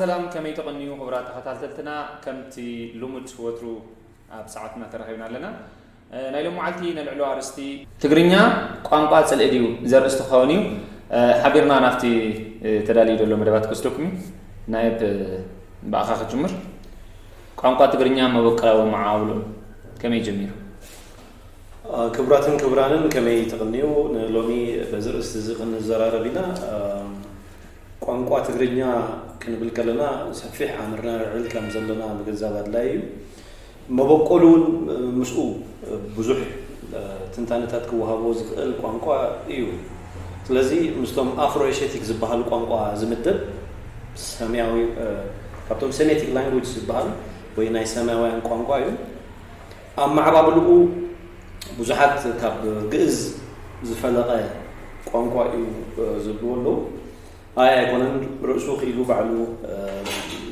ሰላም፣ ከመይ ተቐንዩ ክቡራት ተኸታተልትና? ከምቲ ልሙድ ወትሩ ኣብ ሰዓትና ተራኺብና ኣለና። እ፣ ናይ ሎም መዓልቲ ነልዕሎ ኣርእስቲ ትግርኛ ቋንቋ ጽልኢ ድዩ ዘርእስቲ ክኸውን እዩ። እ፣ ሓቢርና ናብቲ፣ እ፣ ተዳልዩ ዘሎ መደባት ክወስደኩም እዩ። ናየብ፣ እ፣ ብኣኻ ክጅምር። ቋንቋ ትግርኛ መበቆላዊ መዓብሉ ከመይ ጀሚሩ? ክቡራትን ክቡራንን ከመይ ትቕንዩ? ንሎሚ በዚ ርእስቲ እዚ ክንዘራረብ ኢና። ቋንቋ ትግርኛ ክንብል ከለና ሰፊሕ ኣምርና ንልዕል ከም ዘለና ምግንዛብ ኣድላይ እዩ። መበቆሉ እውን ምስኡ ብዙሕ ትንታነታት ክወሃቦ ዝኽእል ቋንቋ እዩ። ስለዚ ምስቶም ኣፍሮ ኤሽቲክ ዝበሃሉ ቋንቋ ዝምደብ ሰማያዊ፣ ካብቶም ሴሜቲክ ላንጉጅ ዝበሃሉ ወይ ናይ ሰማያውያን ቋንቋ እዩ። ኣብ ማዕባብልኡ ብዙሓት ካብ ግእዝ ዝፈለቐ ቋንቋ እዩ ዝብልዎ ኣለዉ። ኣይ ኣይኮነን፣ ርእሱ ክኢሉ ባዕሉ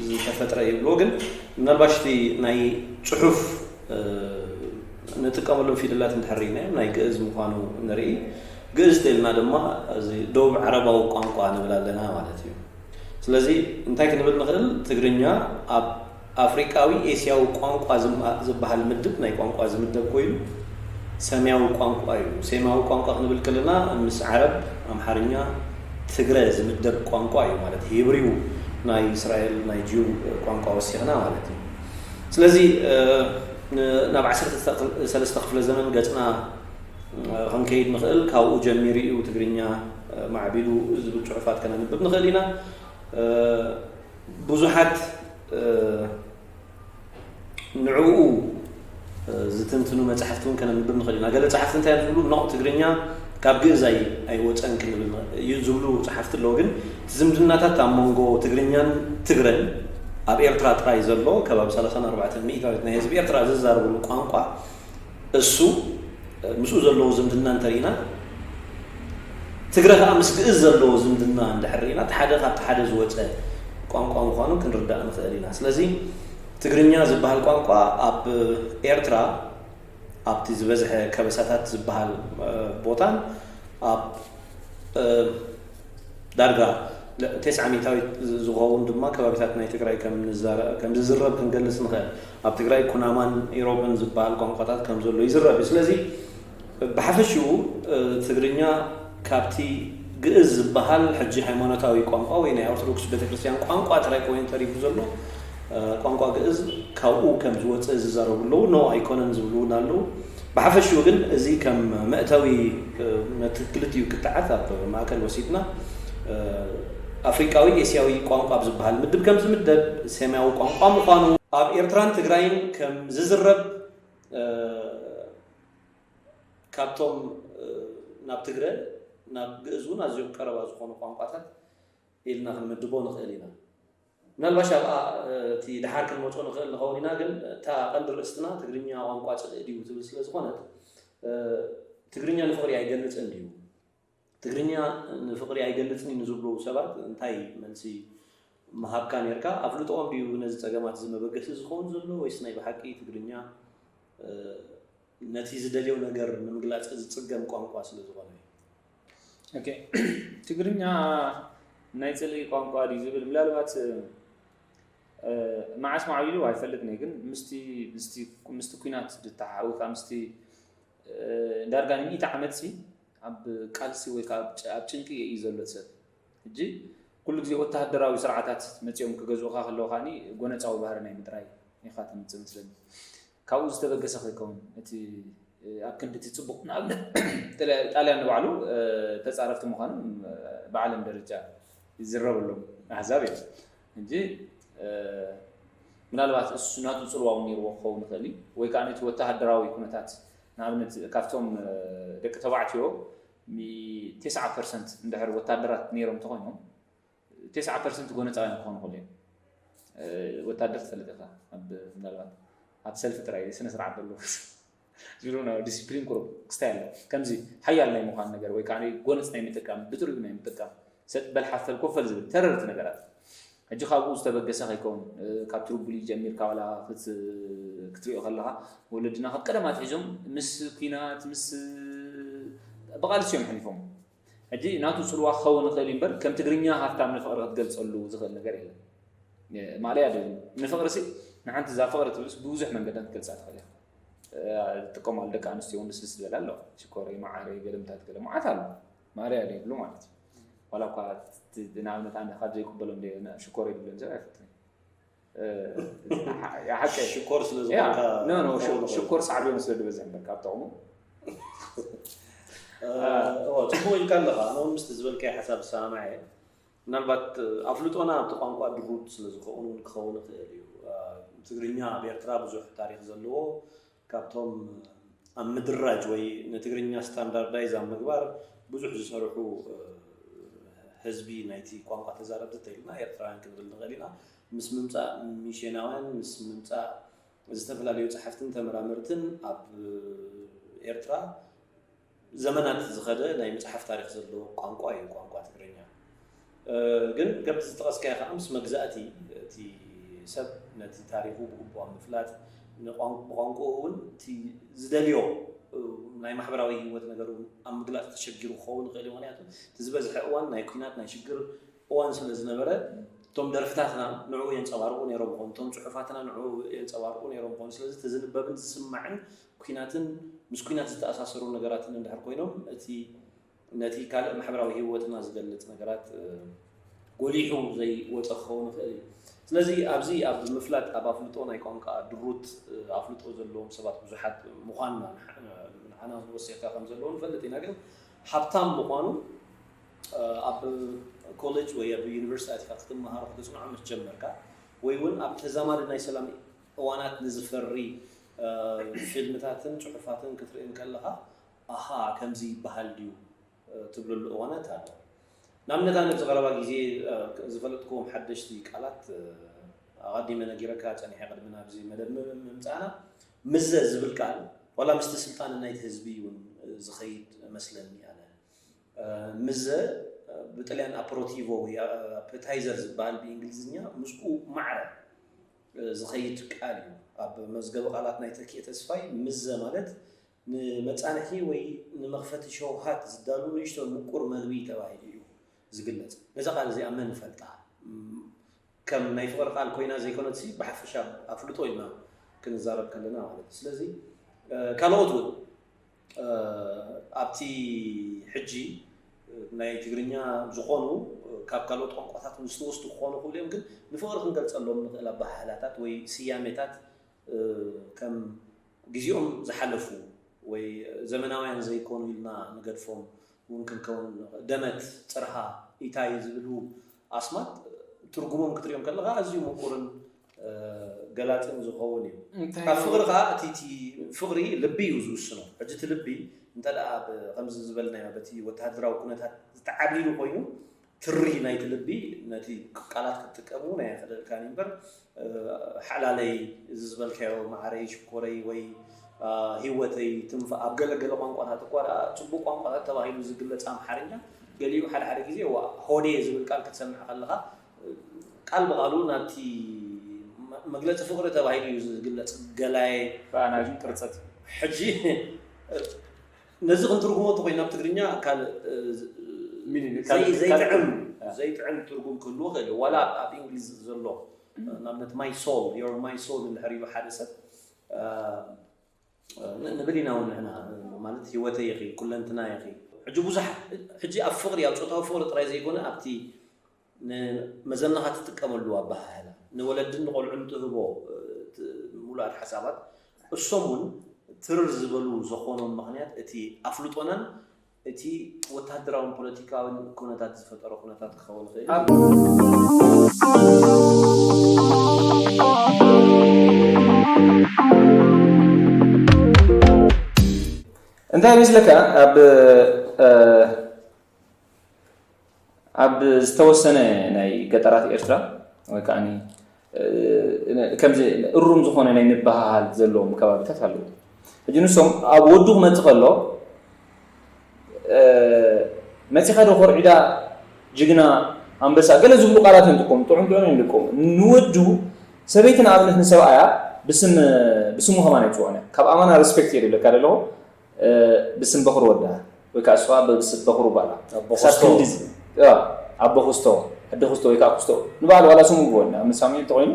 ዝተፈጥረ ይብልዎ። ግን ምናልባሽ እቲ ናይ ጽሑፍ ንጥቀመሎም ፊደላት እንድሕር ርኢናዮም ናይ ግእዝ ምዃኑ ንርኢ። ግእዝ ተልና ድማ እዚ ደቡብ ዓረባዊ ቋንቋ ንብል ኣለና ማለት እዩ። ስለዚ እንታይ ክንብል ንኽእል? ትግርኛ ኣብ ኣፍሪቃዊ ኤስያዊ ቋንቋ ዝበሃል ምድብ ናይ ቋንቋ ዝምደብ ኮይኑ ሰማያዊ ቋንቋ እዩ። ሰማያዊ ቋንቋ ክንብል ከለና ምስ ዓረብ፣ ኣምሓርኛ፣ ትግረ ዝምደብ ቋንቋ እዩ። ማለት ሂብሪው ናይ እስራኤል ናይ ጅው ቋንቋ ወሲኽና ማለት እዩ። ስለዚ ናብ ዓሰርተ ሰለስተ ክፍለ ዘመን ገጽና ክንከይድ ንኽእል። ካብኡ ጀሚሩ እዩ ትግርኛ ማዕቢሉ ዝብል ጽሑፋት ከነንብብ ንኽእል ኢና። ብዙሓት ንዕኡ ዝትንትኑ መጻሕፍቲ እውን ከነንብብ ንኽእል ኢና። ገለ ጸሓፍቲ እንታይ እዮም ዝብሉ? ኖ፣ ትግርኛ ካብ ግእዝ ኣይወፀን ክንብል እዩ ዝብሉ ጸሓፍቲ ኣለዉ። ግን እቲ ዝምድናታት ኣብ መንጎ ትግርኛን ትግረን ኣብ ኤርትራ ጥራይ ዘሎ ከባቢ ሰላሳን ኣርባዕተን ሚእታዊት ናይ ህዝቢ ኤርትራ ዝዛረብሉ ቋንቋ እሱ ምስኡ ዘለዎ ዝምድና እንተርኢና ትግረ ከዓ ምስ ግእዝ ዘለዎ ዝምድና እንድሕር ርኢና እቲ ሓደ ካብቲ ሓደ ዝወፀ ቋንቋ ምዃኑ ክንርዳእ ንኽእል ኢና። ስለዚ ትግርኛ ዝበሃል ቋንቋ ኣብ ኤርትራ ኣብቲ ዝበዝሐ ከበሳታት ዝበሃል ቦታን ኣብ ዳርጋ ተስዓ ሚእታዊት ዝኸውን ድማ ከባቢታት ናይ ትግራይ ከም ዝዝረብ ክንገልጽ ንኽእል። ኣብ ትግራይ ኩናማን ኢሮብን ዝበሃል ቋንቋታት ከም ዘሎ ይዝረብ እዩ። ስለዚ ብሓፈሽኡ ትግርኛ ካብቲ ግእዝ ዝበሃል ሕጂ ሃይማኖታዊ ቋንቋ ወይ ናይ ኦርቶዶክስ ቤተክርስትያን ቋንቋ ጥራይ ኮይኑ ተሪፉ ዘሎ ቋንቋ ግእዝ ካብኡ ከም ዝወፀ ዝዛረቡ ኣለዉ። ኖ ኣይኮነን ዝብሉ እውን ኣለዉ። ብሓፈሽኡ ግን እዚ ከም መእተዊ ነቲ ክልቲኡ ክትዓት ኣብ ማእከል ወሲድና ኣፍሪቃዊ ኤስያዊ ቋንቋ ኣብ ዝበሃል ምድብ ከም ዝምደብ ሰማያዊ ቋንቋ ምዃኑ ኣብ ኤርትራን ትግራይን ከም ዝዝረብ ካብቶም ናብ ትግረ ናብ ግእዝ እውን ኣዝዮም ቀረባ ዝኾኑ ቋንቋታት ኢልና ክንምድቦ ንኽእል ኢና። ምናልባሽ ኣብኣ እቲ ድሓር ክንመጾ ንኽእል ንኸውን ኢና፣ ግን እታ ቀንዲ ርእስትና ትግርኛ ቋንቋ ጽልኢ ድዩ ትብል ስለ ዝኾነት ትግርኛ ንፍቕሪ ኣይገልጽን ድዩ? ትግርኛ ንፍቕሪ ኣይገልጽን እዩ ንዝብሉ ሰባት እንታይ መልሲ ምሃብካ ነርካ? ኣፍልጦኦም ድዩ ነዚ ጸገማት እዚ መበገሲ ዝኸውን ዘሎ ወይስ ናይ ብሓቂ ትግርኛ ነቲ ዝደልዮ ነገር ንምግላጽ ዝጽገም ቋንቋ ስለ ዝኾነ እዩ። ኦኬ፣ ትግርኛ ናይ ጽልኢ ቋንቋ ድዩ ዝብል ምናልባት መዓስ ማዕቢሉ ኣይፈልጥን እየ፣ ግን ምስቲ ምስቲ ምስቲ ኲናት ዝተሓሓ ወይ ከዓ ምስቲ ዳርጋ ንሚእቲ ዓመት ሲ ኣብ ቃልሲ ወይ ከዓ ኣብ ጭንቂ እዩ ዘሎ ሰብ። ሕጂ ኩሉ ግዜ ወተሃደራዊ ስርዓታት መፂኦም ክገዝኡኻ ከለዉ ከዓኒ ጎነፃዊ ባህሪ ናይ ምጥራይ ኢኻ ትምፅእ መስለኒ። ካብኡ ዝተበገሰ ከይከውን እቲ ኣብ ክንዲ እቲ ፅቡቕ ንኣብነት ጣልያን ንባዕሉ ተፃረፍቲ ምዃኖም ብዓለም ደረጃ ይዝረበሎም ኣሕዛብ እዮም። ሕጂ ምናልባት እሱ ናቱ ፅልዋ እውን ነይርዎ ክኸውን ይኽእል እዩ ወይ ከዓ ነቲ ወተሃደራዊ ኩነታት ንኣብነት ካብቶም ደቂ ተባዕትዮ ቴስዓ ፐርሰንት እንድሕር ወታደራት ነይሮም እንተኾይኖም ቴስዓ ፐርሰንት ጎነፃውያን ክኾኑ ይኽእሉ እዮም። ወታደር ትፈልጥ ኢኻ ምናልባት ኣብ ሰልፊ ጥራይ ስነ ስርዓት ዘለዎ ዝብሉ ዲስፕሊን ቁሩብ ክስታይ ኣሎ ከምዚ ሓያል ናይ ምዃን ነገር ወይ ከዓ ጎነፅ ናይ ምጥቃም ብጥሪኡ ናይ ምጥቃም ሰጥ በል ሓፈል ኮፈል ዝብል ተረርቲ ነገራት ሕጂ ካብኡ ዝተበገሰ ከይከውን ካብ ትርቡሊ ጀሚርካ ዋላ ክትሪኦ ከለኻ ወለድና ካብ ቀደም ኣትሒዞም ምስ ኲናት ምስ ብቓልሲ እዮም ሕሊፎም። ሕጂ ናቱ ፅልዋ ክኸውን ይኽእል እዩ እምበር ከም ትግርኛ ሃፍታም ንፍቕሪ ክትገልፀሉ ዝኽእል ነገር የለን። ማለያ ዶ ንፍቕሪ ሲ ንሓንቲ እዛ ፍቕሪ ትብልስ ብብዙሕ መንገዲ ክትገልፃ ትኽእል እያ። ዝጥቀማሉ ደቂ ኣንስትዮ እውን ልስልስ ዝበለ ኣሎ። ሽኮረይ፣ መዓረይ፣ ገለምታት ገለ መዓት ኣሎ። ማለያ ዶ ይብሉ ማለት እዩ። ዋላ እኳ ንኣብነት ኣነ ካብ ዘይቅበሎም ሽኮረይ ይብሎም ሰብ ኣይፈትን። ሓቂ ሽኮር ስለ ዝኾንካ ሽኮር ሳዕቤኑ ስለ ዝበዝሕ እምበር ካብ ጥቕሙ ጽቡቅ ኢልካ ኣለኻ። ኣነ እውን ምስቲ ዝበልካዮ ሓሳብ ዝሰማማዕ እየ። ምናልባት ኣፍልጦና ኣብቲ ቋንቋ ድሩት ስለ ዝኸውን እውን ክኸውን ይኽእል እዩ። ትግርኛ ኣብ ኤርትራ ብዙሕ ታሪክ ዘለዎ ካብቶም ኣብ ምድራጅ ወይ ንትግርኛ ስታንዳርዳይዝ ኣብ ምግባር ብዙሕ ዝሰርሑ ህዝቢ ናይቲ ቋንቋ ተዛረብቲ ተይልና ኤርትራውያን ክንብል ንኽእል ኢና። ምስ ምምፃእ ሚሽናውያን ምስ ምምፃእ ዝተፈላለዩ ፀሓፍትን ተመራመርትን ኣብ ኤርትራ ዘመናት ዝኸደ ናይ ምፅሓፍ ታሪክ ዘለዎ ቋንቋ እዩ ቋንቋ ትግርኛ። ግን ከምቲ ዝጠቐስካዮ ከዓ ምስ መግዛእቲ እቲ ሰብ ነቲ ታሪኩ ብግቡእ ኣብ ምፍላጥ ብቋንቋኡ እውን እቲ ዝደልዮ ናይ ማሕበራዊ ህይወት ነገር እውን ኣብ ምግላፅ ተሸጊሩ ክኸውን ይኽእል እዩ። ምክንያቱ እቲ ዝበዝሐ እዋን ናይ ኩናት ናይ ሽግር እዋን ስለ ዝነበረ እቶም ደርፍታትና ንዕኡ የንፀባርቑ ነይሮም ይኾኑ፣ እቶም ፅሑፋትና ንዕኡ የንፀባርቑ ነይሮም ይኾኑ። ስለዚ እቲ ዝንበብን ዝስማዕን ኩናትን ምስ ኩናት ዝተኣሳሰሩ ነገራትን እንድሕር ኮይኖም እቲ ነቲ ካልእ ማሕበራዊ ህይወትና ዝገልፅ ነገራት ጎሊሑ ዘይወፀ ክኸውን ይኽእል እዩ። ስለዚ ኣብዚ ኣብ ምፍላጥ ኣብ ኣፍልጦ ናይ ቋንቋ ድሩት ኣፍልጦ ዘለዎም ሰባት ብዙሓት ምዃንና ንዓና ወሲኽካ ከም ዘለዎ ንፈልጥ ኢና። ግን ሃብታም ምዃኑ ኣብ ኮሌጅ ወይ ኣብ ዩኒቨርሲቲ ኣቲካ ክትመሃሮ ክትፅንዖ ምስ ጀመርካ ወይ እውን ኣብ ተዛማዲ ናይ ሰላም እዋናት ንዝፈሪ ፊልምታትን ፅሑፋትን ክትርኢ እንከለኻ ኣሃ ከምዚ ይበሃል ድዩ ትብለሉ እዋናት ኣሎ። ንኣብነት ኣነ ኣብዚ ቀረባ ግዜ ዝፈለጥክዎም ሓደሽቲ ቃላት ኣቐዲመ ነጊረካ ፀኒሐ ቅድሚ ናብዚ መደብ ምምፃእና ምዘ ዝብል ቃል ዋላ ምስቲ ስልጣን ናይቲ ህዝቢ እውን ዝኸይድ መስለኒ ኣነ ምዘ ብጥልያን ኣፐሮቲቮ ወይ ኣፐታይዘር ዝበሃል ብእንግሊዝኛ ምስኡ ማዕረ ዝኸይድ ቃል እዩ። ኣብ መዝገበ ቃላት ናይ ተኪኤ ተስፋይ ምዘ ማለት ንመጻንሒ ወይ ንመኽፈቲ ሸውሃት ዝዳሉ ንእሽቶ ምቁር መግቢ ተባሂሉ እዩ ዝግለጽ። ነዛ ቃል እዚኣ መን ይፈልጣ? ከም ናይ ፍቕሪ ቃል ኮይና ዘይኮነትሲ ብሓፈሻ ኣፍልጦ ኢልና ክንዛረብ ከለና ማለት እዩ። ስለዚ ካልኦት እውን ኣብቲ ሕጂ ናይ ትግርኛ ዝኾኑ ካብ ካልኦት ቋንቋታት ዝተወስዱ ክኾኑ ይኽእሉ እዮም፣ ግን ንፍቕሪ ክንገልፀሎም ንኽእል ኣበሃህላታት ወይ ስያሜታት ከም ግዜኦም ዝሓለፉ ወይ ዘመናውያን ዘይኮኑ ኢልና ንገድፎም እውን ክንከውን ንኽእል። ደመት፣ ፅርሃ፣ ኢታይ ዝብሉ ኣስማት ትርጉሞም ክትሪኦም ከለኻ ኣዝዩ ምቁርን ገላፅን ዝኸውን እዩ። ካብ ፍቕሪ ከዓ እቲ ፍቕሪ ልቢ እዩ ዝውስኖ። ሕጂ እቲ ልቢ እንተ ደኣ ከምዚ ዝበልናዮ በቲ ወተሃደራዊ ኩነታት ዝተዓብሊሉ ኮይኑ ትሪ ናይቲ ልቢ ነቲ ቃላት ክትጥቀም እውን ኣየኽእለልካን እዩ እምበር ሓላለይ እዚ ዝበልካዮ ማዓረይ ሽኮረይ ወይ ሂወተይ ትንፋ ኣብ ገለ ገለ ቋንቋታት እኳ ደኣ ፅቡቅ ቋንቋታት ተባሂሉ ዝግለፅ ኣምሓርኛ ገሊኡ ሓደ ሓደ ግዜ ዋ ሆዴ ዝብል ቃል ክትሰምዕ ከለኻ ቃል ብቃሉ ናብቲ መግለፂ ፍቅሪ ተባሂሉ እዩ ዝግለፅ ገላየ ብኣናጅን ቅርፀት ሕጂ ነዚ ክንትርጉሞ እንተኮይና ኣብ ትግርኛ ካልእ ዘይጥዕም ዘይጥዕም ትርጉም ክህልዎ ክእል ዋላ ኣብ እንግሊዝ ዘሎ ንኣብነት my soul your my soul እንድሕር ኢሉ ሓደ ሰብ ንብል ኢና እውን ንሕና ማለት ህይወተይ ኢኺ ኩለንትና ኢኺ ሕጂ ብዙሓት ሕጂ ኣብ ፍቅሪ ኣብ ፆታዊ ፍቅሪ ጥራይ ዘይኮነ ኣብቲ ንመዘናኻ ትጥቀመሉ ኣበሃህላ ንወለድን ንቆልዑን ትህቦ ሙሉኣት ሓሳባት እሶም እውን ትርር ዝበሉ ዝኾኖም ምኽንያት እቲ ኣፍልጦናን እቲ ወታደራውን ፖለቲካውን ኩነታት ዝፈጠሮ ኩነታት ክኸውን ይኽእል እንታይ ይመስለካ ኣብ ኣብ ዝተወሰነ ናይ ገጠራት ኤርትራ ወይ ከዓ ከምዚ እሩም ዝኾነ ናይ ምብሃሃል ዘለዎም ከባቢታት ኣለዉ ሕጂ ንሶም ኣብ ወዱ ክመፅእ ከሎ መፂኻ ዶ ኮርዒዳ ጅግና ኣንበሳ ገለ ዝብሉ ቃላት እዮም ዝጥቀሙ ጥዑም ጥዑም እዮም ዝጥቀሙ ንወዱ ሰበይቲ ንኣብነት ንሰብኣያ ብስም ብስሙ ከማን ኣይፅውዕን ካብ ኣማና ሪስፔክት እየ ዝብለካ ዘለኹ ብስም በኹሪ ወዳ ወይ ከዓ እሷ ብስም በኹሪ ጓላ ክሳብ ክንዲ ኣቦ ክስቶ ኣደ ኩስቶ ወይ ከዓ ኩስቶ ንባዕሉ ዋላ ስሙ ግበና። ምስ ሳሙኤል ተኮይኑ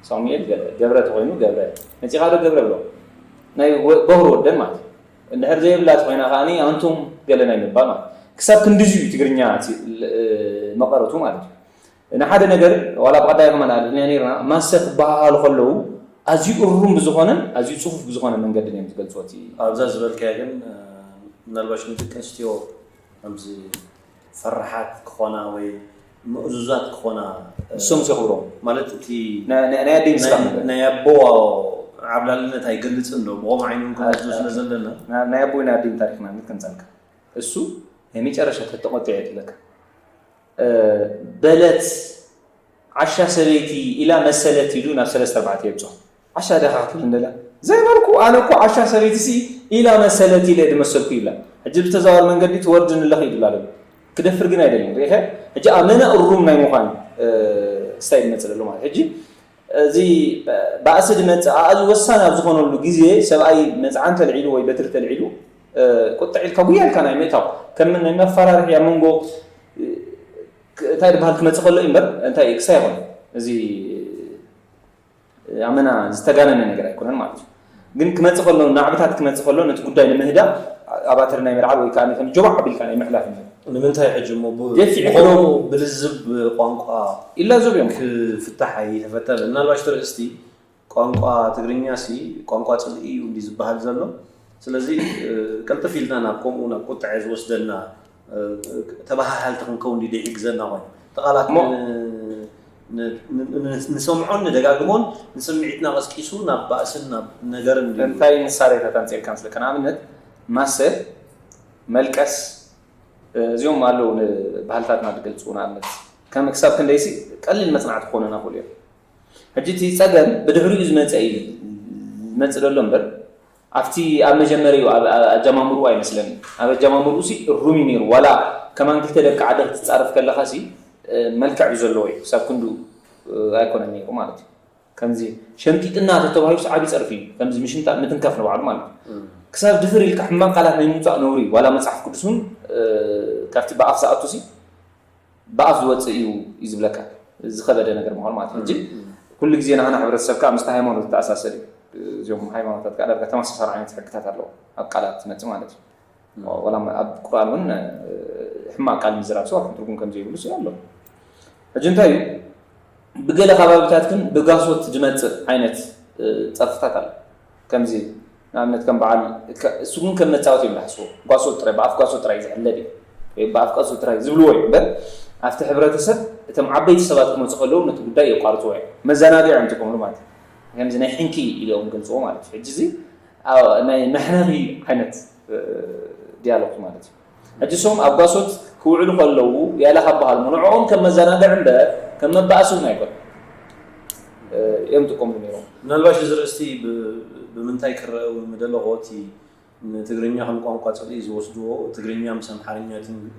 ሳሙኤል፣ ገለ ገብረ ተኮይኑ ገብረ፣ መፂኻ ዶ ገብረ ብሎ። ናይ ወ- በኩር ወደን ማለት እዩ። እንድሕር ዘይብላ ተኮይና ከዓኒ ኣንቱም ገለ ናይ ምባል ማለት እዩ። ክሳብ ክንድዚ እዩ ትግርኛ እቲ ል- መቐረቱ ማለት እዩ። ንሓደ ነገር ዋላ ብቐዳይ ከመልኣልና ነርና፣ ማሰ ክበሃሃሉ ከለዉ ኣዝዩ እሩም ብዝኾነን ኣዝዩ ጽፉፍ ብዝኾነ መንገድን እዮም ዝገልጽዎ። እቲ ኣብዛ ዝበልካያ ግን ምናልባሽ ንደቂ ኣንስትዮ ከምዚ ፈራሓት ክኾና ወይ ምእዙዛት ክኾና ንሶም ዘኽብሮም ማለት እቲ ናይ ኣደይ ምስላ ናይ ኣቦ ዓብላልነት ኣይገልፅን ዶ ብኦም ዓይኖም ክንወስዶ ስለ ዘለና ናይ ኣቦይ ናይ ኣደይ ታሪክና ንከንፀልካ እሱ ናይ መጨረሻ ተተቆጢዐ ትብለካ በለት ዓሻ ሰበይቲ ኢላ መሰለት ኢሉ ናብ ሰለስተ ኣርባዕተ የብፅሖ። ዓሻ ዲኻ ክትብል እንደላ ዘይበልኩ ኣነ እኮ ዓሻ ሰበይቲ ሲ ኢላ መሰለት ኢለ ድመሰልኩ ይብላ። ሕጂ ብተዘዋዋሪ መንገዲ ትወርድ ንለኽ ይብላ ኣሎ። ክደፍር ግን ኣይደልን። ርኢኸ ሕጂ ኣመና እሩም ናይ ምዃን ክስታይ ዝመፅእ ዘሎ ማለት ሕጂ እዚ ባእሲ ድመፅእ ኣዚ ወሳኒ ኣብ ዝኾነሉ ግዜ ሰብኣይ መፅዓን ተልዒሉ ወይ በትሪ ተልዒሉ ቁጥዕ ኢልካ ጉያ ኢልካ ናይ ምእታው ከም ናይ መፈራርሒ ኣብ መንጎ እንታይ ድበሃል ክመፅእ ከሎ እዩ እምበር እንታይ ክሳይ ይኾን እዚ ኣመና ዝተጋነነ ነገር ኣይኮነን ማለት እዩ። ግን ክመፅእ ከሎ ናዕብታት ክመፅእ ከሎ ነቲ ጉዳይ ንምህዳእ ኣባተር ናይ ምልዓል ወይ ከዓ ከም ጆባዕ ኣቢልካ ናይ ምሕላፍ እዩ። ንምንታይ ሕጂ እሞ ብ- ደፊዕ ብኸምኡ ብልዝብ ቋንቋ ኢላዞብ እዮም። ክፍታሕ ኣይተፈተነ። ምናልባሽ ትርእስቲ ቋንቋ ትግርኛ ሲ ቋንቋ ፅልኢ እዩ እንዲ ዝበሃል ዘሎ። ስለዚ እ፣ ቅልጥፍ ኢልና ናብ ከምኡ ናብ ቁጥዐ ዝወስደና እ፣ ተበሃሃልቲ ክንከውን ድዩ ይሕግዘና ኮይኑ ተቓላት እሞ ን- ን- ን- ን- ንሰምዖን ንደጋግሞን ንስምዒትና ቀስቂሱ ናብ ባእስን ናብ ነገርን ድዩ እንታይ መሳርያታት ኣምፅእልካ መስለካ ንኣብነት ማሰ መልቀስ እዚኦም ኣለዉ ንባህልታትና ዝገልፁ ንኣብነት ከም ክሳብ ክንደይሲ ቀሊል መፅናዕቲ ክኾኑና ክእሉ እዮም ሕጂ እቲ ፀገም ብድሕሪኡ ዝመፀ እዩ ዝመፅእ ዘሎ እምበር ኣብቲ ኣብ መጀመሪኡ ኣብ ኣጀማምርኡ ኣይመስለኒ ኣብ ኣጀማምርኡ ሲ እሩም እዩ ነይሩ ዋላ ከማን ክልተ ደቂ ዓደ ክትፃረፍ ከለኻ ሲ መልክዕ ብዘለዎ እዩ ክሳብ ክንዱ ኣይኮነን ነይሩ ማለት እዩ ከምዚ ሸምጢጥና ተተባሂሉ ሲ ዓብዪ ፀርፊ እዩ ከምዚ ምሽምጣጥ ምትንካፍ ንባዕሉ ማለት እዩ ክሳብ ድፍር ኢልካ ሕማቅ ቃላት ናይ ምውፃእ ነውሪ ዋላ መፅሓፍ ቅዱስ እውን ካብቲ ብኣፍ ዝኣቱ ሲ ብኣፍ ዝወፅእ እዩ እዩ ዝብለካ ዝኸበደ ነገር ምዃኑ ማለት እዩ ሕጂ ኩሉ ግዜ ናህና ሕብረተሰብ ከዓ ምስቲ ሃይማኖት ዝተኣሳሰር እዩ እዚኦም ሃይማኖታት ከዓ ዳርጋ ተመሳሳሊ ዓይነት ሕግታት ኣለዎ ኣብ ቃላት ትመፅእ ማለት እዩ ወላ ኣብ ቁርኣን እውን ሕማቅ ቃል ምዝራብ ሰው ትርጉም ከም ዘይብሉ ስለ ኣሎ ሕጂ እንታይ እዩ ብገለ ከባቢታት ግን ብጋሶት ዝመፅእ ዓይነት ፀርፍታት ኣሎ ከምዚ ንኣብነት ከም በዓል እሱ ግን ከም መፃወት እዮም ዝሓስቦ ጓሶት ጥራይ ብኣፍ ጓሶት ጥራይ ዝሕለል እዩ ወይ ብኣፍ ጓሶት ጥራይ ዝብልዎ እዩ እምበር ኣብቲ ሕብረተሰብ እቶም ዓበይቲ ሰባት ክመፁ ከለዉ ነቲ ጉዳይ የቋርፅዎ እዮም መዘናግዒ እዮም ዝጥቀምሉ ማለት እዩ ከምዚ ናይ ሕንኪ ኢሎም ገልፅዎ ማለት እዩ ሕጂ እዚ ናይ መሕነቂ ዓይነት ዲያሎክት ማለት እዩ ሕጂ ሶም ኣብ ጓሶት ክውዕሉ ከለዉ ያለ ካብ በሃልሞ ንዕኦም ከም መዘናግዒ እምበር ከም መባእሲ እውን ኣይኮነ እዮም ዝጥቀምሉ ነይሮም ምናልባሽ እዚ ርእስቲ ብምንታይ ክረአ እውን ምደለኹ እቲ ንትግርኛ ከም ቋንቋ ፅልኢ ዝወስድዎ ትግርኛ ምስ ኣምሓርኛ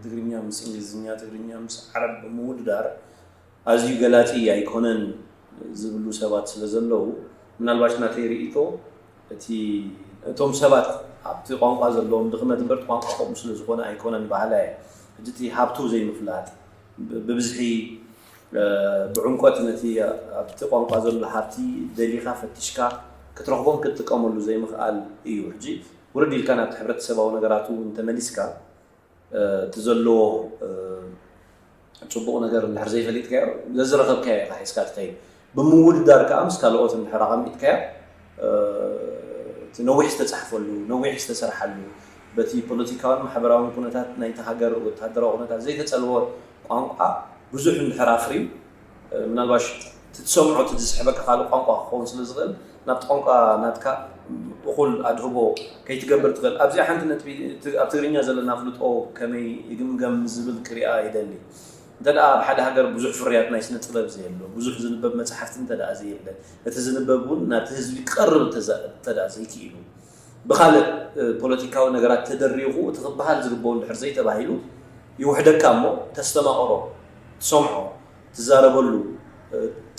ትግርኛ ምስ እንግሊዝኛ ትግርኛ ምስ ዓረብ ብምውድዳር ኣዝዩ ገላፂ ኣይኮነን ዝብሉ ሰባት ስለ ዘለዉ ምናልባሽ ናተይ ርእይቶ እቲ እቶም ሰባት ኣብቲ ቋንቋ ዘለዎም ድኽመት እምበር ቋንቋ ከምኡ ስለ ዝኾነ ኣይኮነን በሃላይ ሕጂ እቲ ሃብቱ ዘይምፍላጥ ብብዝሒ ብዕምቆት ነቲ ኣብቲ ቋንቋ ዘሎ ሃብቲ ደሊኻ ፈቲሽካ ክትረኽቦን ክትጥቀመሉ ዘይምኽኣል እዩ። ሕጂ ውርድ ኢልካ ናብቲ ሕብረተሰባዊ ነገራት እውን ተመሊስካ እቲ ዘለዎ ፅቡቕ ነገር እንድሕር ዘይፈሊጥካዮ ዘዝረኸብካዮ ኢኻ ሒዝካ ትኸይድ። ብምውድዳር ከዓ ምስ ካልኦት እንድሕር ኣቐሚጥካዮ እቲ ነዊሕ ዝተፃሕፈሉ ነዊሕ ዝተሰርሓሉ በቲ ፖለቲካውን ማሕበራውን ኩነታት ናይቲ ሃገር ወታደራዊ ኩነታት ዘይተፀልወ ቋንቋ ብዙሕ እንድሕር ኣፍርዩ ምናልባሽ ትትሰምዖ እቲ ዝስሕበካ ካልእ ቋንቋ ክኸውን ስለ ዝኽእል ናብቲ ቋንቋ ናትካ እኹል ኣድህቦ ከይትገብር ትኽእል ኣብዚኣ ሓንቲ ነጥቢ ኣብ ትግርኛ ዘለና ፍልጦ ከመይ ይግምገም ዝብል ክሪኣ ይደሊ እንተ ደኣ ኣብ ሓደ ሃገር ብዙሕ ፍርያት ናይ ስነ ጥበብ ዘየሎ ብዙሕ ዝንበብ መፅሓፍቲ እንተ ደኣ ዘየለ እቲ ዝንበብ እውን ናብቲ ህዝቢ ክቐርብ እንተ ደኣ ዘይክኢሉ ብኻልእ ፖለቲካዊ ነገራት ተደሪኹ እቲ ክበሃል ዝግበኦ እንድሕር ዘይተባሂሉ ይውሕደካ እሞ ተስተማቕሮ፣ ትሰምዖ፣ ትዛረበሉ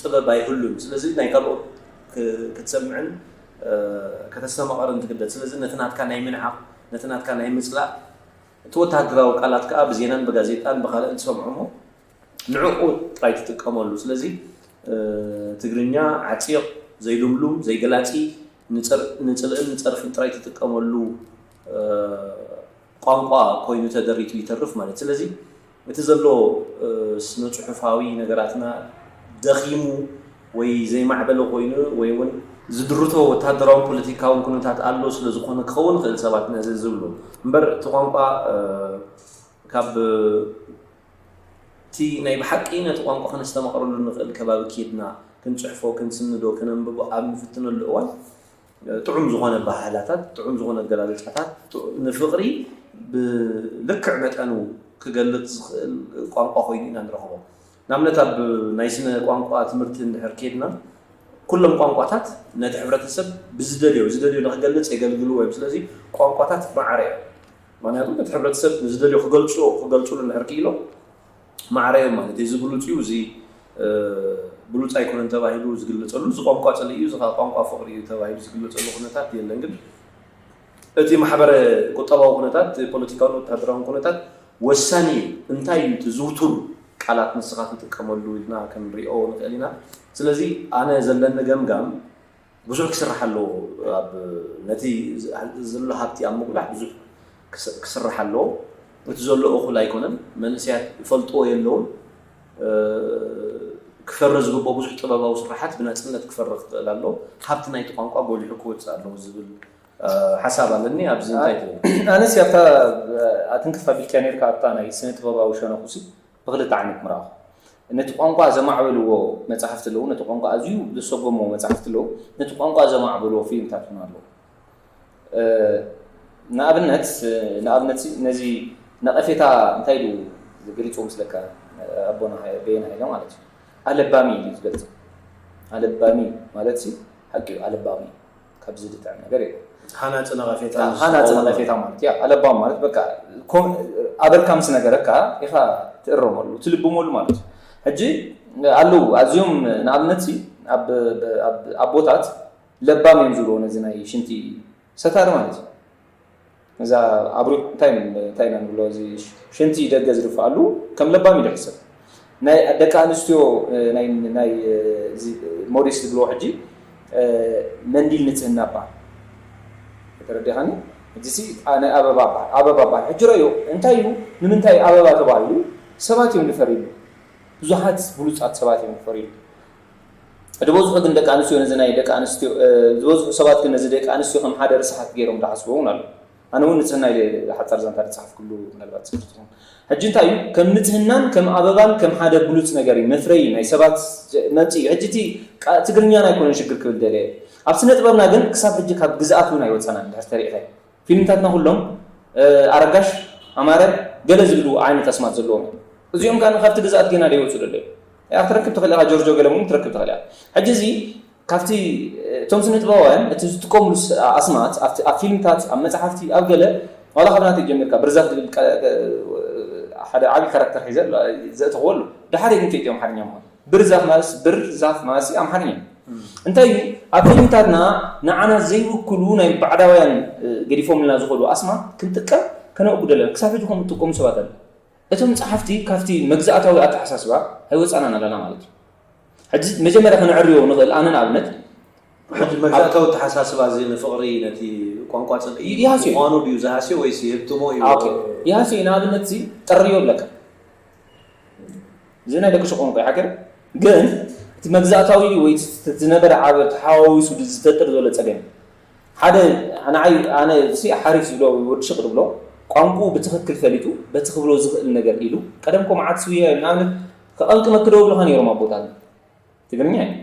ጥበብ ኣይህሉን። ስለዚ ናይ ካልኦት ክትሰምዕን ከተስተማቕርን ትግደድ። ስለዚ ነቲ ናትካ ናይ ምንዓቕ፣ ነቲ ናትካ ናይ ምጽላእ፣ እቲ ወተሃደራዊ ቃላት ከኣ ብዜናን ብጋዜጣን ብኻልእን ትሰምዖ እሞ ንዕኡ ጥራይ ትጥቀመሉ። ስለዚ ትግርኛ ዓፂቕ፣ ዘይልምሉም፣ ዘይገላፂ፣ ንፅልእን ንፀርፍን ጥራይ ትጥቀመሉ ቋንቋ ኮይኑ ተደሪቱ ይተርፍ ማለት። ስለዚ እቲ ዘሎ ስነ ፅሑፋዊ ነገራትና ደኺሙ ወይ ዘይማዕበለ ኮይኑ ወይ እውን ዝድርቶ ወታደራውን ፖለቲካውን ኩነታት ኣሎ ስለ ዝኾነ ክኸውን ይኽእል ሰባት ነዚ ዝብሉ። እምበር እቲ ቋንቋ ካብ እቲ ናይ ብሓቂ ነቲ ቋንቋ ከነስተማቕረሉ ንኽእል ከባቢ ኬድና ክንፅሕፎ፣ ክንስንዶ፣ ከነንብቦ ኣብ ንፍትነሉ እዋን ጥዑም ዝኾነ ኣበሃህላታት፣ ጥዑም ዝኾነ ኣገላልፃታት፣ ንፍቕሪ ብልክዕ መጠኑ ክገልፅ ዝኽእል ቋንቋ ኮይኑ ኢና ንረኽቦ። ንኣብነት ኣብ ናይ ስነ ቋንቋ ትምህርቲ እንድሕር ኬድና ኩሎም ቋንቋታት ነቲ ሕብረተሰብ ብዝደልዮ ዝደልዮ ንክገልፅ የገልግልዎ እዮም። ስለዚ ቋንቋታት ማዕረ እዮም። ምክንያቱ ነቲ ሕብረተሰብ ንዝደልዮ ክገልፅዎ ክገልፅሉ እንድሕር ክኢሎም ማዕረ እዮም ማለት እዩ። እዚ ብሉፅ እዩ፣ እዚ ብሉፅ ኣይኮነን ተባሂሉ ዝግለፀሉ፣ እዚ ቋንቋ ፅልኢ እዩ፣ እዚ ከዓ ቋንቋ ፍቕሪ እዩ ተባሂሉ ዝግለፀሉ ኩነታት የለን። ግን እቲ ማሕበረ ቁጠባዊ ኩነታት፣ ፖለቲካውን ወታደራውን ኩነታት ወሳኒ እዩ። እንታይ እዩ እቲ ዝውቱር ቃላት ንስኻ ትጥቀመሉ ኢልና ክንሪኦ ንኽእል ኢና። ስለዚ ኣነ ዘለኒ ገምጋም ብዙሕ ክስራሕ ኣለዎ። ኣብ ነቲ ዘሎ ሃብቲ ኣብ ምጉላሕ ብዙሕ ክስራሕ ኣለዎ። እቲ ዘሎ እኹል ኣይኮነን። መንእሰያት ይፈልጥዎ የለውን። ክፈሪ ዝግብኦ ብዙሕ ጥበባዊ ስራሓት ብናፅነት ክፈሪ ክኽእል ኣለዎ። ሃብቲ ናይቲ ቋንቋ ጎሊሑ ክወፅእ ኣለዎ ዝብል ሓሳብ ኣለኒ። ኣብዚ እንታይ ትብል? ኣነስ ኣብታ ኣትንክፍ ኣቢልካ ነርካ ኣብታ ናይ ስነ ጥበባዊ ሸነኹሲ ብክልተ ዓይነት ምርኣኹ። ነቲ ቋንቋ ዘማዕበልዎ መጻሕፍቲ ኣለዉ፣ ነቲ ቋንቋ ኣዝዩ ዘሰጎምዎ መጻሕፍቲ ኣለዉ፣ ነቲ ቋንቋ ዘማዕበልዎ ፊልምታት እውን ኣለዉ። ንኣብነት ንኣብነት ነዚ ነቐፌታ እንታይ ኢሉ ገሊፅዎ ምስለካ ኣቦና በየነ ሃይለ ማለት እዩ። ኣለባሚ እዩ ዝገልፅ። ኣለባሚ ማለት ሲ ሓቂ እዩ፣ ኣለባሚ እዩ። ካብዚ ዝጥዕም ነገር የለን። ሃናፂ ነቐፌታ ሃናፂ ነቐፌታ ማለት እያ። ኣለባም ማለት በቃ ኣበርካ ምስ ነገረካ ኢኻ ትእረመሉ ትልብመሉ ማለት እዩ። ሕጂ ኣለዉ ኣዝዮም ንኣብነት ሲ ኣቦታት ለባም እዮም ዝብልዎ ነዚ ናይ ሽንቲ ሰታሪ ማለት እዩ። ነዛ ኣብሩ እንታይ እንታይ ኢና ንብሎ እዚ ሽንቲ ደገ ዝድፍኣሉ ከም ለባም ኢሉ ይሕሰብ። ናይ ደቂ ኣንስትዮ ናይ ናይ ሞዴስ ዝብልዎ ሕጂ መንዲል ንጽህና ይበሃል። ተረዲኻኒ? ሕጂ ሲ ናይ ኣበባ በሃል ኣበባ በሃል። ሕጂ ረዮ እንታይ እዩ ንምንታይ ኣበባ ተባሂሉ ሰባት እዮም ዝፈርይሉ። ብዙሓት ብሉጻት ሰባት እዮም ዝፈርይሉ። ዝበዝሑ ግን ደቂ ኣንስትዮ ነዚ ናይ ደቂ ኣንስትዮ ዝበዝሑ ሰባት ግን ነዚ ደቂ ኣንስትዮ ከም ሓደ ርስሓት ገይሮም ዝሓስቡ እውን ኣለዉ። ኣነ እውን ንጽህና ኢለ ሓጻር ዛንታ ዝጸሓፍኩሉ ምናልባት ትዝክር ትኸውን። ሕጂ እንታይ እዩ ከም ንጽህናን ከም ኣበባን ከም ሓደ ብሉጽ ነገር እዩ መፍረይ ናይ ሰባት መምጽኢ እዩ። ሕጂ እቲ ትግርኛና ኣይኮነን ሽግር ክብል ደልየ ኣብ ስነ ጥበብና ግን ክሳብ ሕጂ ካብ ግዝኣት እውን ኣይወጸናን እንድሕር ተሪእኻዮ። ፊልምታትና ኩሎም ኣረጋሽ፣ ኣማረ፣ ገለ ዝብሉ ዓይነት ኣስማት ዘለዎም እዮም። እዚኦም ከዓ ካብቲ ግዝኣት ጌና ደይወፁ ደለዩ። ያ ክትረክብ ትኽእል ኢኻ ጆርጆ ገለ እውን ክትረክብ ትኽእል ኢኻ። ሕጂ እዚ ካብቲ እቶም ስነ ጥበባውያን እቲ ዝጥቀምሉ ኣስማት ኣብቲ ኣብ ፊልምታት ኣብ መፅሓፍቲ ኣብ ገለ ዋላ ካብ ናተይ ጀሚርካ ብርዛፍ ዝብል ሓደ ዓብዪ ካራክተር ሒዘ ዘእተኽዎ ኣሎ። ደሓር ግን ፈይጥዮም ሓርኛ ምዃኑ ብር ዛፍ ማለት ብር ዛፍ ማለት ኣምሓርኛ እዩ። እንታይ እዩ ኣብ ፊልምታትና ንዓና ዘይውክሉ ናይ ባዕዳውያን ገዲፎምልና ዝኸዱ ኣስማት ክንጥቀም ከነእጉድ ኣለና። ክሳብ ሕጂ ከም እትጥቀሙ ሰባት ኣለ። እቶም ጸሓፍቲ ካብቲ መግዛእታዊ ኣተሓሳስባ ኣይወጻናን ኣለና ማለት እዩ። ሕጂ መጀመርያ ከነዕርዮ ንኽእል ኣነ ንኣብነት ሕጂ መግዛእታዊ ኣተሓሳስባ እዚ ንፍቕሪ ነቲ ቋንቋ ጽልኢ ይሃስዮ እዩ። ምዃኑ ድዩ ዝሃስዮ ወይስ ይህብትሞ እዩ? ኦኬ፣ ይሃስዮ እዩ። ንኣብነት እዚ ጠርዮ ይብለካ። እዚ ናይ ደቂ ሸቆንቆ ይሓገር ግን እቲ መግዛእታዊ ወይ ዝነበረ ዓበ ተሓዋዊሱ ዝፈጥር ዘሎ ጸገም ሓደ ንዓይ ኣነ ሲ ሓሪፍ ዝብሎ ወዲ ሽቕ ዝብሎ ቋንቁ ብትኽክል ፈሊጡ በቲ ክብሎ ዝኽእል ነገር ኢሉ ቀደም ኮ መዓት ስውያ እዩ ንኣብነት ከቐምቅመክዶ ብልኻ ነይሮም ኣቦታት ትግርኛ እዩ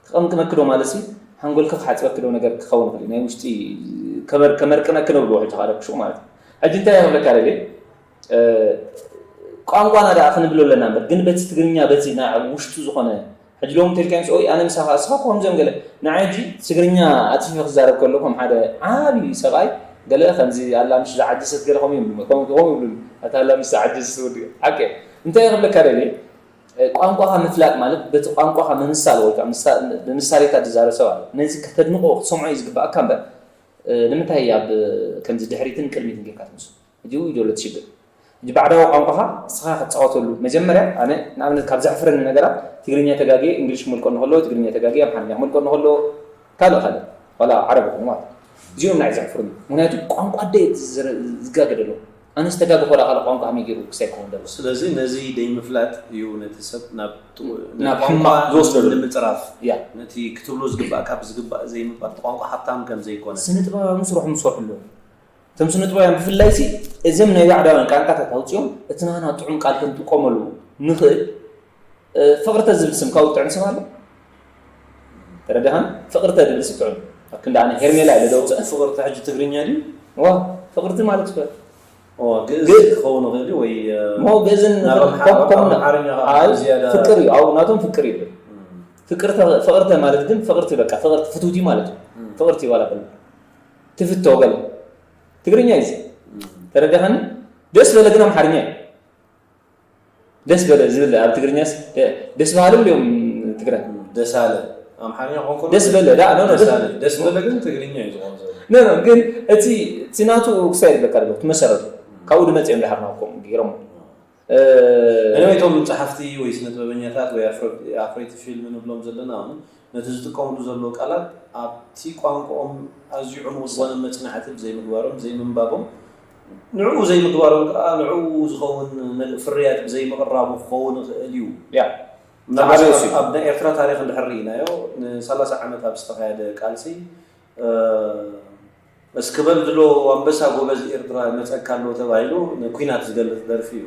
ከቐምቅመክዶ ማለት ሲ ሓንጎልካ ክሓፅበክዶ ነገር ክኸውን ይኽእል ናይ ውሽጢ ከመርቅነክዶ ብልዎ ሕጂ ካደ ክሹቕ ማለት እዩ ሕጂ እንታይ ክብለካ ደልየ ቋንቋና ደኣ ክንብሎ ኣለና እምበር ግን በቲ ትግርኛ በቲ ናይ ውሽጡ ዝኾነ ሕጂ ሎም ተልካዮም ኦይ ኣነ ምሳኻ እስኻ ከምዚኦም ገለ ንዓይ ሕጂ ትግርኛ ኣትፊፈ ክዛረብ ከሎ ከም ሓደ ዓብዪ ሰብኣይ ገለ ከምዚ ኣላ ምሽ ዝዓጀሰት ገለ ከምኡ ይብሉ ከምኡ ይብሉ ኣታ ኣላ ምሽ ዝዓጀሰት ወዲ ሓቂ እንታይ ክብለካ ደልየ ቋንቋኻ ምፍላጥ ማለት በቲ ቋንቋኻ ምምሳል ወይ ብምሳሌታት ዝዛረብ ሰብ ኣሎ ነዚ ከተድንቆ ክትሰምዖ እዩ ዝግባኣካ እምበር ንምንታይ ኣብ ከምዚ ድሕሪትን ቅድሚትን ጌርካ ትምስሉ ሕጂ እዩ ዘሎ ትሽግር ሕጂ ባዕዳዊ ቋንቋኻ ንስኻ ክትጻወተሉ መጀመርያ፣ ኣነ ንኣብነት ካብ ዘሕፍረኒ ነገራት ትግርኛ ተጋግየ እንግሊሽ ክመልቀኒ ከሎ፣ ትግርኛ ተጋግየ ኣምሓርኛ ክመልቀኒ ከሎ፣ ካልእ ካልእ ዋላ ዓረብ ይኹን ማለት እዩ። እዚኦም ናይ ዘሕፍሩኒ። ምክንያቱ ቋንቋ ኣደይ ዝረ- ዝጋገ ዘሎ። ኣነስ ተጋግኾ ዳ ካልእ ቋንቋ ከመይ ገይሩ ክሳይ ክኸውን ደሎ? ስለዚ ነዚ ደይምፍላጥ እዩ ነቲ ሰብ ናብ ጥዑ- ናብ ቋንቋ ሕማቕ ዝወስደሉ። ንምፅራፍ ያ። ነቲ ክትብሎ ዝግባእካ ብዝግባእ ዘይምባል እቲ ቋንቋ ሃብታም ከም ዘይኮነ ስነ ጥበባውያን ስርሖም ዝሰርሑ ኣለዉ። እቶም ስነ ጥበባውያን ብፍላይ ሲ እዞም ናይ ባዕዳውያን ቃንቃታት ኣውፅኦም እቲ ናና ጥዑም ቃል ክንጥቀመሉ ንኽእል። እ፣ ፍቕርተ ዝብል ስም ካብኡ ጥዑም ስም ኣሎ? ተረዳኻን? ፍቕርተ ዝብል ስም ጥዑም። ኣብ ክንዲ ኣነ ሄርሜላ ኢለ ደውፅእ። ፍቕርተ ሕጂ ትግርኛ ድዩ? ዋ፣ ፍቕርቲ ማለት እኮ እዋ፣ ግእዝ ግእዝ። ክኸውን ይኽእል እዩ ወይ እ፣ ሞ ግእዝን ናብ ኣምሓ- ከም- ከም- ኣምሓርኛ ካብ ኣይ፣ ዝያዳ ፍቅር እዩ። ኣብኡ ናቶም ፍቅር ይብል። ፍቅርተ ፍቅርተ ማለት ግን ፍቅርቲ በቃ ፍቅርቲ ፍትውቲ ማለት እዩ። ፍቅርቲ ይባላል። ትፍቶ ገለ ትግርኛ እዩ። ተረዳኸኒ? ደስ በለ ግን ኣምሓርኛ እዩ። ደስ በለ ዝብል ኣብ ትግርኛስ ደ- ደስ በሃሊ ብልዮም ትግራይ። ደሳለ ኣምሓርኛ ኾንኮ ደስ በለ ዳ ኖ ኖ ደሳለ ደስ በለ ግን ትግርኛ እዩ ዝኾን ዘሎ። ኖ ኖ ግን እቲ እቲ ናቱ ክሳይ ይብለካ ኣለኹ ትመሰረቱ ካብኡ ድመፅኦም ድሓር ናብኮም ገይሮም እነወይቶም ጸሓፍቲ ወይ ስነ ጥበበኛታት ወይ ኣፍረ- ኣፍረይቲ ፊልም ንብሎም ዘለና እውን ነቲ ዝጥቀምሉ ዘለዉ ቃላት ኣብቲ ቋንቋኦም ኣዝዩ ዕሙቕ ዝኾነ መጽናዕቲ ብዘይምግባሮም ዘይምንባቦም ንዕኡ ዘይምግባሮም ከዓ ንዕኡ ዝኸውን መ- ፍርያት ብዘይምቕራቡ ክኸውን ይኽእል እዩ። ያ። ምናልባት ተዓርዮስ እዩ። ኣብ ናይ ኤርትራ ታሪክ እንድሕር ርኢናዮ ንሳላሳ ዓመት ኣብ ዝተኻየደ ቃልሲ እስኪ በል ድሎ ኣንበሳ ጎበዝ ኤርትራ ይመፀካ ኣሎ ተባሂሉ ንኩናት ዝገልፅ ደርፊ እዩ።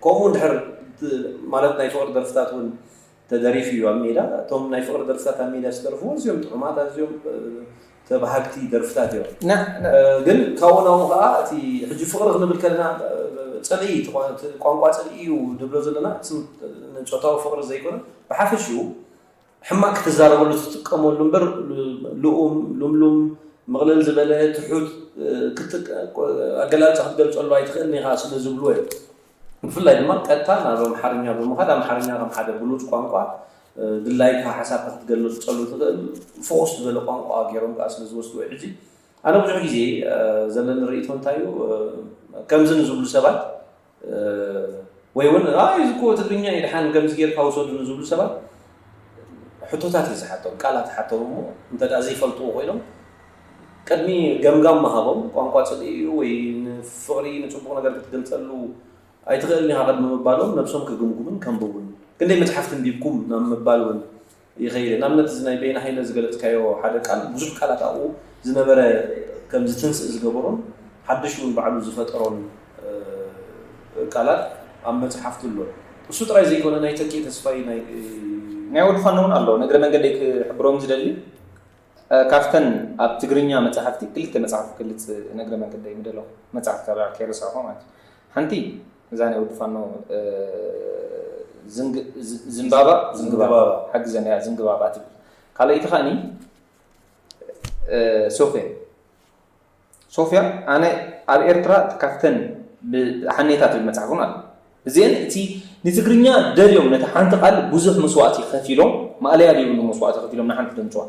ከምኡ እንድሕር ማለት ናይ ፍቅሪ ደርፍታት እውን ተደሪፉ እዩ ኣብ ሜዳ። እቶም ናይ ፍቅሪ ደርፍታት ኣብ ሜዳ ዝተደርፍዎ ኣዝዮም ጥዑማት ኣዝዮም ተባሃግቲ ደርፍታት እዮም። ግን ካብኡ ናብኡ ከዓ እቲ ሕጂ ፍቅሪ ክንብል ከለና ፅልኢ ቋንቋ ፅልኢ እዩ ንብሎ ዘለና ፆታዊ ፍቅሪ ዘይኮነ ብሓፈሽኡ ሕማቅ ክትዛረበሉ ትጥቀመሉ እምበር ልኡም፣ ሉምሉም፣ ምቕልል ዝበለ፣ ትሑት ኣገላልፃ ክትገልፀሉ ኣይትኽእልን ኢኻ ስለ ዝብልዎ እዮም። ብፍላይ ድማ ቀጥታ ናብ ኣምሓርኛ ብምኻድ ኣምሓርኛ ከም ሓደ ብሉፅ ቋንቋ ድላይካ ሓሳብካ ክትገልፀሉ ትኽእል ፍኹስ ዝበለ ቋንቋ ገይሮም ከዓ ስለ ዝወስድዎ እዩ። ሕጂ ኣነ ብዙሕ ግዜ ዘለኒ ርእይቶ እንታይ እዩ ከምዚ ንዝብሉ ሰባት ወይ እውን ኣይ እዚ እኮ ትግርኛ እዩ ድሓን ከምዚ ጌርካ ውሰዱ ንዝብሉ ሰባት ሕቶታት እዩ ዝሓቶም ቃላት ሓቶም እሞ እንተ ደኣ ዘይፈልጥዎ ኮይኖም ቅድሚ ገምጋም ምሃቦም ቋንቋ ፅልኢ እዩ ወይ ንፍቕሪ ንፅቡቕ ነገር ክትገልፀሉ ኣይትኽእልን ኢኻ ቅድሚ ምባሎም ነብሶም ክግምጉምን ከንብቡን ክንደይ መፅሓፍቲ ኣንቢብኩም ናብ ምባል እውን ይኸይድ። ንኣብነት እዚ ናይ በይነ ሃይለ ዝገለፅካዮ ሓደ ቃል ብዙሕ ቃላት ኣብኡ ዝነበረ ከም ዝትንስእ ዝገበሮን ሓድሽ እውን ባዕሉ ዝፈጠሮን ቃላት ኣብ መፅሓፍቱ ኣሎ። እሱ ጥራይ ዘይኮነ ናይ ተኪ ተስፋይ ናይ ናይ ወዲ ፋኖ እውን ኣሎ። ንእግረ መንገደይ ክሕብሮም ዝደሊ ካብተን ኣብ ትግርኛ መፅሓፍቲ ክልተ መፅሓፍ ክልፅ ንእግረ መንገደይ ምደለኹ መፅሓፍ ካብ ከይረሳዕኹ ማለት እዩ። ሓንቲ እዛ ናይ ወዲ ፋኖ ዝንባባ ዝንግባባ ሓግዘን እያ ዝንግባባ ትብል። ካልኣይቲ ከዓኒ ሶፍያ ሶፍያ ኣነ ኣብ ኤርትራ ካብተን ሓኔታ ትብል መፅሓፍ እውን ኣሎ። እዚአን እቲ ንትግርኛ ደልዮም ነቲ ሓንቲ ቃል ብዙሕ መስዋእቲ ከፊሎም ማእለያ ዘይብሉ መስዋእቲ ከፊሎም ንሓንቲ ደምፅዋ።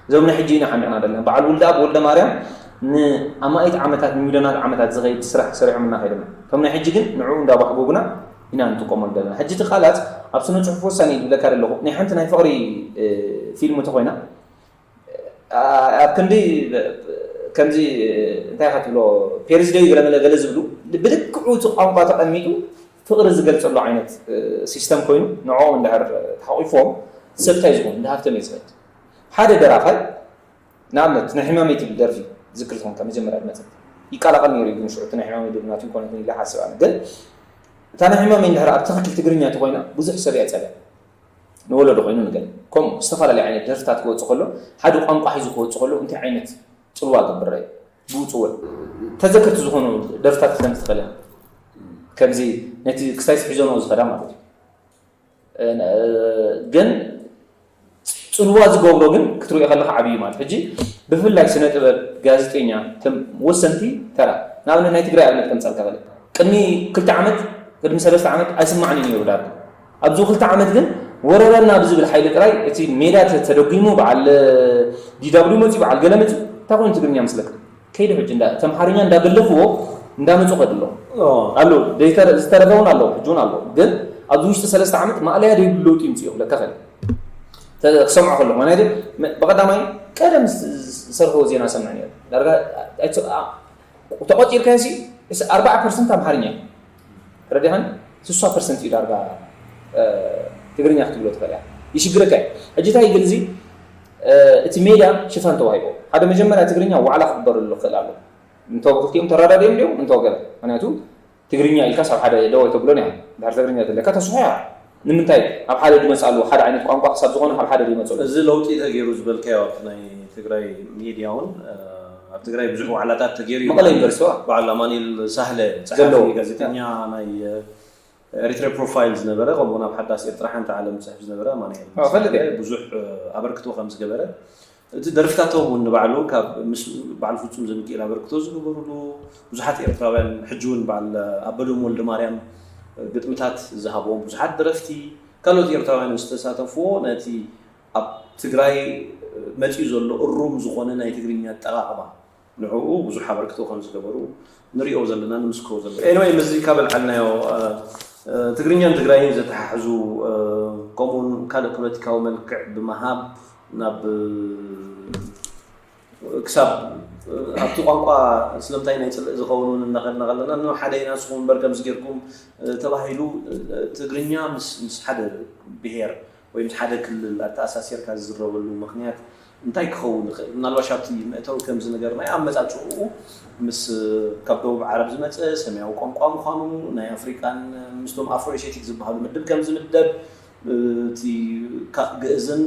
እዞም ናይ ሕጂ ኢና ሓሚቕና ዘለና በዓል ውልደኣብ ወልደማርያም ንኣማኢት ዓመታት ንሚልዮናት ዓመታት ዝኸይድ ስራሕ ሰሪሖምልና ከይዶም እዮም። እቶም ናይ ሕጂ ግን ንዕኡ እንዳባሕጎጉና ኢና ንጥቀመሉ ዘለና። ሕጂ እቲ ቃላት ኣብ ስነ ፅሑፍ ወሳኒ እዩ ዝብለካ ዘለኹ ናይ ሓንቲ ናይ ፍቕሪ ፊልም እንተኾይና ኣብ ክንዲ ከምዚ እንታይ ኢኻ ትብሎ ፔርዝ ደዩ ገለመለ ገለ ዝብሉ ብልክዑ እቲ ቋንቋ ተቐሚጡ ፍቕሪ ዝገልፀሉ ዓይነት ሲስተም ኮይኑ ንዕኦም እንድሕር ተሓቂፎም ሰብ እንታይ ዝኾኑ እንዳ ሃብቶም እየ ዝኸድ ሓደ ደራፋይ ንኣብነት ናይ ሕማመይ ትብል ደርፊ ዝክር ዝኾንካ መጀመርያ ዝመፀት ይቀላቐል ነይሩ ግን ሽዑ እቲ ናይ ሕማመይ ድብል ናቱ ይኮነትን ኢለ ሓስብ ኣነ ግን እታ ናይ ሕማመይ እንድሕር ኣብ ትኽክል ትግርኛ ተኮይና ብዙሕ ሰብ እያ ፀልያ ንወለዶ ኮይኑ ንገለ ከምኡ ዝተፈላለዩ ዓይነት ደርፍታት ክወፅእ ከሎ ሓደ ቋንቋ ሒዙ ክወፅእ ከሎ እንታይ ዓይነት ፅልዋ ገብረ እዩ ብኡ ፅውዕ ተዘከርቲ ዝኾኑ ደርፍታት ክተምፅ ትኽእል ከምዚ ነቲ ክሳይ ስሒዞኖ ዝኸዳ ማለት እዩ ግን ፅልዋ ዝገብሮ ግን ክትሪኦ ከለካ ዓብዩ ማለት ሕጂ ብፍላይ ስነ ጥበብ ጋዜጠኛ ከም ወሰንቲ ተራ ንኣብነት ናይ ትግራይ ኣብነት ከምፃልካ ከለ ቅድሚ ክልተ ዓመት ቅድሚ ሰለስተ ዓመት ኣይስማዕን ነይሩ ዳር ኣብዚ ክልተ ዓመት ግን ወረረና ብዝብል ሓይሊ ጥራይ እቲ ሜዳ ተ- ተደጒሙ በዓል ዲ ደብሊው መፂኡ በዓል ገለ መፂኡ እንታይ ኮይኑ ትግርኛ ምስለካ ከይዱ ሕጂ እንዳ ተምሓርኛ እንዳገለፍዎ እንዳመፁ ከዱ ኣለዉ ኣሎ ደይተ- ዝተረፈ እውን ኣለዉ ሕጂ እውን ኣለዉ ግን ኣብዚ ውሽጢ ሰለስተ ዓመት ማእለያ ደይብሉ ለውጢ ይምፅኡ ክብለካ ኸእል ተ- ክሰምዖ ከለኹ ማለት እዩ መ- ብቐዳማይ ቀደም ዝ- ዝሰርሕዎ ዜና ሰምዕ ነይሩ ዳርጋ ኣይተ- ኣ- ተቖፂርካዮ ሲ ኣርባዓ ፐርሰንት ኣምሓርኛ እዩ ተረዲኻኒ ስሳ ፐርሰንት እዩ ዳርጋ እ፣ ትግርኛ ክትብሎ ትኽእል እያ ይሽግረካ እዩ ሕጂ እንታይ ይብል እዚ እ፣ እቲ ሜድያ ሽፋን ተዋሂቦ ሓደ መጀመርያ ትግርኛ ዋዕላ ክግበረሉ ክኽእል ኣሎ እንተ ክልቲኦም ተረዳድዮም ድዮም እንተ ገለ ምክንያቱ ትግርኛ ኢልካ ሳብ ሓደ ደወ ተብሎን እያ ድሕር ትግርኛ ዘለካ ተስሖ እያ ንምንታይ ኣብ ሓደ ድመፅኣሉ ሓደ ዓይነት ቋንቋ ክሳብ ዝኾነ ካብ ሓደ ድመፅሉ እዚ ለውጢ ተገይሩ ዝበልካዮ ኣብቲ ናይ ትግራይ ሚድያ እውን ኣብ ትግራይ ብዙሕ ዋዕላታት ተገይሩ እዩ። መቐለ ዩኒቨርሲቲ ዋ? በዓል ኣማኒል ሳህለ ጸሓፊ ዘለዎ። ጋዜጠኛ ናይ ኤሪትሪያ ፕሮፋይል ዝነበረ ከምኡውን ኣብ ሓዳስ ኤርትራ ሓንቲ ዓለም ዝጽሕፍ ዝነበረ ኣማኒኤል ኣዎ፣ ፈልጥ እየ። ሳህለ ብዙሕ ኣበርክቶ ከም ዝገበረ እቲ ደርፍታቶም እውን ንባዕሉ ካብ ምስ በዓል ፍጹም ዘሚካኤል ኣበርክቶ ዝገበሩሉ ብዙሓት ኤርትራውያን ሕጂ እውን በዓል ኣበዶም ወልደ ማርያም ግጥምታት ዝሃብዎም ብዙሓት ደረፍቲ ካልኦት ኤርትራውያን ዝተሳተፍዎ ነቲ ኣብ ትግራይ መፂኡ ዘሎ እሩም ዝኾነ ናይ ትግርኛ ኣጠቓቕማ ንዕኡ ብዙሕ ኣበርክቶ ከም ዝገበሩ ንሪኦ ዘለና ንምስክሮ ዘለና። ኤኒወይ ምስዚ ካብ ኣልዓልናዮ ትግርኛን ትግራይን ዘተሓሕዙ ከምኡውን ካልእ ፖለቲካዊ መልክዕ ብምሃብ ናብ ክሳብ ኣብቲ ቋንቋ ስለምንታይ ናይ ፅልእ ዝኸውን እውን እናኸድና ከለና ንሓደ ኢና ንስኹም እምበር ከምዚ ጌርኩም ተባሂሉ ትግርኛ ምስ ምስ ሓደ ብሄር ወይ ምስ ሓደ ክልል ኣተኣሳሲርካ ዝዝረበሉ ምኽንያት እንታይ ክኸውን ይኽእል? ምናልባሽ ኣብቲ መእተዊ ከም ዝነገርናዮ ኣመፃፅእኡ ምስ ካብ ደቡብ ዓረብ ዝመፀ ሰማያዊ ቋንቋ ምዃኑ ናይ ኣፍሪቃን ምስቶም ኣፍሮ ኤሽያቲክ ዝበሃሉ ምድብ ከም ዝምደብ እቲ ግእዝን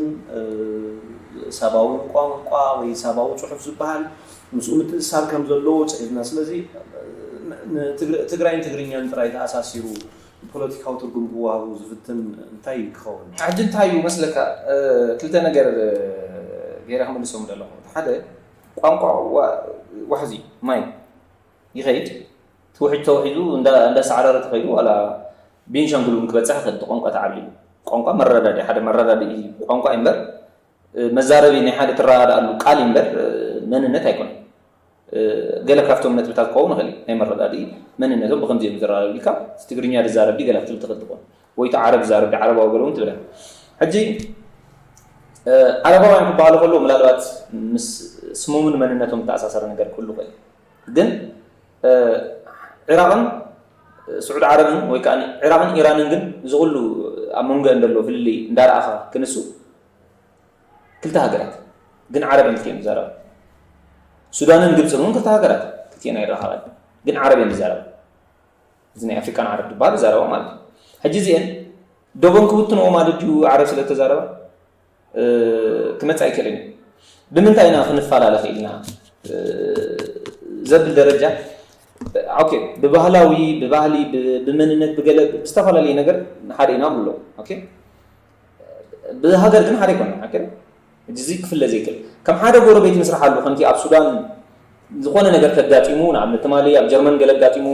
ሳባዊ ቋንቋ ወይ ሳባዊ ፅሑፍ ዝበሃል ምስኡ ምትእስሳር ከም ዘለዎ ፅሒፍና ስለዚ ትግራይን ትግርኛን ጥራይ ተኣሳሲሩ ፖለቲካዊ ትርጉም ክወሃቡ ዝፍትን እንታይ ክኸውን? ሕጂ እንታይ እዩ መስለካ ክልተ ነገር ገይረ ክምልሶም ዘለኹ ሓደ ቋንቋ ዋሕዚ ማይ ይኸይድ ትውሕጅ ተውሒዙ እንዳሰዓረረ ተኸይዱ ዋላ ቤንሻንጉል እውን ክበፅሕ ይኽእል ቋንቋ ተዓብሊሉ ቋንቋ መረዳድኢ ሓደ መረዳድኢ ቋንቋ እዩ እምበር መዛረቢ ናይ ሓደ ትረዳድኣሉ ቃል እዩ እምበር መንነት ኣይኮነን ገለ ካብቶም ነጥብታት ክኸውን ይኽእል ናይ መረዳድኢ መንነቶም ብከምዚ እዮም ዝረዳድኡ ኢልካ ትግርኛ ዝዛረብ ገለ ክትብል ትኽእል ትኾን ወይ እቲ ዓረብ ዝዛረብ ዓረባዊ ገለ እውን ትብለ ሕጂ ዓረባውያን ክበሃሉ ከለዉ ምናልባት ምስ ስሞምን መንነቶም ዝተኣሳሰረ ነገር ክህሉ ይኽእል ግን ዒራቕን ስዑድ ዓረብን ወይ ከዓ ዒራቕን ኢራንን ግን እዚ ኩሉ ኣብ መንጎ እንደሎ ፍልልይ እንዳረኣኻ ክንሱ ክልተ ሃገራት ግን ዓረብ እዮም ክልቲኦም ዝዛረባ ሱዳንን ግብፅን እውን ክልተ ሃገራት ክልቲኤን ኣይራኸባን ግን ዓረብ እዮም ዝዛረባ እዚ ናይ ኣፍሪቃን ዓረብ ዝበሃል ይዛረባ ማለት እዩ ሕጂ እዚአን ዶቦን ክብትንኦ ማለት ድዩ ዓረብ ስለተዛረባ ክመፅእ ኣይክእልን እዩ ብምንታይ ኢና ክንፈላለ ክኢልና ዘብል ደረጃ ኦኬ ብባህላዊ ብባህሊ ብመንነት ብገለ ብዝተፈላለየ ነገር ሓደ ኢና ብሎ ኦኬ ብሃገር ግን ሓደ ይኮነ ሓቅን እዚ ክፍለ ዘይክእል ከም ሓደ ጎረቤት ንስርሓሉ ከምቲ ኣብ ሱዳን ዝኾነ ነገር ከጋጢሙ ንኣብነት ትማሊ ኣብ ጀርመን ገለ ኣጋጢሙ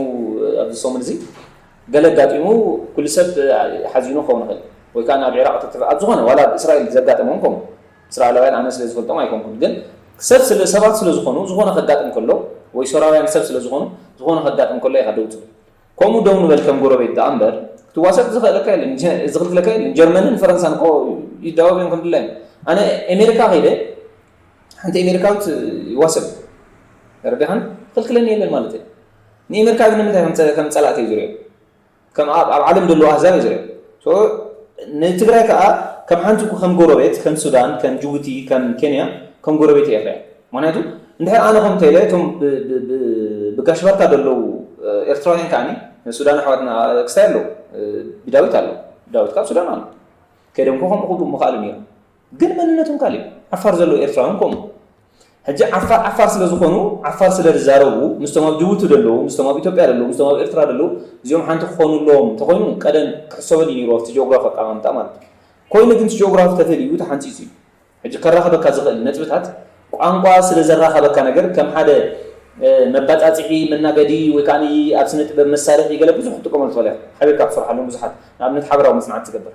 ኣብዚ ሰሙን እዚ ገለ ኣጋጢሙ ኩሉ ሰብ ሓዚኑ ክኸውን ይኽእል ወይ ከዓ ናብ ዒራቅ ተትፍ ኣብ ዝኾነ ዋላ ኣብ እስራኤል ዘጋጠሞም ከምኡ እስራኤላውያን ኣነ ስለ ዝፈልጦም ኣይኮንኩን ግን ሰብ ስለ ሰባት ስለ ዝኾኑ ዝኾነ ከጋጥም ከሎ ወይ ሶራውያን ሰብ ስለ ዝኾኑ ዝኾነ ከጋጥም ከሎ ኢኻ ደው ትብል ከምኡ ደው ንበል ከም ጎረቤት ደኣ እምበር ክትዋሰጥ ዝኽእለካ የለን፣ ዝኽልክለካ የለን። ጀርመንን ፈረንሳን እኮ ይደባበዮም ከም ድላዮም። ኣነ ኤሜሪካ ከይደ ሓንቲ ኤሜሪካዊት ይዋሰብ ተረዲኻን ክልክለኒ የለን ማለት እየ። ንኤሜሪካ ግን ንምንታይ ከም ጸላእቲ እዩ ዝሪኦ? ከም ኣብ ዓለም ዘለዉ ኣህዛብ እዩ ዝሪኦ። ንትግራይ ከዓ ከም ሓንቲ ከም ጎረቤት ከም ሱዳን ከም ጅቡቲ ከም ኬንያ ከም ጎረቤት እየ ክሪኣ። ምክንያቱ እንድሕር ኣነ ከም ተይለ እቶም ብጋሽ ባርካ ዘለዉ ኤርትራውያን ከዓ ሱዳን ኣሕዋትና ክስታይ ኣለዉ ብዳዊት ኣለዉ ብዳዊት ካብ ሱዳን ኣሎ ከይደም ከምኡ ክብሉ ምኽኣሉ ነይሩ ግን መንነቶም ካሊእ ዓፋር ዘለዉ ኤርትራውያን ከምኡ ሕጂ ዓፋር ዓፋር ስለ ዝኾኑ ዓፋር ስለ ዝዛረቡ ምስቶም ኣብ ጅቡቲ ዘለዉ ምስቶም ኣብ ኢትዮጵያ ዘለዉ ምስቶም ኣብ ኤርትራ ዘለዉ እዚኦም ሓንቲ ክኾኑ ኣለዎም እንተኾይኑ ቀደም ክሕሰበሉ ነይሩ ኣብቲ ጂኦግራፊ ኣቀማምጣ ማለት እዩ ኮይኑ ግን ጂኦግራፊ ተፈልዩ ተሓንፂፁ እዩ ሕጂ ከራኽበካ ዝኽእል ነጥብታት ቋንቋ ስለ ዘራኸበካ ነገር ከም ሓደ መባፃፅዒ መናገዲ ወይ ከዓ ኣብ ስነ ጥበብ መሳርሒ ገለ ብዙሕ ትጥቀመሉ ትኽእል ኢኻ ሓቢርካ ትሰርሓሎም ብዙሓት ንኣብነት ሓበራዊ መፅናዕቲ ትገብር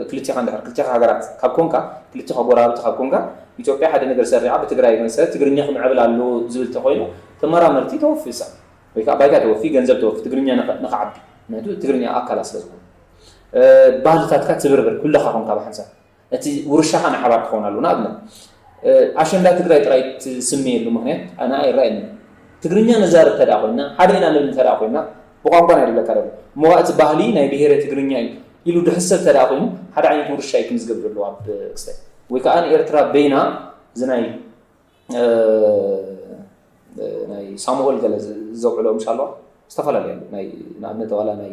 ክልቲኻ እንድሕር ክልቲኻ ሃገራት ካብ ኮንካ፣ ክልቲኻ ጎረባብቲ ካብ ኮንካ፣ ኢትዮጵያ ሓደ ነገር ሰሪዓ ብትግራይ መሰረት ትግርኛ ክምዕብል ኣለዎ ዝብል ተኮይኑ፣ ተመራመርቲ ተወፊ እሳ፣ ወይ ከዓ ባይታ ተወፊ፣ ገንዘብ ተወፊ፣ ትግርኛ ንኸ- ንኸዓቢ። ምክንያቱ ትግርኛ ኣካላ ስለ ዝኾነ። እ፣ ባህልታትካ ትብርብር፣ ኩለኻ ኮንካ ብሓንሳብ። እቲ ውርሻኻ ናይ ሓባር ክኸውን ኣለዎ። ንኣብነት፣ እ፣ ኣሸንዳ ትግራይ ጥራይ ትስመየሉ ምክንያት ኣነ ኣይረኣየንን። ትግርኛ ንዛረብ ተደኣ ኮይና፣ ሓደ ኢና ንብል ተደኣ ኮይና፣ ብቋንቋ ናይ ደለካ ደሎ። እሞ እቲ ባህሊ ናይ ብሄረ ትግርኛ እዩ ኢሉ ድሕሰብ ተደኣ ኮይኑ፣ ሓደ ዓይነት ውርሻ እዩ ክምዝገብ ዘለዎ ኣብ ክስታይ። ወይ ከዓ ንኤርትራ በይና እዚ ናይ፣ እ፣ እ፣ ናይ ሳሙኤል ገለ ዝ- ዘውዕሎ ምሽ ኣለዋ። ዝተፈላለዩ ኣለዉ። ናይ ንኣብነት ዋላ ናይ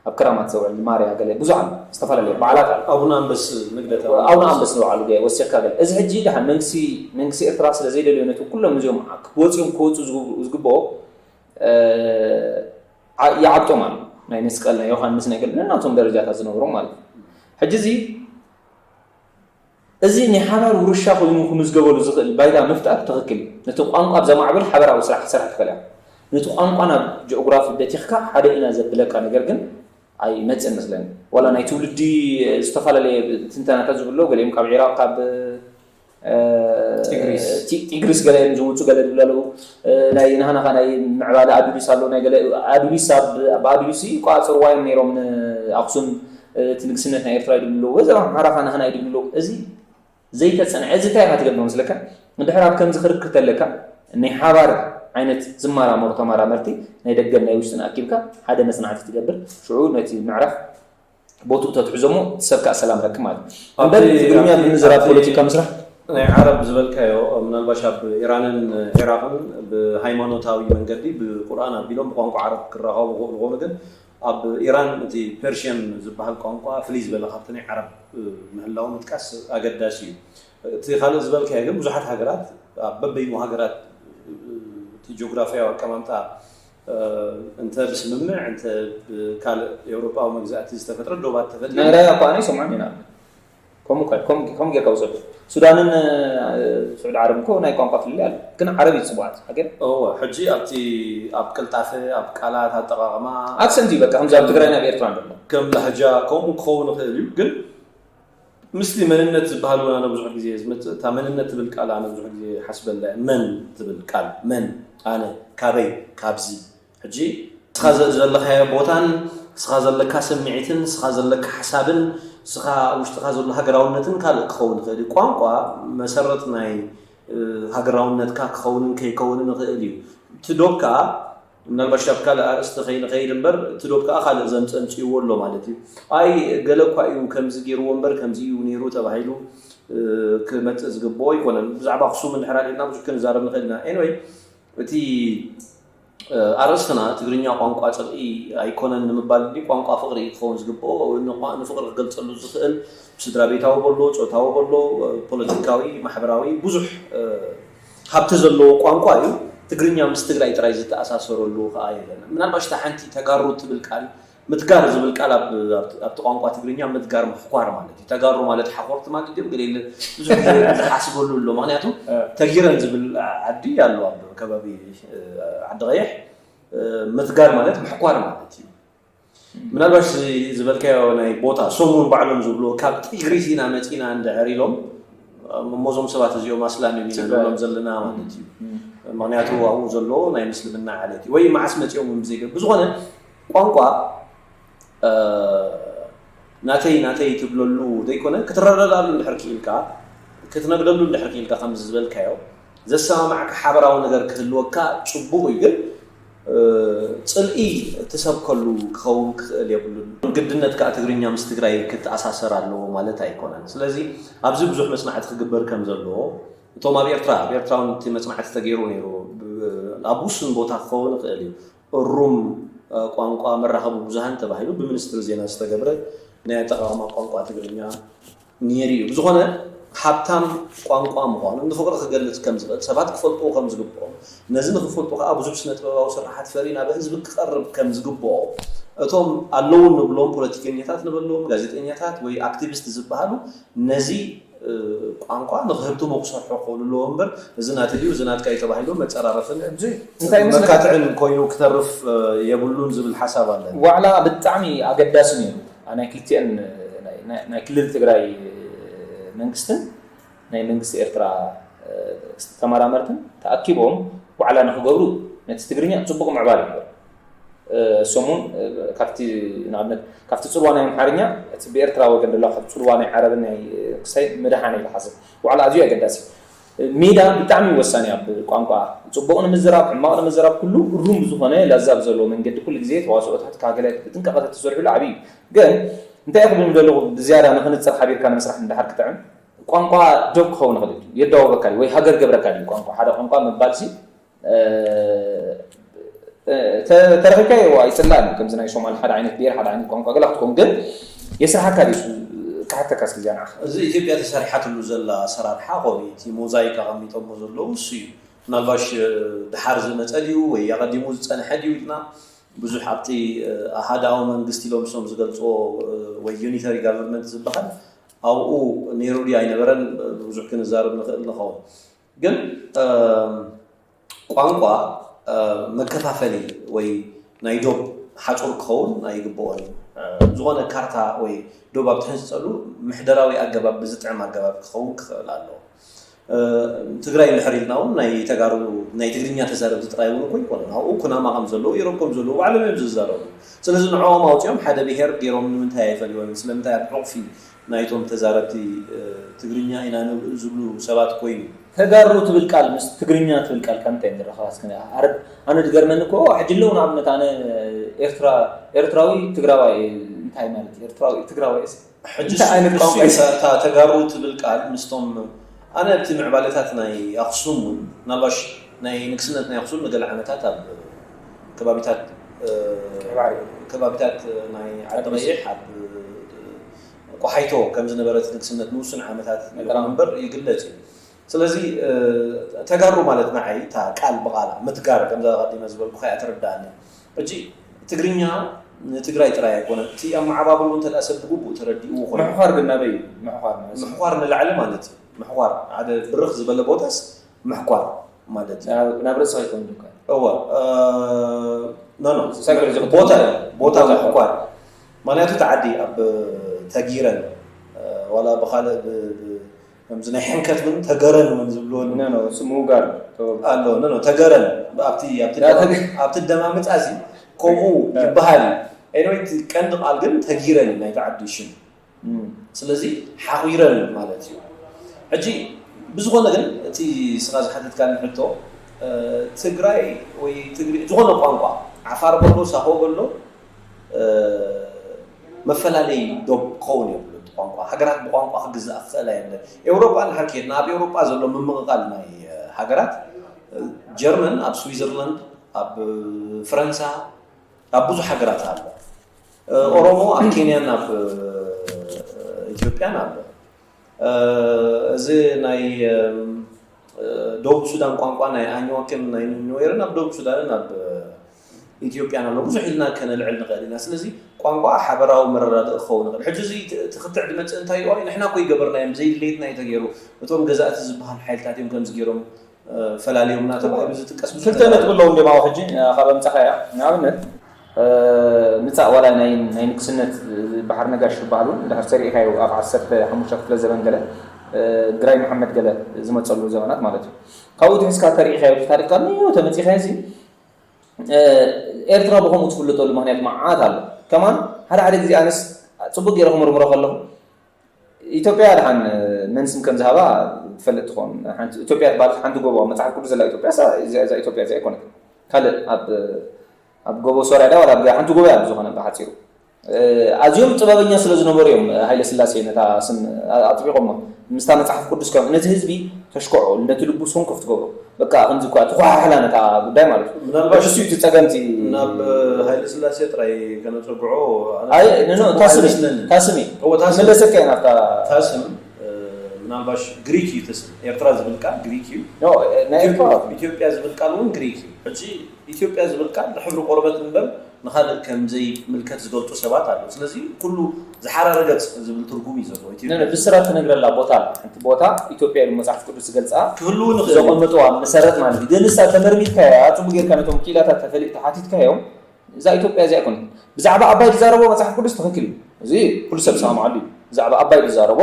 ኣብ ክራማት ዘውዕል ማርያ ገለ ብዙሕ ኣሎ። ዝተፈላለዩ በዓላት ኣሎ። ኣቡነ ኣንበስ ንግደት ኣቡነ ኣንበስ ንበዓሉ ገ- ወሲኽካ ገለ። እዚ ሕጂ ደሓን መንግስቲ መንግስቲ ኤርትራ ስለ ዘይደልዮ ነቲ ኩሎም እዚኦም ዓ- ክወፅኦም ክወፁ ዝግብ- ዝግብኦ፣ እ፣ ዓ- ይዓብጦም ኣሎ። ናይ መስቀል ናይ ዮሃንስ ናይ ገለ ነናቶም ደረጃታት ዝነብሮም ማለት እዩ። ሕጂ እዚ እዚ ናይ ሓባር ውርሻ ኮይኑ ክምዝገበሉ ዝኽእል ባይታ ምፍጣር ትኽክል እዩ። ነቲ ቋንቋ ኣብ ዘማዕብል ሓበራዊ ስራሕ ክትሰርሕ ትኽእል እያ። ነቲ ቋንቋ ናብ ጂኦግራፊ በቲኽካ ሓደ ኢና ዘብለካ ነገር ግን ኣይመጽእን መስለኒ። ዋላ ናይ ትውልዲ ዝተፈላለየ ትንተናታት ዝብሎ ገሊኦም ካብ ዒራቕ ካብ እ፣ ጢግሪስ። ቲ- ጢግሪስ ገለ እዮም ዝውፁ ገለ ዝብሉ ኣለዉ። እ፣ ናይ ናህናኻ ናይ ምዕባለ ኣዱሊስ ኣሎ ናይ ገለ ኣዱሊስ ኣብ ኣብ ኣዱሊስ ይቆፃፀርዋ እዮም ነይሮም ንኣክሱም። እ፣ እቲ ንግስነት ናይ ኤርትራ ይድብሉ ኣለዉ። እዚ ኣምሓራኻ ናህና ይድብሉ ኣለዉ። እዚ ዘይተጸንዐ እዚ እንታይ ኢኻ ትገብር መስለካ? እንድሕር ኣብ ከምዚ ክርክር ተለካ ናይ ሓባር ዓይነት ዝመራመሩ ተመራመርቲ ናይ ደገን ናይ ውሽጥን ኣኪብካ ሓደ መጽናዕቲ ትገብር። ሽዑ ነቲ ምዕራፍ ቦትኡ ተትሕዞሞ እቲ ሰብ ከኣ ሰላም ረክብ ማለት እዩ። እምበር ኣብቲ- ትግርኛ ኣብቲ- ብምዝራብ ኣብቲ ፖለቲካ ምስራሕ ናይ ዓረብ ዝበልካዮ ምናልባሽ ኣብ ኢራንን ዒራቕን ብሃይማኖታዊ መንገዲ ብቁርኣን ኣቢሎም ብቋንቋ ዓረብ ክራኸቡ ክኽእሉ ክኾኑ ግን ኣብ ኢራን እቲ ፐርሽያን ዝበሃል ቋንቋ ፍልይ ዝበለ ካብቲ ናይ ዓረብ ምህላው ምጥቃስ ኣገዳሲ እዩ። እቲ ካልእ ዝበልካዮ ግን ብዙሓት ሃገራት ኣብ በበይኑ ሃገራት እቲ ጂኦግራፊያዊ ኣቀማምጣ እንተ ብስምምዕ እንተ ብካልእ ኤውሮጳዊ መግዛእቲ ዝተፈጥረ ዶባት ተፈጢሩ ናይ ራያ እኮ ኣነ ይሰምዖም ኢና። ከምኡ ከ- ከምኡ ከምኡ ጌርካ ውሰዱ። ሱዳንን እ፣ ስዑድ ዓረብ እኮ ናይ ቋንቋ ፍልልይ ኣሎ ግን ዓረብ እዩ ዝፅዋዕ። ግን እወ ሕጂ ኣብቲ ኣብ ቅልጣፈ ኣብ ቃላት ኣጠቃቕማ ኣክሰንት እዩ በቃ ከምዚ ኣብ ትግራይ ናብ ኤርትራ እንደሎ ከም ላህጃ ከምኡ ክኸውን ይኽእል እዩ ግን ምስቲ መንነት ዝበሃል እውን ኣነ ብዙሕ ግዜ ዝመፅእ እታ መንነት ትብል ቃል ኣነ ብዙሕ ግዜ ሓስበላ እየ። መን ትብል ቃል መን ኣነ ካበይ ካብዚ ሕጂ እስኻ ዘ- ዘለኻዮ ቦታን እስኻ ዘለካ ስምዒትን እስኻ ዘለካ ሓሳብን እስኻ ውሽጥኻ ዘሎ ሃገራውነትን ካልእ ክኸውን ይኽእል እዩ። ቋንቋ መሰረት ናይ እ፣ ሃገራውነትካ ክኸውንን ከይከውንን ይኽእል እዩ። እቲ ዶብ ከዓ ምናልባሽ ኣብ ካልእ ኣርእስቲ ከይንኸይድ እምበር እቲ ዶብ ከዓ ካልእ ዘምፀ ኣምፅእዎ ኣሎ ማለት እዩ። ኣይ ገለ እኳ እዩ ከምዚ ገይርዎ እምበር ከምዚ እዩ ነይሩ ተባሂሉ እ፣ ክመፅእ ዝግብኦ ኣይኮነን። ብዛዕባ ኣክሱም እንድሕር ኣልዒልና ብዙሕ ክንዛረብ ንኽእል ኢና። ኤኒወይ እቲ ኣርእስትና ትግርኛ ቋንቋ ጽልኢ ኣይኮነን ንምባል ድዩ ቋንቋ ፍቕሪ እዩ ክኸውን ዝግብኦ? ንፍቕሪ ክገልጸሉ ዝኽእል ብስድራ ቤታዊ በሎ፣ ጾታዊ በሎ፣ ፖለቲካዊ፣ ማሕበራዊ ብዙሕ ሃብቲ ዘለዎ ቋንቋ እዩ። ትግርኛ ምስ ትግራይ ጥራይ ዝተኣሳሰረሉ ከኣ የለን። ምናልባሽ እታ ሓንቲ ተጋሩ ትብል ቃል ምትጋር ዝብል ቃል ኣብቲ ቋንቋ ትግርኛ ምትጋር ምሕኳር ማለት እዩ። ተጋሩ ማለት ሓኾርቲ ማለት ድዮም ገለ ኢለ ብዙሕ ግዜ ዝሓስበሉ ኣሎ። ምክንያቱ ተጊረን ዝብል ዓዲ ኣሎ ኣብ ከባቢ ዓዲ ቀይሕ ምትጋር ማለት ምሕኳር ማለት እዩ። ምናልባሽ ዝበልካዮ ናይ ቦታ ሰሙን ባዕሎም ዝብልዎ ካብ ጢግሪስ ኢና መፂና እንድሕር ኢሎም እሞዞም ሰባት እዚኦም ኣስላም እዮም ኢና ንብሎም ዘለና ማለት እዩ። ምክንያቱ ኣብኡ ዘሎ ናይ ምስልምና ዓሌት እዩ ወይ መዓስ መፂኦም እውን ብዘይገ ብዝኾነ ቋንቋ ናተይ ናተይ ትብለሉ ዘይኮነ ክትረዳዳሉ እንድሕር ክኢልካ ክትነግደሉ እንድሕር ክኢልካ ከምዚ ዝበልካዮ ዘሰማማዕካ ሓበራዊ ነገር ክህልወካ ፅቡቕ እዩ ግን ፅልኢ ትሰብከሉ ክኸውን ክኽእል የብሉን። ግድነት ከዓ ትግርኛ ምስ ትግራይ ክትኣሳሰር ኣለዎ ማለት ኣይኮነን። ስለዚ ኣብዚ ብዙሕ መፅናዕቲ ክግበር ከም ዘለዎ እቶም ኣብ ኤርትራ ኣብ ኤርትራ እውን እቲ መፅናዕቲ ተገይሩ ነይሩ ኣብ ውሱን ቦታ ክኸውን ይኽእል እዩ። እሩም ቋንቋ መራኸቢ ብዙሃን ተባሂሉ ብሚኒስትሪ ዜና ዝተገብረ ናይ ኣጠቓቕማ ቋንቋ ትግርኛ ነይሩ እዩ። ብዝኾነ ሃብታም ቋንቋ ምዃኑ ንፍቕሪ ክገልጽ ከም ዝኽእል ሰባት ክፈልጥዎ ከም ዝግብኦም ነዚ ንኽፈልጡ ከኣ ብዙሕ ስነ ጥበባዊ ስርሓት ፈሪ ናብ ህዝቢ ክቐርብ ከም ዝግብኦ እቶም ኣለዉ ንብሎም ፖለቲከኛታት ንበሎም ጋዜጠኛታት ወይ ኣክቲቪስት ዝበሃሉ ነዚ ቋንቋ ንክህብትሞ ክሰርሑ ክኽእሉ ኣለዎ እምበር እዚ ናተይ እዩ እዚ ናትካ እዩ ተባሂሉ መፀራረፍን እንታይ ይመስለካ? መካትዕን ኮይኑ ክተርፍ የብሉን ዝብል ሓሳብ ኣለኒ። ዋዕላ ብጣዕሚ ኣገዳሲ ነይሩ። ናይ ክልቲአን ናይ ናይ ክልል ትግራይ መንግስትን ናይ መንግስቲ ኤርትራ ተመራመርትን ተኣኪቦም ዋዕላ ንክገብሩ ነቲ ትግርኛ ፅቡቕ ምዕባል ይግበር። ሰሙን ካብቲ ንኣብነት ካብቲ ፅልዋ ናይ ኣምሓርኛ እቲ ብኤርትራ ወገን ደላ ካብ ፅልዋ ናይ ዓረብን ናይ ክሳይ ምድሓን ኢለ ሓሰብ ዋዕላ ኣዝዩ ኣገዳሲ ሜዳ ብጣዕሚ ወሳኒ ኣብ ቋንቋ ፅቡቕ ንምዝራብ ሕማቕ ንምዝራብ ኩሉ እሩም ብዝኾነ ላዛብ ዘለዎ መንገዲ ኩሉ ግዜ ተዋስኦታት ካገለ ብጥንቃቐ ተተሰርሕሉ ዓብዪ እዩ። ግን እንታይ ክብል ዘለኹ ብዝያዳ ንክንፅር ሓቢርካ ንምስራሕ እንድሓር ክጥዕም ቋንቋ ዶብ ክኸውን ይኽእል እዩ የዳወበካ ድዩ ወይ ሃገር ገብረካ ድዩ ቋንቋ ሓደ ቋንቋ ምባልሲ ተረኺብካዮ ኣይፅላእን እዩ ከምዚ ናይ ሶማል ሓደ ዓይነት ብሄር ሓደ ዓይነት ቋንቋ ገላ ክትኮን ግን የስርሓካ ድዩ ክሓተካ እስኪ እዚኣ ንዓኻ እዚ ኢትዮጵያ ተሰሪሓትሉ ዘላ ኣሰራርሓ ኮቢ እቲ ሞዛይክ ኣቐሚጦሞ ዘለዉ እሱ እዩ ምናልባሽ ድሓር ዝመፀ ድዩ ወይ ኣቐዲሙ ዝፀንሐ ድዩ ኢልና ብዙሕ ኣብቲ ኣሃዳዊ መንግስቲ ኢሎም ሶም ዝገልፅዎ ወይ unitary government ዝበሃል ኣብኡ ነይሩ ድዩ ኣይነበረን ብዙሕ ክንዛረብ ንኽእል ንኸውን ግን ቋንቋ መከፋፈሊ ወይ ናይ ዶብ ሓፁር ክኸውን ኣይግብኦን እዩ። ዝኾነ ካርታ ወይ ዶብ ኣብ ትሕዝፀሉ ምሕደራዊ ኣገባብ ብዝጥዕም ኣገባብ ክኸውን ክኽእል ኣለዎ። ትግራይ እንድሕር ኢልና እውን ናይ ተጋሩ ናይ ትግርኛ ተዛረብቲ ጥራይ እውን እኮ ይኮኑን ኣብኡ ኩናማ ከም ዘለዉ ኢሮብ ከም ዘለዉ ባዕሎም እዮም ዝዛረቡ። ስለዚ ንዕኦም ኣውፂኦም ሓደ ብሄር ገይሮም ንምንታይ ኣይፈልዮን ስለምንታይ ኣብ ዕቑፊ ናይቶም ተዛረብቲ ትግርኛ ኢና ንብል ዝብሉ ሰባት ኮይኑ። ተጋሩ ትብል ቃል ምስ ትግርኛ ትብል ቃል ካብ ምንታይ እዮም ዝረኸባ እስኪ ንርኣ። ኣረ ኣነ ዝገርመኒ እኮ ሕጂ ኣለዉ ንኣብነት ኣነ ኤርትራ ኤርትራዊ ትግራዋይ እየ እንታይ ማለት እዩ ኤርትራዊ ትግራዋይ እየ ሕጂ እንታይ ዓይነት ንሱ ቋንቋ እዩ እዩ? እታ ተጋሩ ትብል ቃል ምስቶም ኣነ ኣብቲ ምዕባለታት ናይ ኣኽሱም እውን ምናልባሽ ናይ ንግስነት ናይ ኣኽሱም ንገለ ዓመታት ኣብ ከባቢታት ከባቢታት ናይ ዓዲ ቀይሕ ኣብ ቆሓይቶ ከም ዝነበረት ንግስነት ንውሱን ዓመታት ይኹን እምበር ይግለጽ እዩ። ስለዚ ተጋሩ ማለት ንዓይ እታ ቃል ብቓላ ምትጋር ከምዛ ቀዲመ ዝበልኩኻ እያ ትርዳኣኒ። ሕጂ ትግርኛ ንትግራይ ጥራይ ኣይኮነን እቲ ኣመዓባብሉ እንተ ሰብ ብግቡእ ተረዲእዎ ኮይኑ ምሕዃር ግን ናበይ እዩ? ምሕዃር ማለት እዩ። ምሕዃር ንላዕሊ ማለት እዩ። ምሕዃር ሓደ ብርኽ ዝበለ ቦታስ ምሕኳር ማለት እዩ። ናብ ናብ ርእሲ ከይኮን ዱካ። እወ እ፣ ኖ ኖ ሳይኮሎጂ ቦታ ቦታ ምሕኳር ምክንያቱ እቲ ዓዲ ኣብ ተጊረን እ፣ ዋላ ብካልእ ብ- ብ- ከምዚ ናይ ሕንከት እውን ተገረን እውን ዝብልዎ ኖ ኖ እሱ ምውጋር ተወ- ኣሎ ኖ ኖ ተገረን ኣብቲ ኣብቲ ያ፣ ተገ- ኣብቲ ደማምፃ እዚ ከምኡ ይበሃል እዩ ኤኒወይ እቲ ቀንዲ ቃል ግን ተጊረን እዩ ናይቲ ዓዲ ሽም እም፣ ስለዚ ሓኺረን ማለት እዩ ሕጂ ብዝኾነ ግን እቲ ስኻ ዝሓተትካኒ ሕቶ እ፣ ትግራይ ወይ ትግሪ ዝኾነ ቋንቋ ዓፋር በሎ ሳሆ በሎ መፈላለይ ዶብ ክኸውን የብሉን እቲ ቋንቋ። ሃገራት ብቋንቋ ክግዛእ ክኽእላ የለን። ኤውሮጳ እንድሕር ከይድና ኣብ ኤውሮጳ ዘሎ ምምቕቓል ናይ ሃገራት ጀርመን ኣብ ስዊዘርላንድ ኣብ ፍረንሳ ኣብ ብዙሕ ሃገራት ኣሎ። ኦሮሞ ኣብ ኬንያን ኣብ ኢትዮጵያን ኣሎ። እዚ ናይ ደቡብ ሱዳን ቋንቋ ናይ ኣኝዋክን ናይ ኑዌርን ኣብ ደቡብ ሱዳንን ኣብ ኢትዮጵያን ኣሎ ብዙሕ ኢልና ከነልዕል ንኽእል ኢና ስለዚ ቋንቋ ሓበራዊ መረዳድእ ክኸውን ይኽእል ሕጂ እዚ ትኽትዕ ዝመፅእ እንታይ እዩ ንሕና እኮ ይገበርናዮም ብዘይድሌትና እዩ ተገይሩ እቶም ገዛእቲ ዝበሃል ሓይልታት እዮም ከምዚ ገይሮም ፈላልዮምና ተባሂሉ ዝጥቀስ ብዙሕ ክልተ ነጥቢ ኣለዉ እንዲም ኣብኡ ሕጂ ካብ ኣምፃኻያ ንኣብነት ምጻእ ዋላ ናይ ናይ ንግስነት በሓር ነጋሽ ዝበሃል እውን እንድሕር ሰሪእካዮ ኣብ ዓሰርተ ሓሙሽተ ክፍለ ዘበን ገለ ግራይ መሓመድ ገለ ዝመፀሉ ዘበናት ማለት እዩ ካብኡ ትሕዝካ ተሪእካዮ ታሪክካ ንዮ ተመፂኻዮ ሲ ኤርትራ ብከምኡ ትፍልጠሉ ምክንያት መዓት ኣሎ ከማን ሓደ ሓደ ግዜ ኣነስ ፅቡቅ ገይረ ክምርምሮ ከለኹ ኢትዮጵያ ድሓን መን ስም ከም ዝሃባ ትፈልጥ ትኾን። ሓንቲ ኢትዮጵያ ትበሃል ሓንቲ ጎቦ ኣብ መጽሓፍ ቅዱስ ዘላ ኢትዮጵያ እሳ እዛ እዛ ኢትዮጵያ እዚኣ ኣይኮነትን። ካልእ ኣብ ኣብ ጎቦ ሶርያ ዳ ዋላ ኣብ ሓንቲ ጎቦ እያ ብዝኾነ ብሓጺሩ። ኣዝዮም ጥበበኛ ስለ ዝነበሩ እዮም ሃይለ ስላሴ ነታ ስም ኣጥቢቖሞ። ምስታ መጽሓፍ ቅዱስ ከም ነቲ ህዝቢ ተሽክዖ ነቲ ልቡ ሰንኮፍ ትገብሮ። በቃ ከምዚ እኳ ትኳሓሕላ ነታ ጉዳይ ማለት እዩ ምናልባት እሱ እዩ እቲ ፀገምቲ ናብ ሃይለ ስላሴ ጥራይ ከነፀግዖ ኣይ ኖ ኖ እታ ስሚ እታ ስሚ እወ እታ ስም ትምለሰካ እየ ናብታ እታ ስም ምናልባሽ ግሪክ እዩ እቲ ስም ኤርትራ ዝብል ቃል ግሪክ እዩ ኖ ናይ ኤርትራ ኢትዮጵያ ዝብል ቃል እውን ግሪክ እዩ ሕጂ ኢትዮጵያ ዝብል ቃል ንሕብሪ ቆርበት እምበር ንኻልእ ከም ዘይምልከት ዝገልጹ ሰባት ኣለዉ። ስለዚ ኩሉ ዝሓራረ ገጽ ዝብል ትርጉም እዩ ዘለዎ። ኢትዮጵያ ነ- ብስራት ትነግረላ ቦታ ኣላ ሓንቲ ቦታ ኢትዮጵያ ኢሉ መፅሓፍ ቅዱስ ዝገልፃ ክህልው ንኽእል እዩ። ዘቐመጥዋ መሰረት ማለት እዩ ግን ንሳ ተመርሚርካያ ፅቡቅ ጌርካ ነቶም ክኢላታት ተፈሊጥ ተሓቲትካዮም እዛ ኢትዮጵያ እዚኣ ኣይኮነት ብዛዕባ ኣባይ ዝዛረቦ መፅሓፍ ቅዱስ ትኽክል እዩ እዚ ኩሉ ሰብ ዝሰማማዓሉ እዩ ብዛዕባ ኣባይ ዝዛረቦ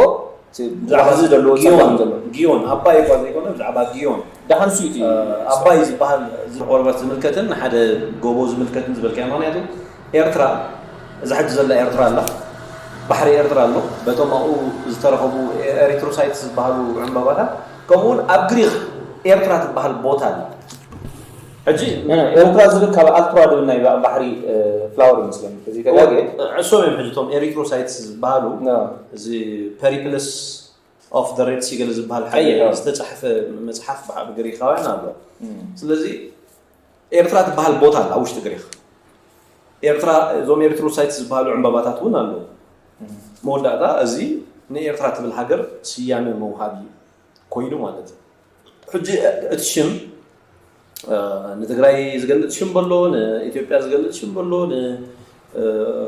እቲ ብዛዕባ ዋሕዚ ዘለዎ ጊዮን ጸገም ዘሎ ጊዮን ኣባይ እኳ ዘይኮነ ብዛዕባ ጊዮን ደሓን እሱ እቲ ኣባይ ዝበሃል እዚ ቆርበት ዝምልከትን ሓደ ጎቦ ዝምልከትን ዝበልካዮ። ምክንያቱ ኤርትራ፣ እዛ ሕጂ ዘላ ኤርትራ ኣላ፣ ባሕሪ ኤርትራ ኣሎ፣ በቶም ኣብኡ ዝተረኸቡ ኤሪትሮሳይትስ ዝበሃሉ ዕምባባታት፣ ከምኡውን ኣብ ግሪክ ኤርትራ ትበሃል ቦታ ኣላ። ሕጂ ኤርትራ ዝብል ካብ ኣልትራ ድብል ናይ ባሕሪ ፍላወር ይመስለኒ እዚ ተጋገ ዕሶም እዮም ሕጂ እቶም ኤሪትሮሳይትስ ዝበሃሉ እዚ ፐሪፕለስ ኦፍ ደ ሬድ ሲ ገለ ዝበሃል ሓደ ቀይሕ፣ አዎ። ዝተጻሕፈ መጽሓፍ ብዓቢ ግሪኻውያን ኣሎ። ስለዚ ኤርትራ ትበሃል ቦታ ኣላ ኣብ ውሽጢ ግሪኽ። ኤርትራ እዞም ኤሪትሮሳይትስ ዝበሃሉ ዕምባባታት እውን ኣለዉ። መወዳእታ እዚ ንኤርትራ ትብል ሃገር ስያመ መውሃቢ ኮይኑ ማለት እዩ። ሕጂ እቲ ሽም ንትግራይ ዝገልፅ ሽም በሎ፣ ንኢትዮጵያ ዝገልፅ ሽም በሎ፣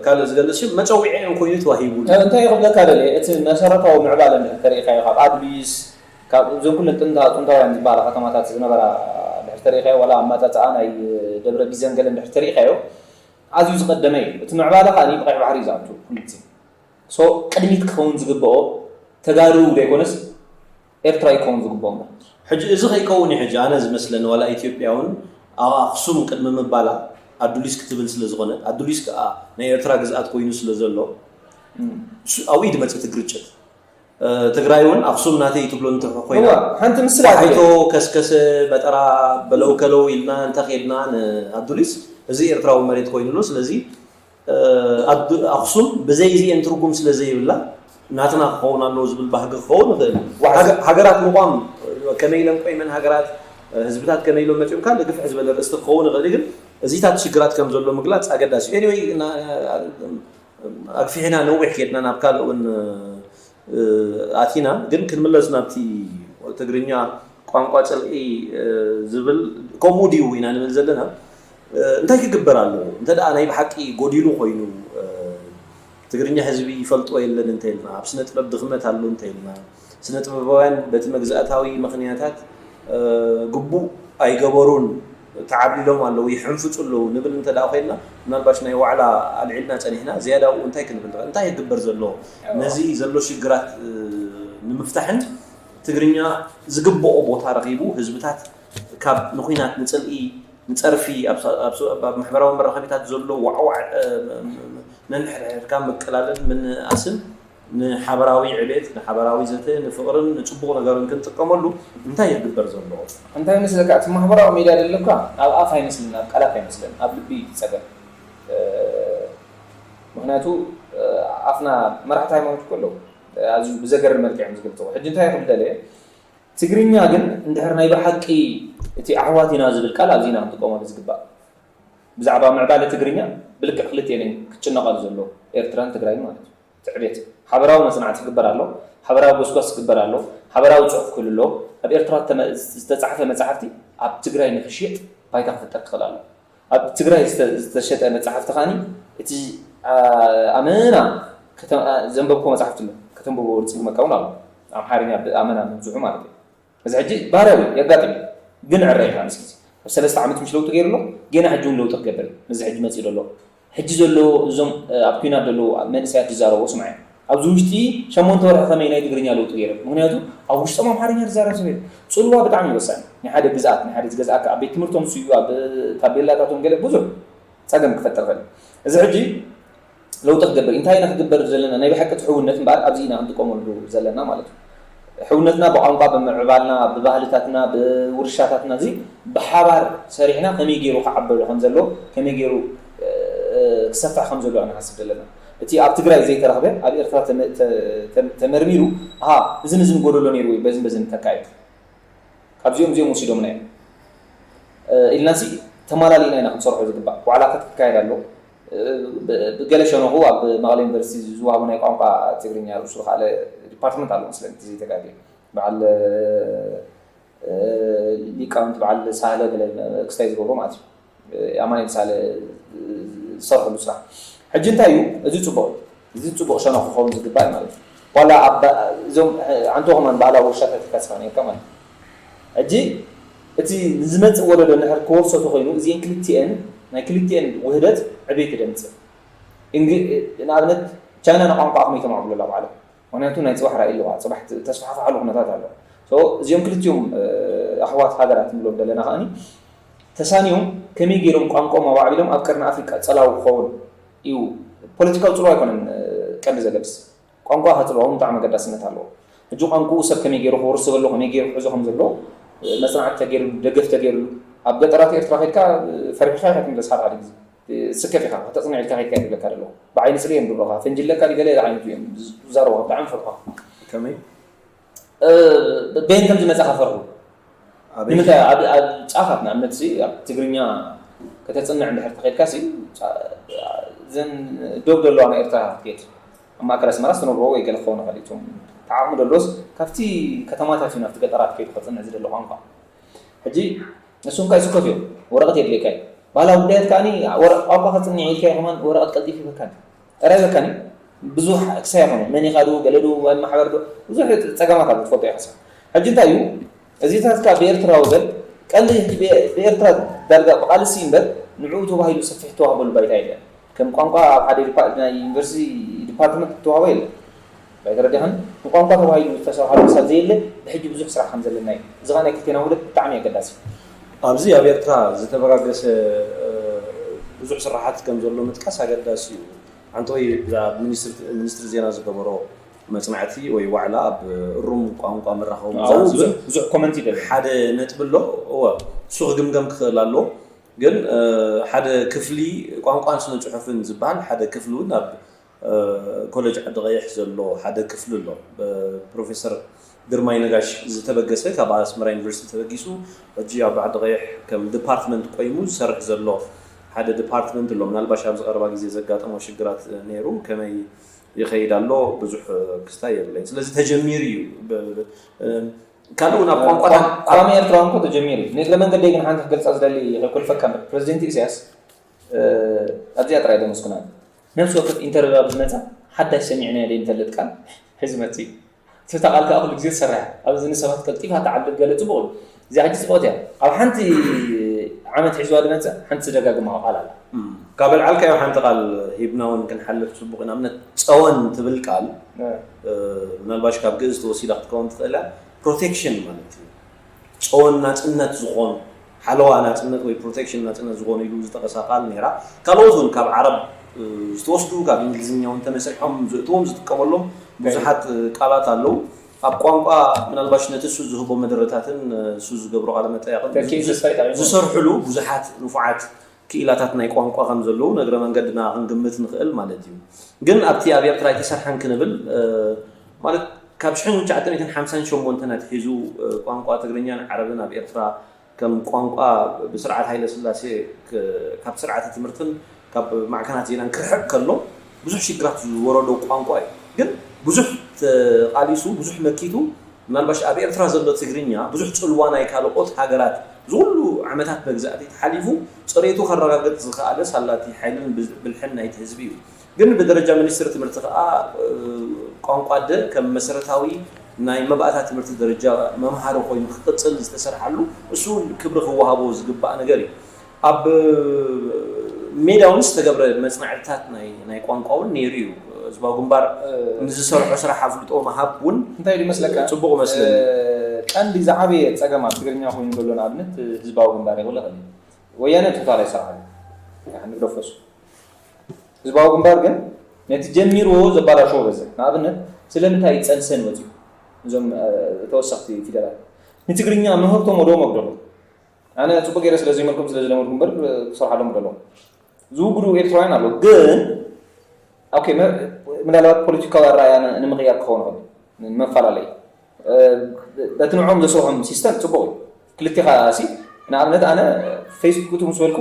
ካልእ ዝገልፅ ሽም መፀውዒ እዮም ኮይኑ ተዋሂቡ። እንታይ ክብለካ ደለ እቲ መሰረታዊ ምዕባለ እንድሕር ተሪኢካዮ ካብ ኣድሊስ ካብ እዞም ኩለን ጥንታ ጥንታውያን ዝበሃላ ከተማታት ዝነበራ እንድሕር ተሪኢካዮ ዋላ ኣመፃፅኣ ናይ ደብረ ቢዘን ገለ እንድሕር ተሪኢካዮ ኣዝዩ ዝቐደመ እዩ። እቲ ምዕባለ ከዓ ብቀይ ባሕሪ እዩ ዝኣቱ ኩሉ ግዜ። ሶ ቅድሚት ክኸውን ዝግብኦ ተጋሩ ዘይኮነስ ኤርትራ ይከውን ዝግብኦ እምበር። ሕጂ እዚ ከይከውን እዩ ሕጂ ኣነ ዝመስለኒ ዋላ ኢትዮጵያ እውን ኣብ ኣክሱም ቅድሚ ምባላ ኣዱሊስ ክትብል ስለ ዝኾነት ኣዱሊስ ከዓ ናይ ኤርትራ ግዝኣት ኮይኑ ስለ ዘሎ ኣብኡ እዩ ድመፅእ እቲ ግርጭት። ትግራይ እውን ኣክሱም ናተይ ትብሎ እንተ ኮይና ሓንቲ ምስላ ሓይቶ ከስከሰ በጠራ በለው ከለው ኢልና እንተ ኬድና ንኣዱሊስ እዚ ኤርትራዊ መሬት ኮይኑሉ ስለዚ ኣክሱም ብዘይ እዚኤን ትርጉም ስለ ዘይብላ ናትና ክኸውን ኣለዎ ዝብል ባህጊ ክኸውን ይኽእል። ሃገራት ምቋም ከመይ ኢለን ቆይመን ሃገራት ህዝብታት ከመይ ኢሎም መፂኦም ካልእ ግፍሕ ዝበለ ርእስቲ ክኸውን ይኽእል ግን እዚታት ሽግራት ከም ዘሎ ምግላፅ ኣገዳሲ እዩ። Anyway ኣግፊሕና ነዊሕ ኬድና ናብ ካልእ እውን ኣቲና ግን ክንምለስ ናብቲ ትግርኛ ቋንቋ ፅልኢ ዝብል ከምኡ ድዩ ኢና ንብል ዘለና እንታይ ክግበር ኣለዎ እንተ ደኣ ናይ ብሓቂ ጎዲሉ ኮይኑ ትግርኛ ህዝቢ ይፈልጦ የለን እንተ ኢልና ኣብ ስነ ጥበብ ድኽመት ኣሎ እንተ ኢልና ስነ ጥበባውያን በቲ መግዛእታዊ ምኽንያታት ግቡእ ኣይገበሩን ተዓብሊሎም ኣለዉ ይሕንፍፁ ኣለዉ ንብል እንተ ደኣ ኮይንና ምናልባሽ ናይ ዋዕላ ኣልዒልና ፀኒሕና ዝያዳ ኣብኡ እንታይ ክንብል ንኽእል እንታይ ይግበር ዘሎ ነዚ ዘሎ ሽግራት ንምፍታሕን ትግርኛ ዝግብኦ ቦታ ረኺቡ ህዝብታት ካብ ንኹናት ንፅልኢ ንፀርፊ ኣብ ማሕበራዊ መራኸቢታት ዘሎ ዋዕዋዕ ነንሕድሕድካ ምቅላልን ምንእኣስን ንሓበራዊ ዕቤት፣ ንሓበራዊ ዘተ፣ ንፍቕርን ንጽቡቕ ነገርን ክንጥቀመሉ እንታይ እዩ ክግበር ዘለዎ? እንታይ ይመስለካ? እቲ ማሕበራዊ ሚድያ ደለኳ ኣብ ኣፍ ኣይመስልን፣ ኣብ ቃላት ኣይመስልን፣ ኣብ ልቢ እዩ እቲ ጸገም። ምኽንያቱ ኣፍና መራሕቲ ሃይማኖት እኮ ኣለዉ፣ ኣዝዩ ብዘገርም መልክዕ እዮም ዝገልጽዎ። ሕጂ እንታይ ክብል ደልየ? ትግርኛ ግን እንድሕር ናይ ብሓቂ እቲ ኣሕዋት ኢና ዝብል ቃል ኣብዚና ክንጥቀመሉ ዝግባእ። ብዛዕባ ምዕባለ ትግርኛ ብልክዕ ክልቲኤን እየን ክጭነቓሉ ዘለዎ፣ ኤርትራን ትግራይን ማለት እዩ። ትዕቤት ሓበራዊ መጽናዕቲ ክግበር ኣሎ፣ ሓበራዊ ጎስጓስ ክግበር ኣሎ፣ ሓበራዊ ጽሑፍ ክህሉ ኣሎ። ኣብ ኤርትራ ዝተመ- ዝተጻሕፈ መጻሕፍቲ ኣብ ትግራይ ንኽሽየጥ ባይታ ክፍጠር ክኽእል ኣሎ። ኣብ ትግራይ ዝተ- ዝተሸጠ መጻሕፍቲ ከኣኒ እቲ ኣ- ኣመና ከተ- ዘንበብኮ መጻሕፍቲ ኣሎ ከተንብቦ ወርጺ መቃውን ኣሎ ኣምሓርኛ ብኣመና ምብዝሑ ማለት እዩ። እዚ ሕጂ ባህርያዊ የጋጥም እዩ። ግን ዕረ ኢኻ ምስ ግዜ ኣብ ሰለስተ ዓመት ምሽ ለውጢ ገይሩ ኣሎ። ጌና ሕጂ እውን ለውጢ ክገብር እዩ። ምስዚ ሕጂ መፂኡ ዘሎ ሕጂ ዘሎ እዞም ኣብ ኩናት ዘለዉ መንእሰያት ዝዛረቦ ስምዐ ኣብዚ ውሽጢ ሸሞንተ ወርሒ ከመይ ናይ ትግርኛ ለውጢ ገይሮም ምክንያቱ ኣብ ውሽጦም ኣምሓርኛ ዝዛረብ ሰብ የለን። ፅልዋ ብጣዕሚ ወሳኝ ናይ ሓደ ግዝኣት ናይ ሓደ ዝገዝኣካ ኣብ ቤት ትምህርቶም ስዩ ኣብ ታቤላታቶም ገለ ብዙሕ ፀገም ክፈጥር ይኽእል። እዚ ሕጂ ለውጢ ክገብር እንታይ ኢና ክግበር ዘለና ናይ ብሓቂ ትሕውነት እምበኣር ኣብዚ ኢና ክንጥቀመሉ ዘለና ማለት እዩ። ሕውነትና ብቋንቋ ብምዕባልና ብባህልታትና ብውርሻታትና እዚ ብሓባር ሰሪሕና ከመይ ገይሩ ክዓበሉ ከም ዘለዎ ከመይ ገይሩ ክሰፍሕ ከም ዘለዎ ንሓስብ ዘለና እቲ ኣብ ትግራይ ዘይተረኽበ ኣብ ኤርትራ ተመርሚሩ ኣሃ እዝን እዝን ጎደሎ ነይሩ ወይ በዝን በዝን ተካዩ ካብዚኦም እዚኦም ወሲዶምና እዮም ኢልና ሲ ተማላሊእና ኢና ክንሰርሖ ዝግባእ ዋዕላታት ክካየድ ኣሎ ብገለ ሸነኹ ኣብ መቐለ ዩኒቨርሲቲ ዝዋሃቡ ናይ ቋንቋ ትግርኛ ርእሱ ዝኸኣለ ዲፓርትመንት ኣሎ መስለኒ እቲ ዘይተጋግየ በዓል ሊቃውንቲ በዓል ሳህለ ገለ ክስታይ ዝገብሮ ማለት እዩ ኣማኑኤል ሳህለ ዝሰርሐሉ ስራሕ ሕጂ እንታይ እዩ እዚ ፅቡቅ እዚ ፅቡቅ ሸነኽ ክኸውን ዝግባእ ማለት እዩ ዋላ እዞም ዓንቶ ከማን ባህላዊ ውርሻታት ኢልካ ስኻ ነርካ ማለት ሕጂ እቲ ዝመፅእ ወለዶ እንድሕር ክወርሶ ተኮይኑ እዚኤን ክልቲኤን ናይ ክልቲኤን ውህደት ዕቤት ደምፅእ ንኣብነት ቻይና ንቋንቋ ኣኽመይ ተማዕብሎ ኣላ ባዕሎም ምክንያቱ ናይ ፅባሕ ራእይ ኣለዋ፣ ፅባሕ ተስፋሕፋሓሉ ኩነታት ኣሎ። እዚኦም ክልቲኦም ኣሕዋት ሃገራት ንብሎም ዘለና ከዓኒ ተሳኒዮም ከመይ ገይሮም ቋንቋኦም ኣባዕቢሎም ኣብ ቀርኒ ኣፍሪቃ ፀላዊ ክኸውን እዩ። ፖለቲካዊ ፅልዋ ኣይኮነን ቀንዲ ዘገድስ፣ ቋንቋ ከፅልዋ እውን ብጣዕሚ ኣገዳስነት ኣለዎ። ሕጂ ቋንቋኡ ሰብ ከመይ ገይሩ ክወርስ ዘሎ፣ ከመይ ገይሩ ክሕዞ ከም ዘሎ መፅናዕቲ ተገይርሉ፣ ደገፍ ተገይርሉ። ኣብ ገጠራት ኤርትራ ከድካ ፈሪሕካ ኢካ ትምለስ። ሓደ ሓደ ግዜ ስከፍ ኢካ ከተፅንዕ ኢልካ ከድካ ይብለካ ደለዎ። ብዓይኒ ፅልኢ እዮም ዝብሉካ፣ ፈንጂ ኣለካ ድዩ ገለ ዓይነት እዮም ዝዛረቡካ፣ ብጣዕሚ ፈርሖ። ከመይ በየን ከም ዝመፃ ከፈርሁ። ኣበይ ንምንታይ ኣብ ኣብ ጫፋት ንኣብነት ሲ ኣብ ትግርኛ ከተፅንዕ እንድሕር ተኸድካ ሲ ዘን ዶብ ዘለዋ ናይ ኤርትራ ክትከድ ኣብ ማእከል ኣስመራ ዝተነብሮ ወይ ገለ ክኸውን ይኽእል እዩ። እቶም ተዓቕሚ ደሎስ ካብቲ ከተማታት እዩ ናብቲ ገጠራት ከይዱ ከፅንዕ ዝደሊ ቋንቋ። ሕጂ ንሱም ካይ ስኮፍ እዮም ወረቐት የድልየካ እዩ። ባህላዊ ጉዳያት ከዓኒ ወረቐት ቋንቋ ከፅንዕ ኢልካ ከማን ወረቐት ቀልጢፍ ይበካን ጠራይ በካን ብዙሕ ክሳይ ይኾነ መን ይኻዱ ገለዱ ወይ ማሕበር ዶ ብዙሕ ፀገማት ኣሎ ትፈልጦ ኢኻ። ሕጂ እንታይ እዩ እዚታትካ ብኤርትራዊ በል ቀንዲ ሕጂ ብኤርትራ ዳርጋ ብቓልሲ እምበር ንዕኡ ተባሂሉ ሰፊሕ ተዋህበሉ ባይታ የለን። ከም ቋንቋ ኣብ ሓደ ናይ ዩኒቨርሲቲ ዲፓርትመንት ተዋህቦ የለን። ኣይተረዲኻን? ንቋንቋ ተባሂሉ ዝተሰርሓሉ ክሳብ ዘየለ ብሕጂ ብዙሕ ስራሕ ከም ዘለና እዩ። እዚ ኸኣ ናይ ክልቴና ውህደት ብጣዕሚ ኣገዳሲ እዩ። ኣብዚ ኣብ ኤርትራ ዝተበጋገሰ ብዙሕ ስራሓት ከም ዘሎ ምጥቃስ ኣገዳሲ እዩ። ሓንቲ ወይ ሚኒስትሪ ዜና ዝገበሮ መፅናዕቲ ወይ ዋዕላ ኣብ እሩም ቋንቋ መራኸቢ ብዙሓት ዝብል ብዙሕ ኮመንት ይደል ሓደ ነጥቢ ኣሎ። እወ እሱ ክግምገም ክኽእል ኣሎ። ግን ሓደ ክፍሊ ቋንቋን ስነ ፅሑፍን ዝበሃል ሓደ ክፍሊ እውን ኣብ ኮሌጅ ዓዲ ቀይሕ ዘሎ ሓደ ክፍሊ ኣሎ። ፕሮፌሰር ግርማይ ነጋሽ ዝተበገሰ ካብ ኣስመራ ዩኒቨርሲቲ ተበጊሱ ሕጂ ኣብ ዓዲ ቀይሕ ከም ዲፓርትመንት ቆይሙ ዝሰርሕ ዘሎ ሓደ ዲፓርትመንት ኣሎ። ምናልባሽ ኣብዚ ቀረባ ግዜ ዘጋጠሞ ሽግራት ነይሩ ከመይ ይኸይድ ኣሎ ብዙሕ ክስታይ የብለይ። ስለዚ ተጀሚሩ እዩ። ካልእ እውን ኣብ ቋንቋታት ቋሚ ኤርትራዊ እንኮ ተጀሚሩ እዩ። ንእግረ መንገደይ ግን ሓንቲ ክገልፃ ዝደሊ ከይኮልፈካ እምበር ፕረዚደንት ኢሳያስ ኣብዚኣ ጥራይ ደመስኩና። ነፍሲ ወከፍ ኢንተርቪው ኣብ ዝመፃ ሓዳሽ ሰሚዕናዮ ዘይንፈልጥ ቃል ሒዙ መፅእ እዩ። እቲ ቃል ከዓ ኩሉ ግዜ ትሰርሕ ኣብዚ ንሰባት ቀልጢፋ ተዓልል ገለ ፅቡቕ እዩ። እዚኣ ሕጂ ፅቡቕቲ እያ። ኣብ ሓንቲ ዓመት ሒዝዋ ዝመፅእ ሓንቲ ዝደጋግማ ቃል ኣላ። ካብ ኣልዓልካዮ ሓንቲ ቃል ሂብና እውን ክንሓልፍ ፅቡቕ ኢና። ኣብነት ፀወን ትብል ቃል ምናልባሽ ካብ ግእዝ ተወሲዳ ክትከውን ትኽእል እያ። ፕሮቴክሽን ማለት እዩ። ፀወን ናፅነት ዝኾኑ ሓለዋ ናፅነት ወይ ፕሮቴክሽን ናፅነት ዝኾኑ ኢሉ ዝጠቐሳ ቃል ነይራ። ካልኦት እውን ካብ ዓረብ ዝተወስዱ ካብ እንግሊዝኛ እውን ተመስሪሖም ዝእትዎም ዝጥቀመሎም ብዙሓት ቃላት ኣለዉ። ኣብ ቋንቋ ምናልባሽ ነቲ እሱ ዝህቦ መደረታትን እሱ ዝገብሮ ቃለ መጠያቕን ዝሰርሕሉ ብዙሓት ንፉዓት ክኢላታት ናይ ቋንቋ ከም ዘለዉ ነግረ መንገድና ክንግምት ንኽእል ማለት እዩ። ግን ኣብቲ ኣብ ኤርትራ ኣይተሰርሐን ክንብል ማለት ካብ ሽሕን ትሽዓተ ሚእትን ሓምሳን ሸሞንተን ኣትሒዙ ቋንቋ ትግርኛን ዓረብን ኣብ ኤርትራ ከም ቋንቋ ብስርዓት ሃይለ ስላሴ ካብ ስርዓተ ትምህርትን ካብ ማዕከናት ዜናን ክርሕቅ ከሎ ብዙሕ ሽግራት ዝወረዶ ቋንቋ እዩ። ግን ብዙሕ ተቓሊሱ ብዙሕ መኪቱ ምናልባሽ ኣብ ኤርትራ ዘሎ ትግርኛ ብዙሕ ጽልዋ ናይ ካልኦት ሃገራት ዝኩሉ ዓመታት መግዛእቲ ተሓሊፉ ጽሬቱ ከረጋግጥ ዝኸኣለ ሳላቲ ሓይልን ብልሕን ናይቲ ህዝቢ እዩ። ግን ብደረጃ ሚኒስትሪ ትምህርቲ ከኣ ቋንቋ ኣደ ከም መሰረታዊ ናይ መባእታ ትምህርቲ ደረጃ መምሃሪ ኮይኑ ክቅጽል ዝተሰርሓሉ እሱ ክብሪ ክወሃቦ ዝግባእ ነገር እዩ። ኣብ ሜዳ እውን ዝተገብረ መፅናዕትታት ናይ ናይ ቋንቋ እውን ነይሩ እዩ። ህዝባዊ ግንባር ንዝሰርሖ ስራሕ ኣፍልጦ ምሃብ እውን እንታይ ኢሉ ይመስለካ? ፅቡቕ መስለኒ። ቀንዲ ዝዓበየ ፀገም ኣብ ትግርኛ ኮይኑ ዘሎ ንኣብነት ህዝባዊ ግንባር ይኽእል ይኽእል እዩ። ወያነ ቶታል ኣይሰርሓሉ ንግደፎ እሱ ህዝባዊ ግንባር ግን ነቲ ጀሚርዎ ዘባላሸዎ በዝሕ። ንኣብነት ስለምንታይ ፀንሰን ወፂኡ እዞም ተወሰኽቲ ፊደላት ንትግርኛ ምህርቶም ወደዎም ኣብደሎ ኣነ ፅቡቅ ገይረ ስለ ዘይመልኩም ስለ ዝለመድኩም በር ክሰርሓሎም ደሎ ዝውግዱ ኤርትራውያን ኣለዉ ግን ኦኬ ምናልባት ፖለቲካዊ ኣረኣያ ንምቕያር ክኸውን ይኽእል መፈላለይ በቲ ንዕኦም ዘስርሖም ሲስተም ፅቡቅ እዩ ክልቴኻ ሲ ንኣብነት ኣነ ፌስቡክ እቲ ምስ በልኩ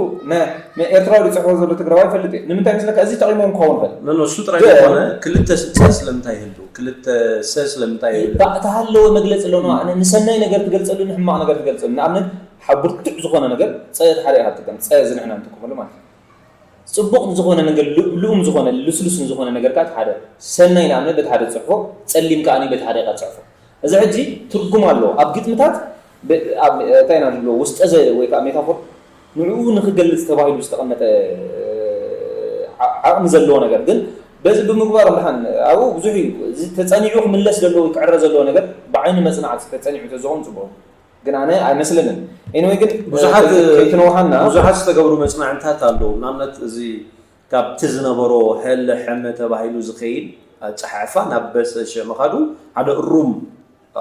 ኤርትራዊ ዝፅሕፎ ዘሎ ትግራዋይ ይፈልጥ እየ ንምንታይ መስለካ እዚ ጠቂሞም ክኸውን ይኽእል እሱ ጥራይ ዝኾነ ክልተ ስልጣን ስለምንታይ ይህሉ ክልተ ሰ ስለምንታይ ይህሉ ተሃለወ መግለፂ ኣለዎ ንሰናይ ነገር ትገልፀሉ ንሕማቕ ነገር ትገልፀሉ ንኣብነት ሓ ብርቱዕ ዝኾነ ነገር ፀ እቲ ሓደ ኢኻ ትጥቀም ፀ እዚ ንሕና ንጥቀመሉ ማለት እዩ ፅቡቕ ዝኾነ ነገር ልኡም ዝኾነ ልስሉስ ዝኾነ ነገር ከዓ ሓደ ሰናይ ንኣብነት በቲ ሓደ ፅሕፎ ፀሊም ከዓ በቲ ሓደ ኢኻ ፅሕፎ እዚ ሕጂ ትርጉም ኣለዎ ኣብ ግጥምታት እንታይ ኢና ንብሎ ውስጠ ዘ ወይ ከዓ ሜታፎር ንዕኡ ንክገልፅ ተባሂሉ ዝተቐመጠ ዓቕሚ ዘለዎ ነገር ግን በዚ ብምግባር ምሓን ኣብኡ ብዙሕ እዩ። እዚ ተጸኒዑ ክምለስ ዘለዎ ክዕረ ዘለዎ ነገር ብዓይኒ መጽናዕቲ ተጸኒዑ ተዝኸውን ጽቡቕ። ግን ኣነ ኣይመስለንን። ኤኒወይ ግን ብዙሓት ከይትነውሓና ብዙሓት ዝተገብሩ መጽናዕትታት ኣለዉ። ንኣብነት እዚ ካብቲ ዝነበሮ ሀለ ሐመ ተባሂሉ ዝኸይድ ኣጸሓሕፋ ናብ በጸሸ ምኻዱ ሓደ እሩም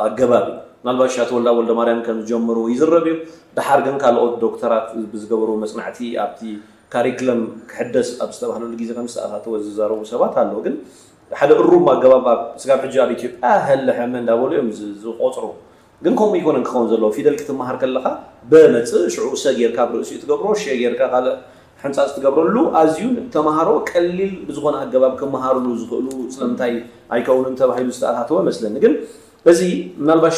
ኣገባብ እዩ። ምናልባት ሻቶ ወልዳ ወልደ ማርያም ከም ዝጀምሩ ይዝረብ እዩ። ድሓር ግን ካልኦት ዶክተራት ብዝገበሩ መጽናዕቲ ኣብቲ ካሪክለም ክሕደስ ኣብ ዝተባህለሉ ግዜ ከም ዝተኣታተወ ዝዛረቡ ሰባት ኣለዉ። ግን ሓደ እሩም ኣገባብ ኣብ ስጋብ ሕጂ ኣብ ኢትዮጵያ ሀለ ሐመ እንዳበሉ እዮም ዝ- ዝቆጽሩ። ግን ከምኡ ይኮነን ክኸውን ዘለዎ። ፊደል ክትመሃር ከለኻ በመጽእ ሽዑ ሰ ጌርካ ኣብ ርእሲኡ ትገብሮ፣ ሸ ጌርካ ካልእ ሕንጻጽ ትገብረሉ ኣዝዩ ተምሃሮ ቀሊል ብዝኾነ ኣገባብ ክመሃርሉ ዝኽእሉ ስለምንታይ ኣይከውንን ተባሂሉ ዝተኣታተወ መስለኒ። ግን እዚ ምናልባሽ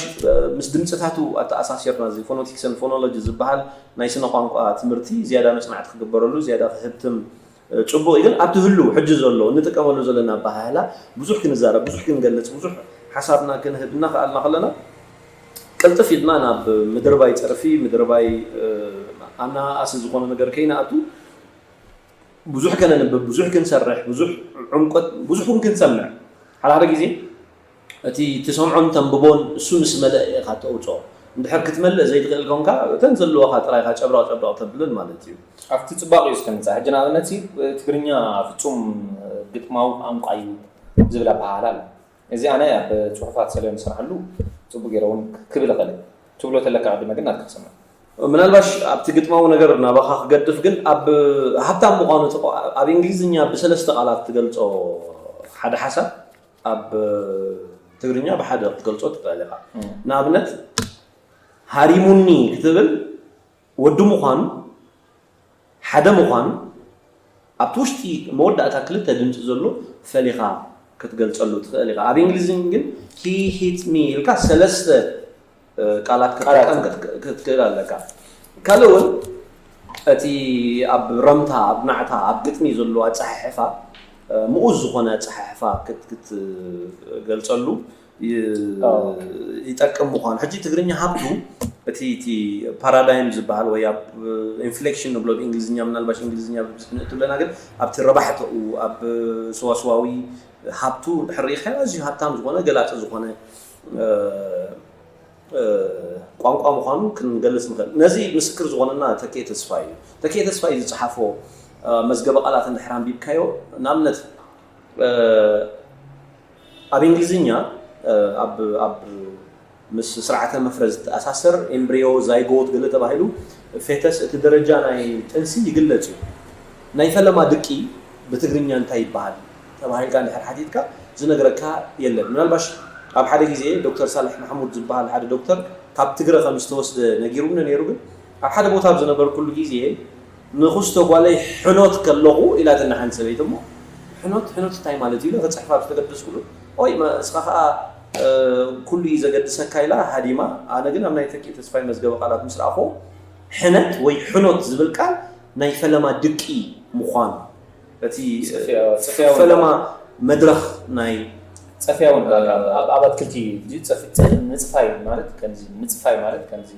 ምስ ድምፅታቱ ኣተኣሳሲርና እዚ ፎኖቲክስን ፎኖሎጂ ዝበሃል ናይ ስነ ቋንቋ ትምህርቲ ዝያዳ መፅናዕቲ ክግበረሉ ዝያዳ ክህብትም ፅቡቕ እዩ። ግን ኣብቲ ህሉ ሕጂ ዘሎ እንጥቀመሉ ዘለና ኣበሃህላ ብዙሕ ክንዛረብ ብዙሕ ክንገልፅ ብዙሕ ሓሳብና ክንህብ እናኸኣልና ከለና ቅልጥፍ ኢልና ናብ ምድርባይ ፀርፊ ምድርባይ ኣናኣሲ ዝኾነ ነገር ከይንኣቱ ብዙሕ ከነንብብ ብዙሕ ክንሰርሕ ብዙሕ ዕምቆት ብዙሕ እውን ክንሰምዕ ሓደ ሓደ ግዜ እቲ ትሰምዖን ተንብቦን እሱ ምስ መለአ ኢኻ ተውፅኦ። እንድሕር ክትመልእ ዘይትኽእል ኮንካ እተን ዘለዋኻ ጥራይኻ ጨብረቕ ጨብረቕ ተብለን ማለት እዩ። ኣብቲ ፅባቕ እዩ ዝተምፃ ሕጂ ንኣብነት ትግርኛ ፍፁም ግጥማዊ ቋንቋ እዩ ዝብል ኣበሃህላ ኣሎ። እዚ ኣነ ኣብ ፅሑፋት ሰለዮም ዝሰርሓሉ ፅቡቅ ገይረ እውን ክብል እኽእል። ትብሎ ተለካ ቅድመ ግን ናትካ ክሰምዕ። ምናልባሽ ኣብቲ ግጥማዊ ነገር ናባኻ ክገድፍ ግን ኣብ ሃብታም ምዃኑ ትቆ- ኣብ እንግሊዝኛ ብሰለስተ ቃላት ትገልጾ ሓደ ሓሳብ ኣብ ትግርኛ ብሓደ ክትገልጾ ትኽእል ኢኻ። ንኣብነት ሃሪሙኒ ክትብል ወዲ ምዃኑ ሓደ ምዃኑ ኣብቲ ውሽጢ መወዳእታ ክልተ ድምፂ ዘሎ ፈሊኻ ክትገልፀሉ ትኽእል ኢኻ። ኣብ እንግሊዝኛ ግን he hit me ኢልካ ሰለስተ ቃላት ክትጥቀም ክትክእል ኣለካ። ካልእ እውን እቲ ኣብ ረምታ ኣብ ናዕታ ኣብ ግጥሚ ዘሎ ኣፀሓሕፋ ምኡዝ ዝኾነ ኣፀሓሕፋ ክትገልፀሉ ይጠቅም ምዃኑ ሕጂ ትግርኛ ሃብቱ እቲ እቲ ፓራዳይም ዝበሃል ወይ ኣብ ኢንፍሌክሽን ንብሎ ብእንግሊዝኛ ምናልባሽ እንግሊዝኛ ብብዝሒ ንእቱ ኣለና ግን ኣብቲ ረባሕተኡ ኣብ ሰዋስዋዊ ሃብቱ እንድሕር ርኢኻዮ ኣዝዩ ሃብታም ዝኾነ ገላፂ ዝኾነ ቋንቋ ምዃኑ ክንገልፅ ንኽእል። ነዚ ምስክር ዝኾነና ተኬ ተስፋይ እዩ። ተኬ ተስፋይ ዝፀሓፎ መዝገበ ቃላት እንድሕር ኣንቢብካዮ ንኣብነት ኣብ እንግሊዝኛ ኣብ ኣብ ምስ ስርዓተ መፍረ ዝተኣሳሰር ኤምብሪዮ ዛይጎት ገለ ተባሂሉ ፌተስ እቲ ደረጃ ናይ ጥንሲ ይግለጽ እዩ። ናይ ፈለማ ድቂ ብትግርኛ እንታይ ይበሃል ተባሂልካ እንድሕር ሓቲትካ ዝነግረካ የለን። ምናልባሽ ኣብ ሓደ ግዜ ዶክተር ሳልሕ ማሕሙድ ዝበሃል ሓደ ዶክተር ካብ ትግረ ከም ዝተወስደ ነጊሩኒ ነይሩ። ግን ኣብ ሓደ ቦታ ኣብ ዝነበርኩሉ ግዜ ንኽስቶ ጓለይ ሕኖት ከለኹ ኢላትኒ ሓንቲ ሰበይቲ እሞ ሕኖት ሕኖት እንታይ ማለት እዩ ኢለ ክፅሕፋ ዝተገደስኩሉ ኦይ እስኻ ከዓ ኩሉ እዩ ዘገድሰካ ኢላ ሃዲማ ኣነ ግን ኣብ ናይ ተኪ ተስፋይ መዝገበ ቃላት ምስ ረኣኹ ሕነት ወይ ሕኖት ዝብል ቃል ናይ ፈለማ ድቂ ምዃኑ እቲ ፈለማ መድረኽ ናይ ፀፍያ እውን ኣብ ኣትክልቲ ምፅፋይ ማለት ከምዚ ምፅፋይ ማለት ከምዚ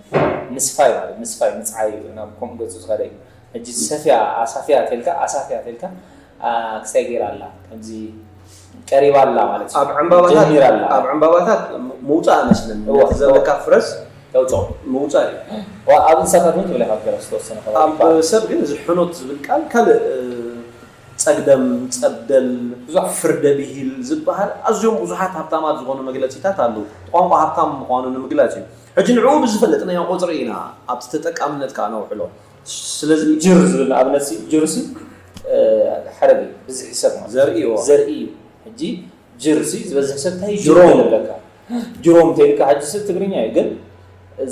ምስፋይ ማለት ምስፋይ ምፅዓይ ናብ ከምኡ ገፁ ዝኸደ እዩ ሕጂ ሰፍያ ኣሳፍያ ተልካ ኣሳፍያ ተልካ ክስታይ ገይራ ኣላ ከምዚ ቀሪባ ኣላ ማለት እዩ ኣብ ዕምባባታት ጀሚራ ኣላ ኣብ ዕምባባታት ምውፃእ መስለኒ እወ፣ እቲ ዘለካ ፍረስ ተውፅኦ ምውፃእ እዩ ዋ ኣብ እንስሳታት እውን ትብል ኢኻ ገለ ዝተወሰነ ከባቢ ኣብ ይበሃል። ሰብ ግን እዚ ሕኖት ዝብል ቃል ካልእ ጸግደም፣ ጸብደል፣ ብዙሕ ፍርደ ብሂል ዝበሃል ኣዝዮም ብዙሓት ሃብታማት ዝኾኑ መግለጺታት ኣለዉ። እቲ ቋንቋ ሃብታም ምዃኑ ንምግላጽ እዩ። ሕጂ ንዕኡ ብዝፈለጥናዮ ቁጽሪ ኢና ኣብቲ ተጠቃምነት ከኣ ነውዕሎ። ስለዚ ጅር ዝብል ንኣብነት ሲ ጅር ሲ ሓደ ብዝሒ ሰብ ማለት ዘርኢ እዩ። ዘርኢ እዩ። ሕጂ ጅር ሲ ዝበዝሕ ሰብ እንታይ እዩ ጅሮም። ጅር ይብለካ? ጅሮም እንተይልካ ሕጂ ሰብ ትግርኛ እዩ ግን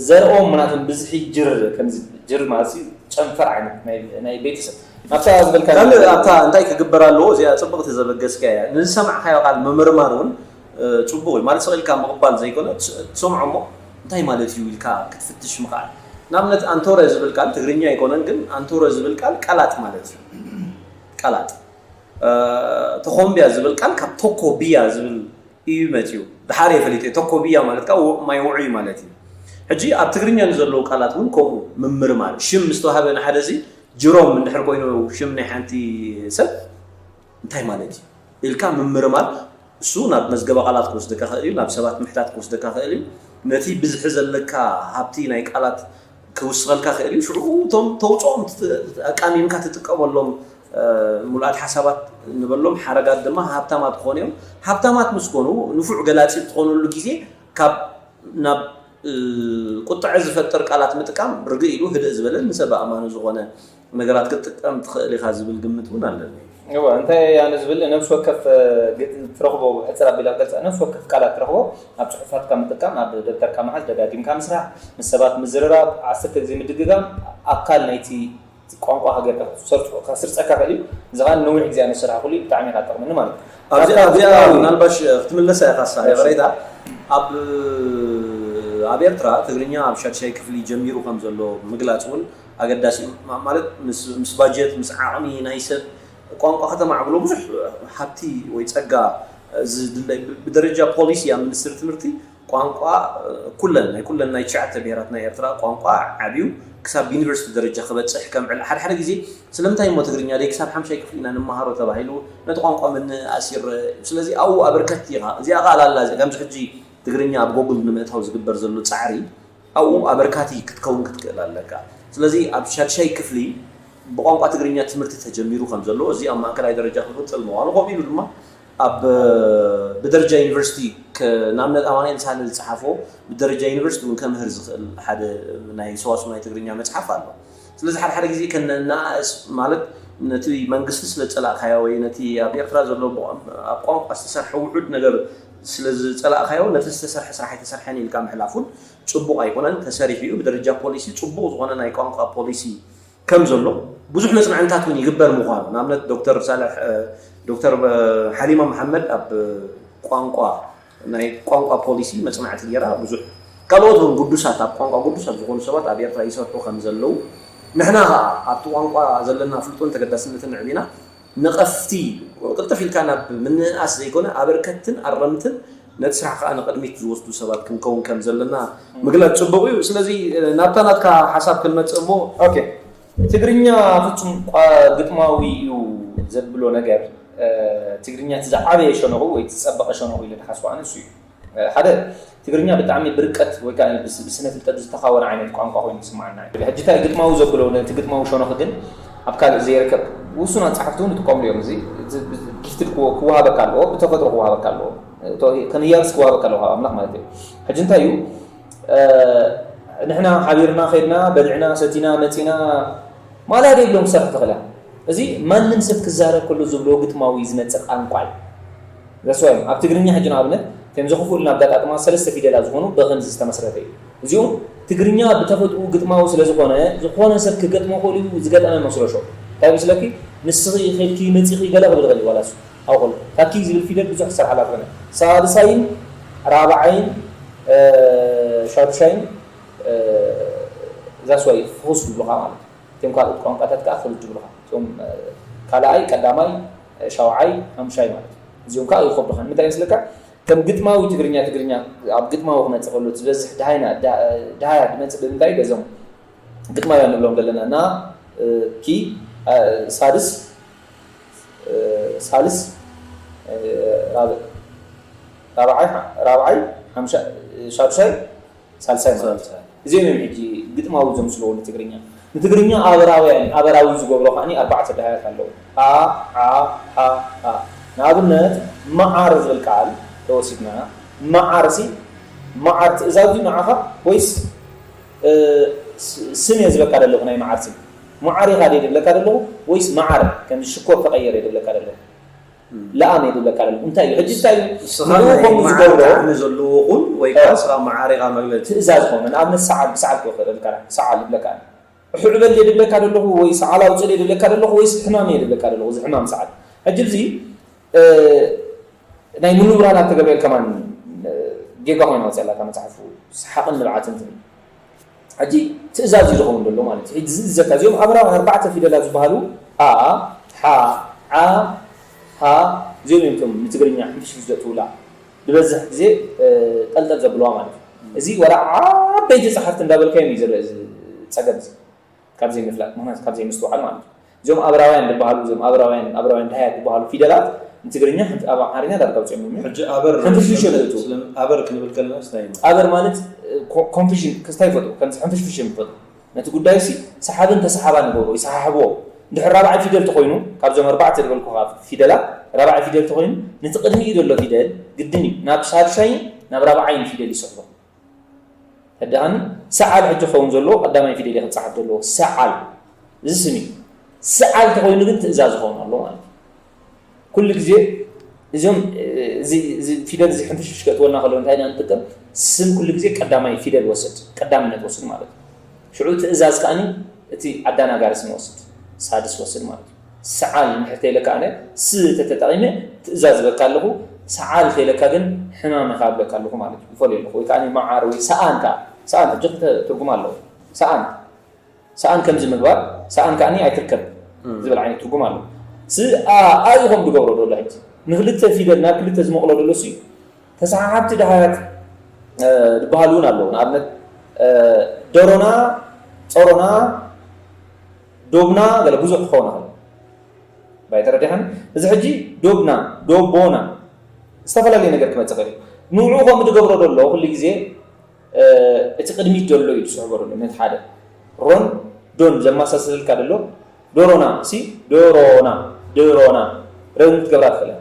ዘርኦም ምናቶም ብዝሒ ጅር ከምዚ ጅር ማለት ሲ ጨንፈር ዓይነት ናይ ናይ ቤተሰብ ናብታ ዝበልካ ካልእ ኣብታ እንታይ ክግበር ኣለዎ እዚኣ ፅብቕቲ ዘበገስካያ እያ ንዝሰማዕካዮ ቃል ምምርማር እውን እ፣ ፅቡቕ እዩ ማለት ስቕ ኢልካ ምቕባል ዘይኮነ ትስ- ትሰምዖ እሞ እንታይ ማለት እዩ ኢልካ ክትፍትሽ ምኽኣል ንኣብነት ኣንቶረ ዝብል ቃል ትግርኛ ኣይኮነን ግን ኣንቶረ ዝብል ቃል ቀላጥ ማለት እዩ ቀላጥ ተኾምብያ ዝብል ቃል ካብ ቶኮ ብያ ዝብል እዩ መፅዩ። ድሓር እየ ፈሊጠ። ቶኮ ብያ ማለት ከዓ ማይ ውዑይ ማለት እዩ። ሕጂ ኣብ ትግርኛ ንዘለዉ ቃላት እውን ከምኡ ምምርማር። ሽም ምስ ተዋህበ ንሓደ እዚ ጅሮም እንድሕር ኮይኑ ሽም ናይ ሓንቲ ሰብ እንታይ ማለት እዩ? ኢልካ ምምርማር፣ እሱ ናብ መዝገበ ቃላት ክወስደካ ክእል እዩ፣ ናብ ሰባት ምሕታት ክወስደካ ክእል እዩ። ነቲ ብዝሒ ዘለካ ሃብቲ ናይ ቃላት ክውስኸልካ ክእል እዩ። ሽዑ እቶም ተውፅኦም ኣቃሚምካ ትጥቀመሎም ሙሉኣት ሓሳባት ንበሎም ሓረጋት ድማ ሃብታማት ክኾኑ እዮም። ሃብታማት ምስ ኮኑ ንፉዕ ገላፂ እትኾነሉ ግዜ ካብ ናብ ቁጥዐ ዝፈጥር ቃላት ምጥቃም ርግእ ኢሉ ህድእ ዝበለ ንሰብ ኣእማኒ ዝኾነ ነገራት ክትጥቀም ትኽእል ኢኻ ዝብል ግምት እውን ኣለኒ። እወ እንታይ ኣነ ዝብል ነብሲ ወከፍ ትረኽቦ ሕፅር ኣቢላ ክገልፃ ነብሲ ወከፍ ቃላት ትረኽቦ ኣብ ፅሑፋትካ ምጥቃም ኣብ ደብተርካ ምሓዝ ደጋጊምካ ምስራሕ ምስ ሰባት ምዝርራብ ዓሰርተ ግዜ ምድግጋም ኣካል ናይቲ ቋንቋ ሃገርካ ክትሰርፆ ከስርፀካ ክእል እዩ። እዚ ከዓ ነዊሕ ግዜ ኣነ ዝሰራሕኩሉ እዩ ብጣዕሚ ኢካ ትጠቅመኒ ማለት እዩ። ኣብዚኣ ኣብዚኣ ምናልባሽ ክትምለሳ ኢካ ሳ ይቅሬታ ኣብ ኣብ ኤርትራ ትግርኛ ኣብ ሻድሻይ ክፍሊ ጀሚሩ ከም ዘሎ ምግላፅ እውን ኣገዳሲ እዩ። ማለት ምስ ባጀት ምስ ዓቕሚ ናይ ሰብ ቋንቋ ከተማዕብሎ ብዙሕ ሃብቲ ወይ ፀጋ ዝድለ ብደረጃ ፖሊሲ ኣብ ሚኒስትሪ ትምህርቲ ቋንቋ ኩለን ናይ ኩለን ናይ ትሽዓተ ብሄራት ናይ ኤርትራ ቋንቋ ዓብዩ ክሳብ ዩኒቨርሲቲ ደረጃ ክበፅሕ ከም ዕላ ሓደ ሓደ ግዜ ስለምንታይ እሞ ትግርኛ ደይ ክሳብ ሓምሻይ ክፍሊ ኢና ንመሃሮ ተባሂሉ ነቲ ቋንቋ ምንእኣስ ይረአ እዩ። ስለዚ ኣብኡ ኣበርከቲ ኢኻ እዚኣ ቃል ኣላ እዚኣ ከምዚ ሕጂ ትግርኛ ኣብ ጎግል ንምእታው ዝግበር ዘሎ ፃዕሪ ኣብኡ ኣበርካቲ ክትከውን ክትክእል ኣለካ። ስለዚ ኣብ ሻድሻይ ክፍሊ ብቋንቋ ትግርኛ ትምህርቲ ተጀሚሩ ከም ዘሎ እዚ ኣብ ማእከላይ ደረጃ ክቕፅል ምዃኑ ከምኡ ኢሉ ድማ ኣብ ብደረጃ ዩኒቨርሲቲ ንኣብነት ኣማኑኤል ሳህለ ዝፀሓፎ ብደረጃ ዩኒቨርሲቲ እውን ከምህር ዝኽእል ሓደ ናይ ሰዋስው ናይ ትግርኛ መፅሓፍ ኣሎ። ስለዚ ሓደ ሓደ ግዜ ከነናእስ ማለት ነቲ መንግስቲ ስለ ዝፀላእካዮ ወይ ነቲ ኣብ ኤርትራ ዘሎ ኣብ ቋንቋ ዝተሰርሐ ውሑድ ነገር ስለ ዝፀላእካዮ ነቲ ዝተሰርሐ ስራሕ ኣይተሰርሐን ኢልካ ምሕላፍ እውን ፅቡቕ ኣይኮነን። ተሰሪሑ እዩ ብደረጃ ፖሊሲ ፅቡቕ ዝኾነ ናይ ቋንቋ ፖሊሲ ከም ዘሎ ብዙሕ መፅናዕንታት እውን ይግበር ምዃኑ ንኣብነት ዶክተር ሳልሕ ዶክተር ሓሊማ መሓመድ ኣብ ቋንቋ ናይ ቋንቋ ፖሊሲ መፅናዕቲ ገይራ ብዙሕ ካልኦት እውን ግዱሳት ኣብ ቋንቋ ግዱሳት ዝኾኑ ሰባት ኣብ ኤርትራ ይሰርሑ ከም ዘለዉ ንሕና ከዓ ኣብቲ ቋንቋ ዘለና ፍልጦን ተገዳስነትን ንዕቢና ነቐፍቲ ቅልጥፍ ኢልካ ናብ ምንእኣስ ዘይኮነ ኣበርከትትን ኣረምትን ነቲ ስራሕ ከዓ ንቕድሚት ዝወስዱ ሰባት ክንከውን ከም ዘለና ምግላፅ ፅቡቕ እዩ። ስለዚ ናብታ ናትካ ሓሳብ ክንመፅእ እሞ ኦኬ ትግርኛ ፍጹም ግጥማዊ እዩ ዘብሎ ነገር ትግርኛ እቲ ዝዓበየ ሸነኹ ወይ ዝጸበቐ ሸነኹ ኢለ ዝሓስቦ ኣነ እሱ እዩ። ሓደ ትግርኛ ብጣዕሚ ብርቀት ወይ ከዓ ብስነ ፍልጠት ዝተኻወረ ዓይነት ቋንቋ ኮይኑ ይስማዓና እዩ። ሕጂ እንታይ ግጥማዊ ዘብሎ ነቲ ግጥማዊ ሸነኹ ግን ኣብ ካልእ ዘይርከብ ውሱናት ጸሓፍቲ እውን ይጥቀምሉ እዮም። እዚ ጊፍትድ ክወሃበካ ኣለዎ፣ ብተፈጥሮ ክወሃበካ ኣለዎ፣ ከመያብስ ክወሃበካ ኣለዎ ካብ ኣምላኽ ማለት እዩ። ሕጂ እንታይ እዩ ንሕና ሓቢርና ከድና በሊዕና ሰቲና መፂና ማላ ደይብሎም ክሰርሕ ትኽእላ እዚ ማንም ሰብ ክዛረብ ከሎ ዝብሎ ግጥማዊ ዝመፅእ ቋንቋ እዩ ዘስዋዮም ኣብ ትግርኛ ሕጂ ንኣብነት ከም ዘኽፍኡልና ኣጋጣጥማ ሰለስተ ፊደላ ዝኾኑ በኸምዚ ዝተመስረተ እዩ እዚኦም ትግርኛ ብተፈጥኡ ግጥማዊ ስለ ዝኾነ ዝኾነ ሰብ ክገጥሞ ክእል እዩ ዝገጠመ መስሎ ሾ እንታይ ምስለኪ ንስኺ ኸድኪ መፂኺ ገለ ክብል ኽእል ዋላሱ ኣውኸሉ ታኪ ዝብል ፊደል ብዙሕ ዝሰርሓላ ዝኾነ ሳድሳይን ራብዓይን ሻዱሻይን ዛስዋይ ፍኹስ ዝብሉኻ ማለት እዮም። እቶም ካልኦት ቋንቋታት ከዓ ክልድ ይብሉኻ። እቶም ካልኣይ፣ ቀዳማይ፣ ሻውዓይ፣ ሓምሻይ ማለት እዩ። እዚኦም ከዓ ይኸብዱኻ። ንምንታይ ይመስለካ? ከም ግጥማዊ ትግርኛ ትግርኛ ኣብ ግጥማዊ ክመፅእ ከሎ ዝበዝሕ ድሃይና ድሃያ ዝመፅእ ብምንታይ በዞም ግጥማውያን ንብሎም ዘለና እና ኪ ሳድስ ሳልስ ራብዓይ ራብዓይ ሻዱሻይ ሳልሳይ ማለት እዩ። እዚኦም እዮም ሕጂ ግጥማዊ ዘምስልዎ ንትግርኛ። ንትግርኛ ኣበራውያን ኣበራዊ ዝገብሮ ከዓኒ ኣርባዕተ ድሃያት ኣለዉ። ኣ፣ ዓ፣ ሓ፣ ሃ። ንኣብነት መዓር ዝብል ቃል ተወሲድና መዓር ሲ መዓር ትእዛዝ እዩ ንዓኻ ወይስ ስም እየ ዝበካ ዘለኹ ናይ መዓር ስም? መዓር ኢኻ ድየ ድብለካ ዘለኹ ወይስ መዓር ከምዚ ሽኮር ተቐየር እየ ድብለካ ዘለኹ? ለኣም እየ ድብለካ ዘለኹ። እንታይ እዩ ሕጂ እንታይ እዩ ንኡ ከምኡ ዝገብሮ? ጣዕሚ ዘለዎ ኹን ወይ ከዓ ስኻ መዓር ኢኻ መግለፂ። ትእዛዝ ኾነ ንኣብነት ሰዓል ብሰዓል ክወሰደልካ ሰዓል ይብለካ። ሕዕ በል እየ ድብለካ ዘለኹ ወይ ሰዓል ኣውፅእ እየ ድብለካ ዘለኹ ወይስ ሕማም እየ ድብለካ ዘለኹ? እዚ ሕማም ሰዓል። ሕጂ እዚ ናይ ምሉብራን ኣብ ተገብኤል ከማን ጌጋ ኮይና ወፅያ ኣላ እታ መፅሓፉ ሰሓቕን ንብዓትን ትብል ሕጂ ትእዛዝ እዩ ዝኸውን ዘሎ ማለት እዩ ዝእዘካ እዚኦም ኣብራዊ ኣርባዕተ ፊደላት ዝበሃሉ ኣ ሓ ዓ ሃ እዚኦም እዮም እቶም ንትግርኛ ሕንፍሽፍሽ ዘእትውላ ዝበዝሕ ግዜ ጠልጠል ዘብልዋ ማለት እዩ እዚ ወላ ዓበይቲ ፀሓፍቲ እንዳበልካዮም እዩ ዝረአ እዚ ፀገም እዚ ካብ ዘይምፍላጥ ምክንያቱ ካብ ዘይምስትውዓል ማለት እዩ እዚኦም ኣብራውያን ዝበሃሉ እዚኦም ኣብራውያን ኣብራውያን ድሃያት ዝበሃሉ ፊደላት ንትግርኛ ሕንፍ-፣ ኣብ ኣምሓርኛ ዳርጋ ኣውፂኦም እዮም። ሕጂ ኣበር ሕንፍሽፍሽ እዮም ስለ- ዝብሉ። ስለ- ኣበር ክንብል ከለና እንታይ እዩ? ኣበር ማለት ኮንፊዥን ክስታይ ይፈጥሩ፣ ከምዚ ሕንፍሽፍሽ እዮም ይፈጥሩ። ነቲ ጉዳይ ሲ ሰሓብን ተሰሓባን ይገብሮ፣ ይሰሓሕብዎ። እንድሕር ራብዓይ ፊደል ተኾይኑ፣ ካብዞም ኣርባዕተ ዝበልኩኻ ፊደላት ራብዓይ ፊደል ተኾይኑ፣ ነቲ ቅድሚኡ ዘሎ ፊደል ግድን እዩ ናብ ሳልሳይን ናብ ራብዓይን ፊደል ይስሕቦ። ተደኣኒ ሰዓል ሕጂ ክኸውን ዘለዎ ቀዳማይ ፊደል እዩ ክፀሓፍ ዘለዎ። ሰዓል፣ እዚ ስም እዩ። ሰዓል ተኾይኑ ግን ትእዛዝ ይኸውን ኣሎ ማለት እዩ። ኩሉ ግዜ እዞም እዚ ፊደል እዚ ሕንፍሽፍሽ ከእትወልና ከሎ እንታይ ኢና ንጥቀም? ስም ኩሉ ግዜ ቀዳማይ ፊደል ወስድ፣ ቀዳምነት ወስድ ማለት እዩ። ሽዑ ትእዛዝ ከኣኒ እቲ ኣዳናጋሪ ስም ወስድ፣ ሳድስ ወስድ ማለት እዩ። ሰዓል እንድሕር ተይለካ ኣነ ስ ተተጠቒመ ትእዛዝ ዝበካ ኣለኹ፣ ሰዓል ተይለካ ግን ሕማም ኢኻ ብለካ ኣለኹ ማለት እዩ። ይፈልዮ ኣለኹ ወይ ከዓ መዓር ወይ ሰኣን ከዓ ሰኣን ሕጂ ክልተ ትርጉም ኣለዎ። ሰኣን ሰኣን ከምዚ ምግባር ሰኣን ከዓኒ ኣይትርከብ ዝብል ዓይነት ትርጉም ኣሎ። ስ ኣ ኣ ኢኹም ዝገብሮ ዘሎ ሕጂ ንክልተ ፊደል ናብ ክልተ ዝመቕሎ ዘሎ ሱ እዩ። ተሰሓሓብቲ ድሃያት ዝበሃሉ እውን ኣለዉ። ንኣብነት ደሮና፣ ፀሮና፣ ዶብና ገለ ብዙሕ ክኸውን ይኽእል። ባይ ተረዲኻኒ? እዚ ሕጂ ዶብና፣ ዶቦና ዝተፈላለየ ነገር ክመፅእ ይኽእል እዩ። ንዕኡ ከምኡ ዝገብሮ ዘሎ ኩሉ ግዜ እቲ ቅድሚት ዘሎ እዩ ዝስዕቦ ዘሎ ነቲ ሓደ ሮን ዶን ዘመሳሰልካ ዘሎ ዶሮና ሲ ዶሮና ዶሮና ረን ክትገብራ ትኽእል እያ።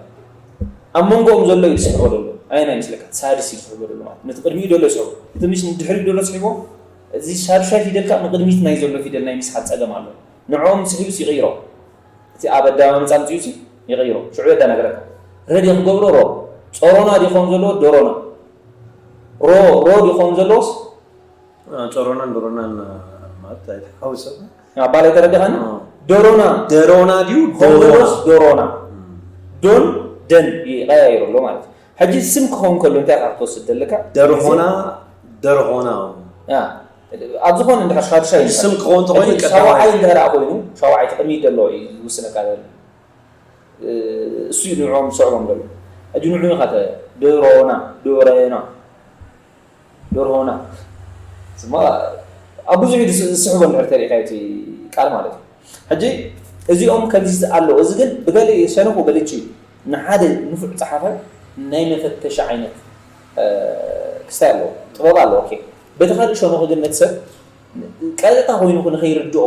ኣብ መንጎኦም ዘሎ እዩ ዝስዕቦ ዘሎ ኣየናይ ይመስለካ? ሳድስ እዩ ዝስዕቦ ዘሎ ማለት ነቲ ቅድሚኡ ዘሎ ይስዕቦ እቲ ምስ ንድሕሪኡ ዘሎ ስዕቦ እዚ ሳድሳይ ፊደል ከዓ ንቅድሚት ናይ ዘሎ ፊደል ናይ ምስሓት ፀገም ኣሎ። ንዕኦም ስሒቡስ ይቕይሮ እቲ ኣብ ኣደማምፃ ምፅኡ ሲ ይቕይሮ ሽዑ የደናግረካ። ረ ድየ ክገብሮ ሮ ፆሮና ድዩ ክኸውን ዘለዎ ዶሮና ሮ ሮ ድዩ ክኸውን ዘለዎስ ጨሮናን ዶሮናን ማለት ኣይተሓውሰ ኣባላይ ተረዲኻኒ። ዶሮና ደሮና ድዩ ዶሮና ኮንዶስ ዶሮና ዶን ደን ይቀያየሩ ኣሎ ማለት እዩ። ሕጂ ስም ክኸውን ከሎ እንታይ ካብ ትወስድ ዘለካ ደርሆና ደርሆና ኣብ ዝኾነ እንድሕር ሻድሻይ ስም ክኸውን ተኾይኑ ቀዳማይ ሻውዓይ እንድሕር ኮይኑ ሻውዓይ ትቕድሚ ዘሎ እዩ ዝውስነካ ዘሎ እሱ እዩ ንዕኦም ዝስዕቦም ዘሎ። ሕጂ ንዑ ኢኻ ተ ዶሮና ዶረና ዶርሆና ስማ ኣብ ብዙሕ ኢሉ ዝስሕቦ እንድሕር ተሪእካ እቲ ቃል ማለት እዩ። ሕጂ እዚኦም ከምዚ ኣሎ። እዚ ግን ብገለ ሸነኹ በልጭ እዩ። ንሓደ ንፉዕ ፀሓፋይ ናይ መፈተሻ ዓይነት ክስታይ ኣለዎ፣ ጥበብ ኣለዎ። ኦኬ፣ በቲ ካልእ ሸነኹ ግን ነቲ ሰብ ቀጥታ ኮይኑ ንኸይርድኦ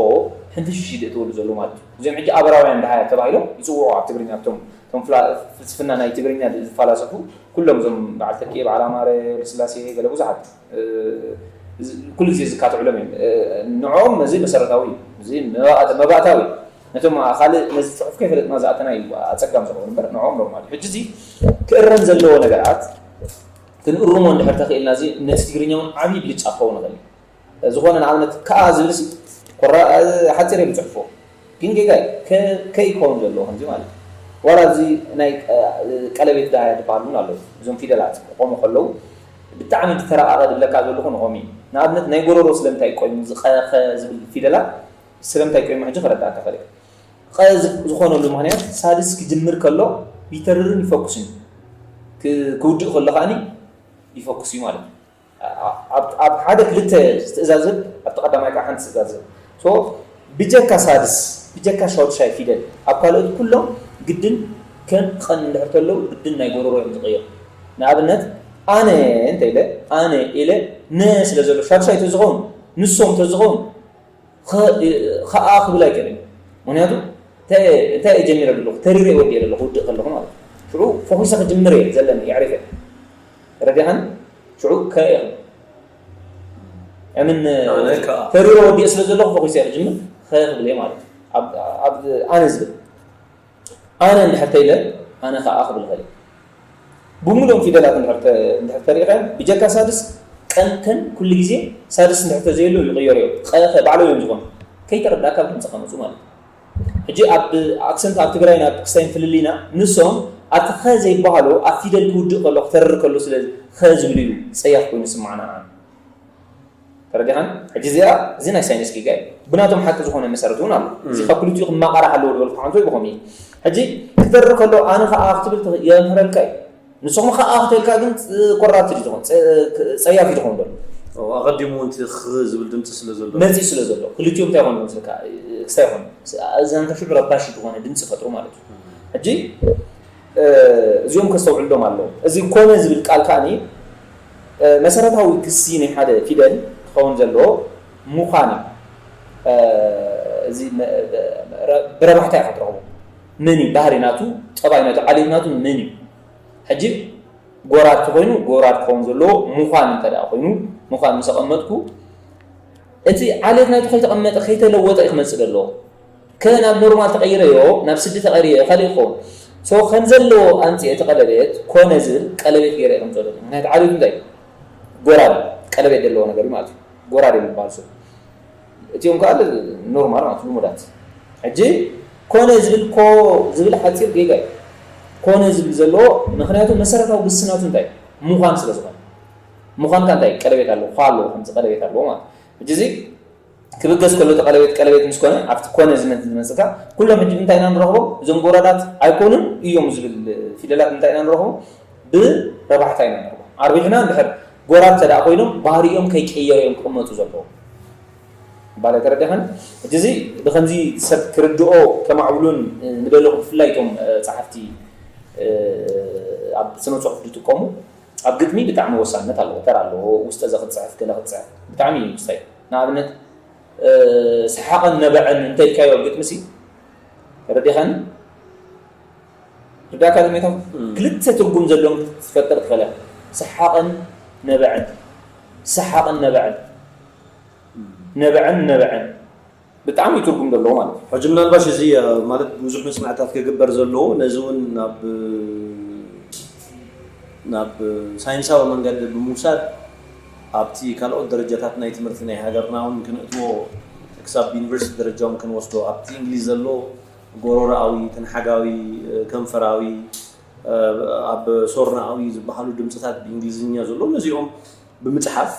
ሕንፍሽሽ እዩ ዘእትወሉ ዘሎ ማለት እዩ። እዚኦም ሕጂ ኣበራውያን ደሃያ ተባሂሎም ይፅውዑ ኣብ ትግርኛ። እቶም እቶም ፍላ- ፍልስፍና ናይ ትግርኛ ዝፈላሰፉ ኩሎም እዞም በዓል ተኪኤ፣ በዓል ኣማረ ወልደስላሴ፣ ገለ ብዙሓት እ፣ እዚ- ኩሉ ግዜ ዝካትዑሎም እዮም። እ፣ ንዕኦም እዚ መሰረታዊ እዩ። እዚ መባእታ- መባእታዊ እዩ። ነቶም ካልእ ነዚ ፅሑፍ ከይፈለጥና ዝኣተና እዩ ኣፀጋም ዝኸውን እምበር ንዕኦም ኖርማል እዩ። ሕጂ እዚ ክእረም ዘለዎ ነገራት ክንእርሞ እንድሕር ተኽኢልና እዚ ነቲ ትግርኛ እውን ዓብዪ ብልጫ ክኸውን ይኽእል እዩ። ዝኾነ ንኣብነት ከኣ ዝብል ሲ ኮራ ሓፂር እዮም ዝፅሕፎ ግን ጌጋ እዩ። ከ- ከይከውን ዘለዎ ከምዚ ማለት እዩ። ዋላ እዚ ናይ ቀ- ቀለቤት ዳህያ ዝበሃል እውን ኣለዉ። እዞም ፊደላት ክቆሙ ከለዉ ብጣዕሚ ዝተረቃቐ ድብለካ ዘለኹ ንኾም እዩ። ንኣብነት ናይ ጎረሮ ስለምንታይ ቆይሙ እዚ ቀ- ከ ዝብል ፊደላት ስለምንታይ ቆይሙ ሕጂ ክረዳእካ ኸእል። ቀ ዝ- ዝኾነሉ ምክንያት ሳድስ ክጅምር ከሎ ይተርርን ይፈኩስን እዩ። ክ- ክውድእ ከሎ ከኣኒ ይፈኩስ እዩ ማለት እዩ። ኣብ ሓደ ክልተ ትእዛዝን ኣብቲ ቀዳማይ ከዓ ሓንቲ ትእዛዝን ብጀካ ሳድስ ብጀካ ሻዱሻይ ፊደል ኣብ ካልኦት ኩሎም ግድን ከም ቐን እንድሕር ተለዉ ግድን ናይ ጎረሮ እዮም ዝቕየሩ። ንኣብነት ኣነ እንተ ኢለ ኣነ ኢለ ነ ስለ ዘሎ ሻዱሻይ ተዝኸውን ንሶም ተዝኸውን ከኣ ክብል ኣይክእልን። ምክንያቱ እንታይ እየ ጀሚረ ዘለኹ ተሪረ ወዲእ ዘለኹ ውድእ ከለኹ ማለት ሽዑ ፈኺሰ ክጅምር እየ ዘለኒ የዕሪፈ ረዲኻን ሽዑ ከ እምን ተሪሮ ወዲእ ስለ ዘለኹ ፈኺሰ ክጅምር ከ ክብል እየ ማለት ኣብ ኣነ ዝብል ኣነ እንድሕር ተይለ ኣነ ከዓ ክብል ኸእል ብምሉኦም ፊደላት እንድሕር ተሪእኸ ብጀካ ሳድስ ቀንተን ኩሉ ግዜ ሳድስ እንድሕር ተዘየሉ ይቕየሩ እዮም። ቀኸ ባዕሎም እዮም ዝኾኑ ከይተረዳእካ ኣብ ድምፂ ከመፁ ማለት እዩ። ሕጂ ኣብ ኣክሰንት ኣብ ትግራይ ናብ ክስታይን ፍልልይና ንሶም ኣብቲ ኸ ዘይበሃሎ ኣብ ፊደል ክውድእ ከሎ ክተርር ከሎ ስለ ኸ ዝብል እዩ ፀያፍ ኮይኑ ስማዕና። ተረዲኻን? ሕጂ እዚኣ እዚ ናይ ሳይንስ ጌጋ እዩ። ብናቶም ሓቂ ዝኾነ መሰረት እውን ኣሎ። እዚ ካብ ክልቲኡ ክማቐራ ኣለዎ ዝበልኩ ሓንቶ ይብኹም እዩ። ሕጂ ክተርር ከሎ ኣነ ኸኣ ክትብል የምህረልካ እዩ። ንስኹም ኸኣ ክተልካ ግን ኮራፕት እዩ ዝኾን ፀያፍ እዩ ዝኾን ዘሎ። ኣቐዲሙ እውን ኽ ዝብል ድምፂ ስለ ዘሎ መፂ ስለ ዘሎ ክልቲኦም እንታይ ይኾኑ ዝልካ ክስታይ ይኾኑ እዛ ንከሽዑ ረባሽ ዝኾነ ድምፂ ፈጥሩ ማለት እዩ። ሕጂ እዚኦም ከስተውዕሎም ኣለዎም። እዚ ኮነ ዝብል ቃል ከኣ መሰረታዊ ግሲ ናይ ሓደ ፊደል ክኸውን ዘለዎ ምዃን እዩ። እዚ ብረባሕታ ኢኻ ትረኽቦ። መን እዩ ባህሪ ናቱ፣ ጠባይ ናቱ፣ ዓሌት ናቱ መን እዩ? ሕጂ ጎራድ ተኾይኑ ጎራድ ክኸውን ዘለዎ ምዃን እንተ ደኣ ኮይኑ፣ ምዃን ምስ ኣቐመጥኩ፣ እቲ ዓሌት ናቱ ከይተቐመጠ ከይተለወጠ እዩ ክመጽእ ዘለዎ። ከ ናብ ኖርማል ተቐይረዮ፣ ናብ ስዲ ተቐይረዮ ካልእ ይኸውን። ሶ ከም ዘለዎ ኣምጽእ እቲ ቀለቤት ኮነ ዝብል ቀለቤት ገይረ እየ ከምጽኦ ደለኹ። ምክንያቱ ዓሌቱ እንታይ እዩ? ጎራድ፣ ቀለቤት ዘለዎ ነገር እዩ ማለት እዩ። ጎራድ እዩ ዝበሃል ሰብ። እቲኦም ከዓ ኖርማል ማለት ልሙዳት። ሕጂ ኮነ ዝብል ኮ ዝብል ሓፂር ጌጋ እዩ። ኮነ ዝብል ዘለዎ ምክንያቱ መሰረታዊ ግስናቱ እንታይ ምዃን ስለ ዝኾነ ምዃን ከ እንታይ ቀለቤት ኣለዎ ኳ ኣለዎ ከምዚ ቀለቤት ኣለዎ ማለት ሕጂ እዚ ክብገስ ከሎ እቲ ቀለቤት ቀለቤት ምስ ኮነ ኣብቲ ኮነ ዝመ- ዝመፅእ ከ ኩሎም ሕጂ እንታይ ኢና ንረኽቦም እዞም ጎራዳት ኣይኮኑን እዮም ዝብል ፊደላት እንታይ ኢና ንረኽቦም ብረባሕታ ኢና ንረኽቦም ኣርቢሕና እንድሕር ጎራድ ተደኣ ኮይኖም ባህሪኦም ከይቀየሩ እዮም ክቕመጡ ዘለዎም ባለ ተረዲኸን ሕጂ እዚ ብከምዚ ሰብ ክርድኦ ከማዕብሉን ንደለኹ ብፍላይ እቶም እ፣ ጸሓፍቲ እ፣ ኣብ ስነ ጽሑፍ ዝጥቀሙ ኣብ ግጥሚ ብጣዕሚ ወሳነት ኣለዎ ተራ ኣለዎ ውስጠ ዘኽጽሕፍ ገለ ክጽሕፍ ብጣዕሚ እዩ ውስታይ ንኣብነት እ፣ ሰሓቕን ነበዐን እንተልካዮ ኣብ ግጥሚ ሲ ተረዲኸን ርዳካ ዝሜታ ክልተ ትርጉም ዘለዎም ክትፈጥር ትኽእለ ሰሓቕን ነበዐን ሰሓቕን ነበዐን ነበዐን ነበዐን ብጣዕሚ እዩ ትርጉም ዘለዎ ማለት እዩ። ሕጂ ምናልባሽ እዚ እ፣ ማለት ብዙሕ መፅናዕታት ክግበር ዘለዎ ነዚ እውን ናብ ናብ ሳይንሳዊ መንገዲ ብምውሳድ ኣብቲ ካልኦት ደረጃታት ናይ ትምህርቲ ናይ ሃገርና እውን ክንእትዎ ክሳብ ዩኒቨርሲቲ ደረጃ እውን ክንወስዶ ኣብቲ እንግሊዝ ዘሎ ጎሮሮኣዊ፣ ትንሓጋዊ፣ እ፣ ከንፈራዊ፣ እ፣ ኣብ ሶርናኣዊ ዝበሃሉ ድምፅታት ብእንግሊዝኛ ዘለዉ ነዚኦም ብምፅሓፍ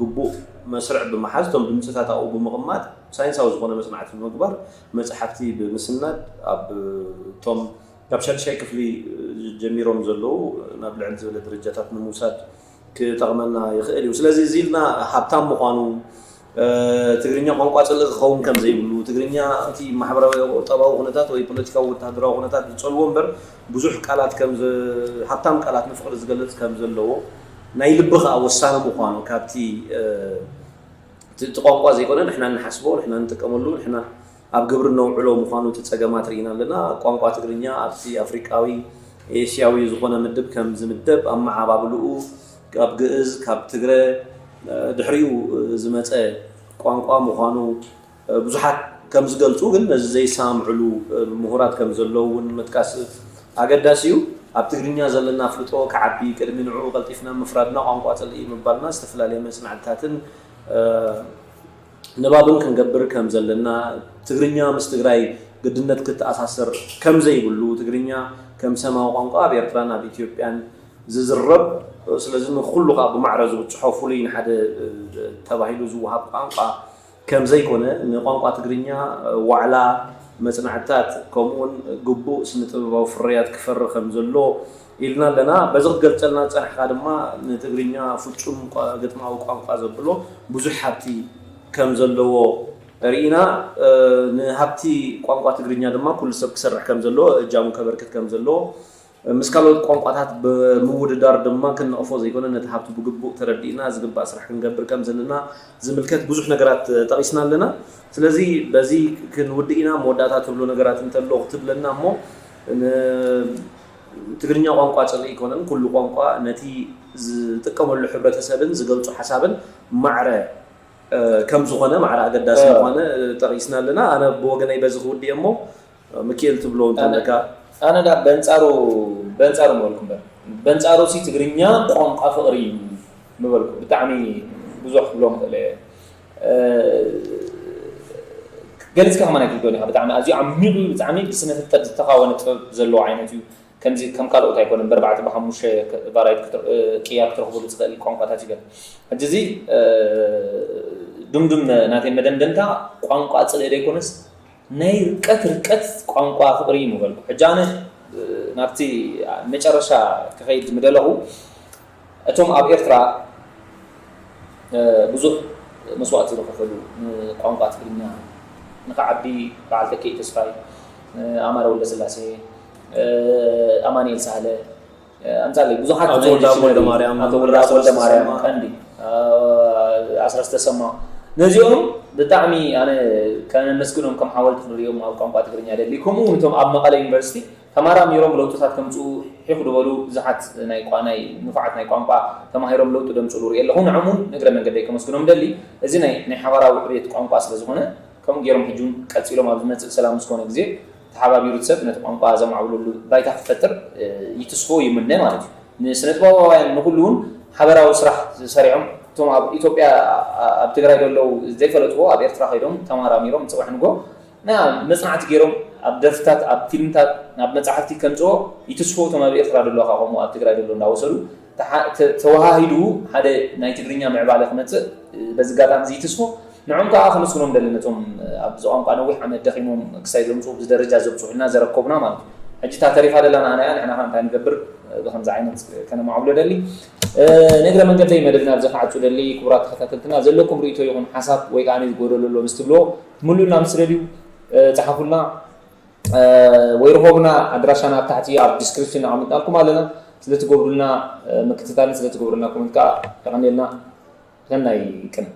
ግቡእ መስርዕ ብምሓዝ እቶም ድምፅታት ኣብኡ ብምቕማጥ ሳይንሳዊ ዝኾነ መፅናዕቲ ብምግባር መፅሓፍቲ ብምስናድ ኣብ እቶም ካብ ሻድሻይ ክፍሊ ጀሚሮም ዘለዉ ናብ ልዕል ዝበለ ደረጃታት ንምውሳድ ክጠቕመና ይኽእል እዩ። ስለዚ እዚ ኢልና ሃብታም ምዃኑ ትግርኛ ቋንቋ ጽልኢ ክኸውን ከም ዘይብሉ፣ ትግርኛ እቲ ማሕበራዊ ቁጠባዊ ኩነታት ወይ ፖለቲካዊ ወተሃደራዊ ኩነታት ዝጸልዎ እምበር ብዙሕ ቃላት ከም ሃብታም ቃላት ንፍቕሪ ዝገልጽ ከም ዘለዎ ናይ ልቢ ከኣ ወሳኒ ምዃኑ ካብቲ እቲ ቋንቋ ዘይኮነ ንሕና እንሓስቦ ንሕና እንጥቀመሉ ንሕና ኣብ ግብሪ ነውዕሎ ምዃኑ እቲ ጸገማት ርኢና ኣለና። ቋንቋ ትግርኛ ኣብቲ ኣፍሪቃዊ ኤስያዊ ዝኾነ ምድብ ከም ዝምደብ ኣመዓባብልኡ ካብ ግእዝ ካብ ትግረ ድሕሪኡ ዝመፀ ቋንቋ ምዃኑ ብዙሓት ከም ዝገልፁ ግን ነዚ ዘይሰማምዕሉ ምሁራት ከም ዘለዉ እውን ምጥቃስ ኣገዳሲ እዩ። ኣብ ትግርኛ ዘለና ኣፍልጦ ክዓቢ ቅድሚ ንዕኡ ቀልጢፍና ምፍራድና ቋንቋ ፅልኢ ምባልና ዝተፈላለየ መፅናዕትታትን ንባብን ክንገብር ከም ዘለና ትግርኛ ምስ ትግራይ ግድነት ክተኣሳሰር ከም ዘይብሉ ትግርኛ ከም ሰማዊ ቋንቋ ኣብ ኤርትራን ኣብ ኢትዮጵያን ዝዝረብ ስለዚ ንኩሉ ከዓ ብማዕረ ዝብፅሖ ፍሉይ ንሓደ ተባሂሉ ዝወሃብ ቋንቋ ከም ዘይኮነ ንቋንቋ ትግርኛ ዋዕላ መፅናዕትታት ከምኡውን ግቡእ ስነ ጥበባዊ ፍርያት ክፈሪ ከም ዘሎ ኢልና ኣለና። በዚ ክትገልፀልና ዝፀናሕካ ድማ ንትግርኛ ፍፁም ግጥማዊ ቋንቋ ዘብሎ ብዙሕ ሃብቲ ከም ዘለዎ ርኢና። ንሃብቲ ቋንቋ ትግርኛ ድማ ኩሉ ሰብ ክሰርሕ ከም ዘለዎ እጃሙ ከበርክት ከም ዘለዎ ምስ ካልኦት ቋንቋታት ብምውድዳር ድማ ክንነቕፎ ዘይኮነ ነቲ ሃብቲ ብግቡእ ተረዲእና ዝግባእ ስራሕ ክንገብር ከም ዘለና ዝምልከት ብዙሕ ነገራት ጠቒስና ኣለና። ስለዚ በዚ ክንውድእ ኢና መወዳእታ ትብሎ ነገራት እንተሎ ክትብለና እሞ ትግርኛ ቋንቋ ፅልኢ ኣይኮነን። ኩሉ ቋንቋ ነቲ ዝጥቀመሉ ሕብረተሰብን ዝገልፁ ሓሳብን ማዕረ ከም ዝኾነ ማዕረ ኣገዳሲ ምዃነ ጠቒስና ኣለና። ኣነ ብወገነይ በዚ ክውድእ እሞ ሚኪኤል ትብሎ እንተለካ ኣነ ዳ በንፃሩ በንፃሩ ምበልኩ እምበር በንፃሩ ሲ ትግርኛ ቋንቋ ፍቕሪ እዩ ምበልኩ ብጣዕሚ ብዙሕ ክብሎም ክእል እየ ገሊፅካ ከማን ኣይትርዶን ኢኻ ብጣዕሚ ኣዝዩ ዓሚቕ እዩ ብጣዕሚ ብስነ ፍልጠት ዝተኻወነ ጥበብ ዘለዎ ዓይነት እዩ ከምዚ ከም ካልኦት ኣይኮነን በርባዕተ ብሓሙሽተ ቫራይት ቅያ ክትረኽበሉ ዝኽእል ቋንቋታት እዩ ገለ ሕጂ እዚ ድምዱም ናተይ መደምደምታ ቋንቋ ፅልኢ ዘይኮነስ ናይ ርቀት ርቀት ቋንቋ ፍቕሪ እዩ ምበልኩ ሕጂ ኣነ ናብቲ መጨረሻ ክኸይድ ምደለኹ እቶም ኣብ ኤርትራ ብዙሕ መስዋእቲ ዝኸፈሉ ንቋንቋ ትግርኛ ንክዓቢ በዓል ተኪኢ ተስፋይ ኣማረ ወልደስላሴ ኣማኒኤል ሳህለ ኣምፃለይ ብዙሓት ኣቶ ወልደኣብ ወልደማርያም፣ ኣቶ ወልደኣብ ኣስረስ ወልደማርያም ተሰማ። ቀንዲ ኣስረስ ተሰማ ነዚኦም ብጣዕሚ ኣነ ከነመስግኖም ከም ሓወልቲ ክንሪኦም ኣብ ቋንቋ ትግርኛ ደሊ ከምኡ እውን እቶም ኣብ መቐለ ዩኒቨርሲቲ ተማራሚሮም ለውጥታት ከምፅኡ ሒኹ ዝበሉ ብዙሓት ናይ ቋ ናይ ንፉዓት ናይ ቋንቋ ተማሂሮም ለውጢ ደምፅሉ ርኢ ኣለኹ ንዕም እውን ንእግረ መንገደይ ከመስግኖም ደሊ እዚ ናይ ናይ ሓባራዊ ዕብየት ቋንቋ ስለ ዝኾነ ከምኡ ገይሮም ሕጂ እውን ቀፂሎም ኣብ ዝመፅእ ሰላም ዝኾነ ግዜ ተሓባቢሩ ሰብ ነቲ ቋንቋ ዘማዕብለሉ ባይታ ክፈጥር ይትስፎ ይምነ ማለት እዩ። ንስነጥበባውያን ንኩሉ እውን ሓበራዊ ስራሕ ሰሪዖም እቶም ኣብ ኢትዮጵያ ኣብ ትግራይ ዘለዉ ዘይፈለጥዎ ኣብ ኤርትራ ከይዶም ተማራሚሮም ፅባሕ ንጎ ና መፅናዕቲ ገይሮም ኣብ ደርፍታት ኣብ ፊልምታት ናብ መፅሓፍቲ ከምፅኦ ይትስፎ እቶም ኣብ ኤርትራ ዘለዉ ከዓ ከምኡ ኣብ ትግራይ ዘለዉ እንዳወሰዱ ተሓ- ተ- ተወሃሂዱ ሓደ ናይ ትግርኛ ምዕባለ ክመፅእ በዚ ኣጋጣሚ እዚ ይትስፎ ንዖም ከዓ ከመስግኖም ደሊ ነቶም ኣብዚ ቋንቋ ነዊሕ ዓመት ደኺሞም ክሳይ ዘምፅኡ ብዚ ደረጃ ዘብፅሑልና ዘረከቡና ማለት እዩ ሕጂ እታ ተሪፋ ደላ ንዓና እያ ንሕና ከዓ እንታይ ንገብር ብከምዚ ዓይነት ከነማዕብሎ ደሊ ንእግረ መንገደይ መደብና ኣብዚ ክዓፁ ደሊ ክቡራት ተኸታተልትና ዘለኩም ርእቶ ይኹን ሓሳብ ወይ ከዓ ዝጎደሎ ኣሎ ምስ ትብልዎ ምሉእና ምስ ደልዩ ፀሓፉልና ወይ ርኸቡና ኣድራሻና ኣብ ታሕቲ ኣብ ዲስክሪፕሽን ኣቐሚጥናልኩም ኣለና ስለትገብሩልና ምክትታልን ስለትገብሩልና ኮመንት ከዓ የቐንየልና ሰናይ ቅነ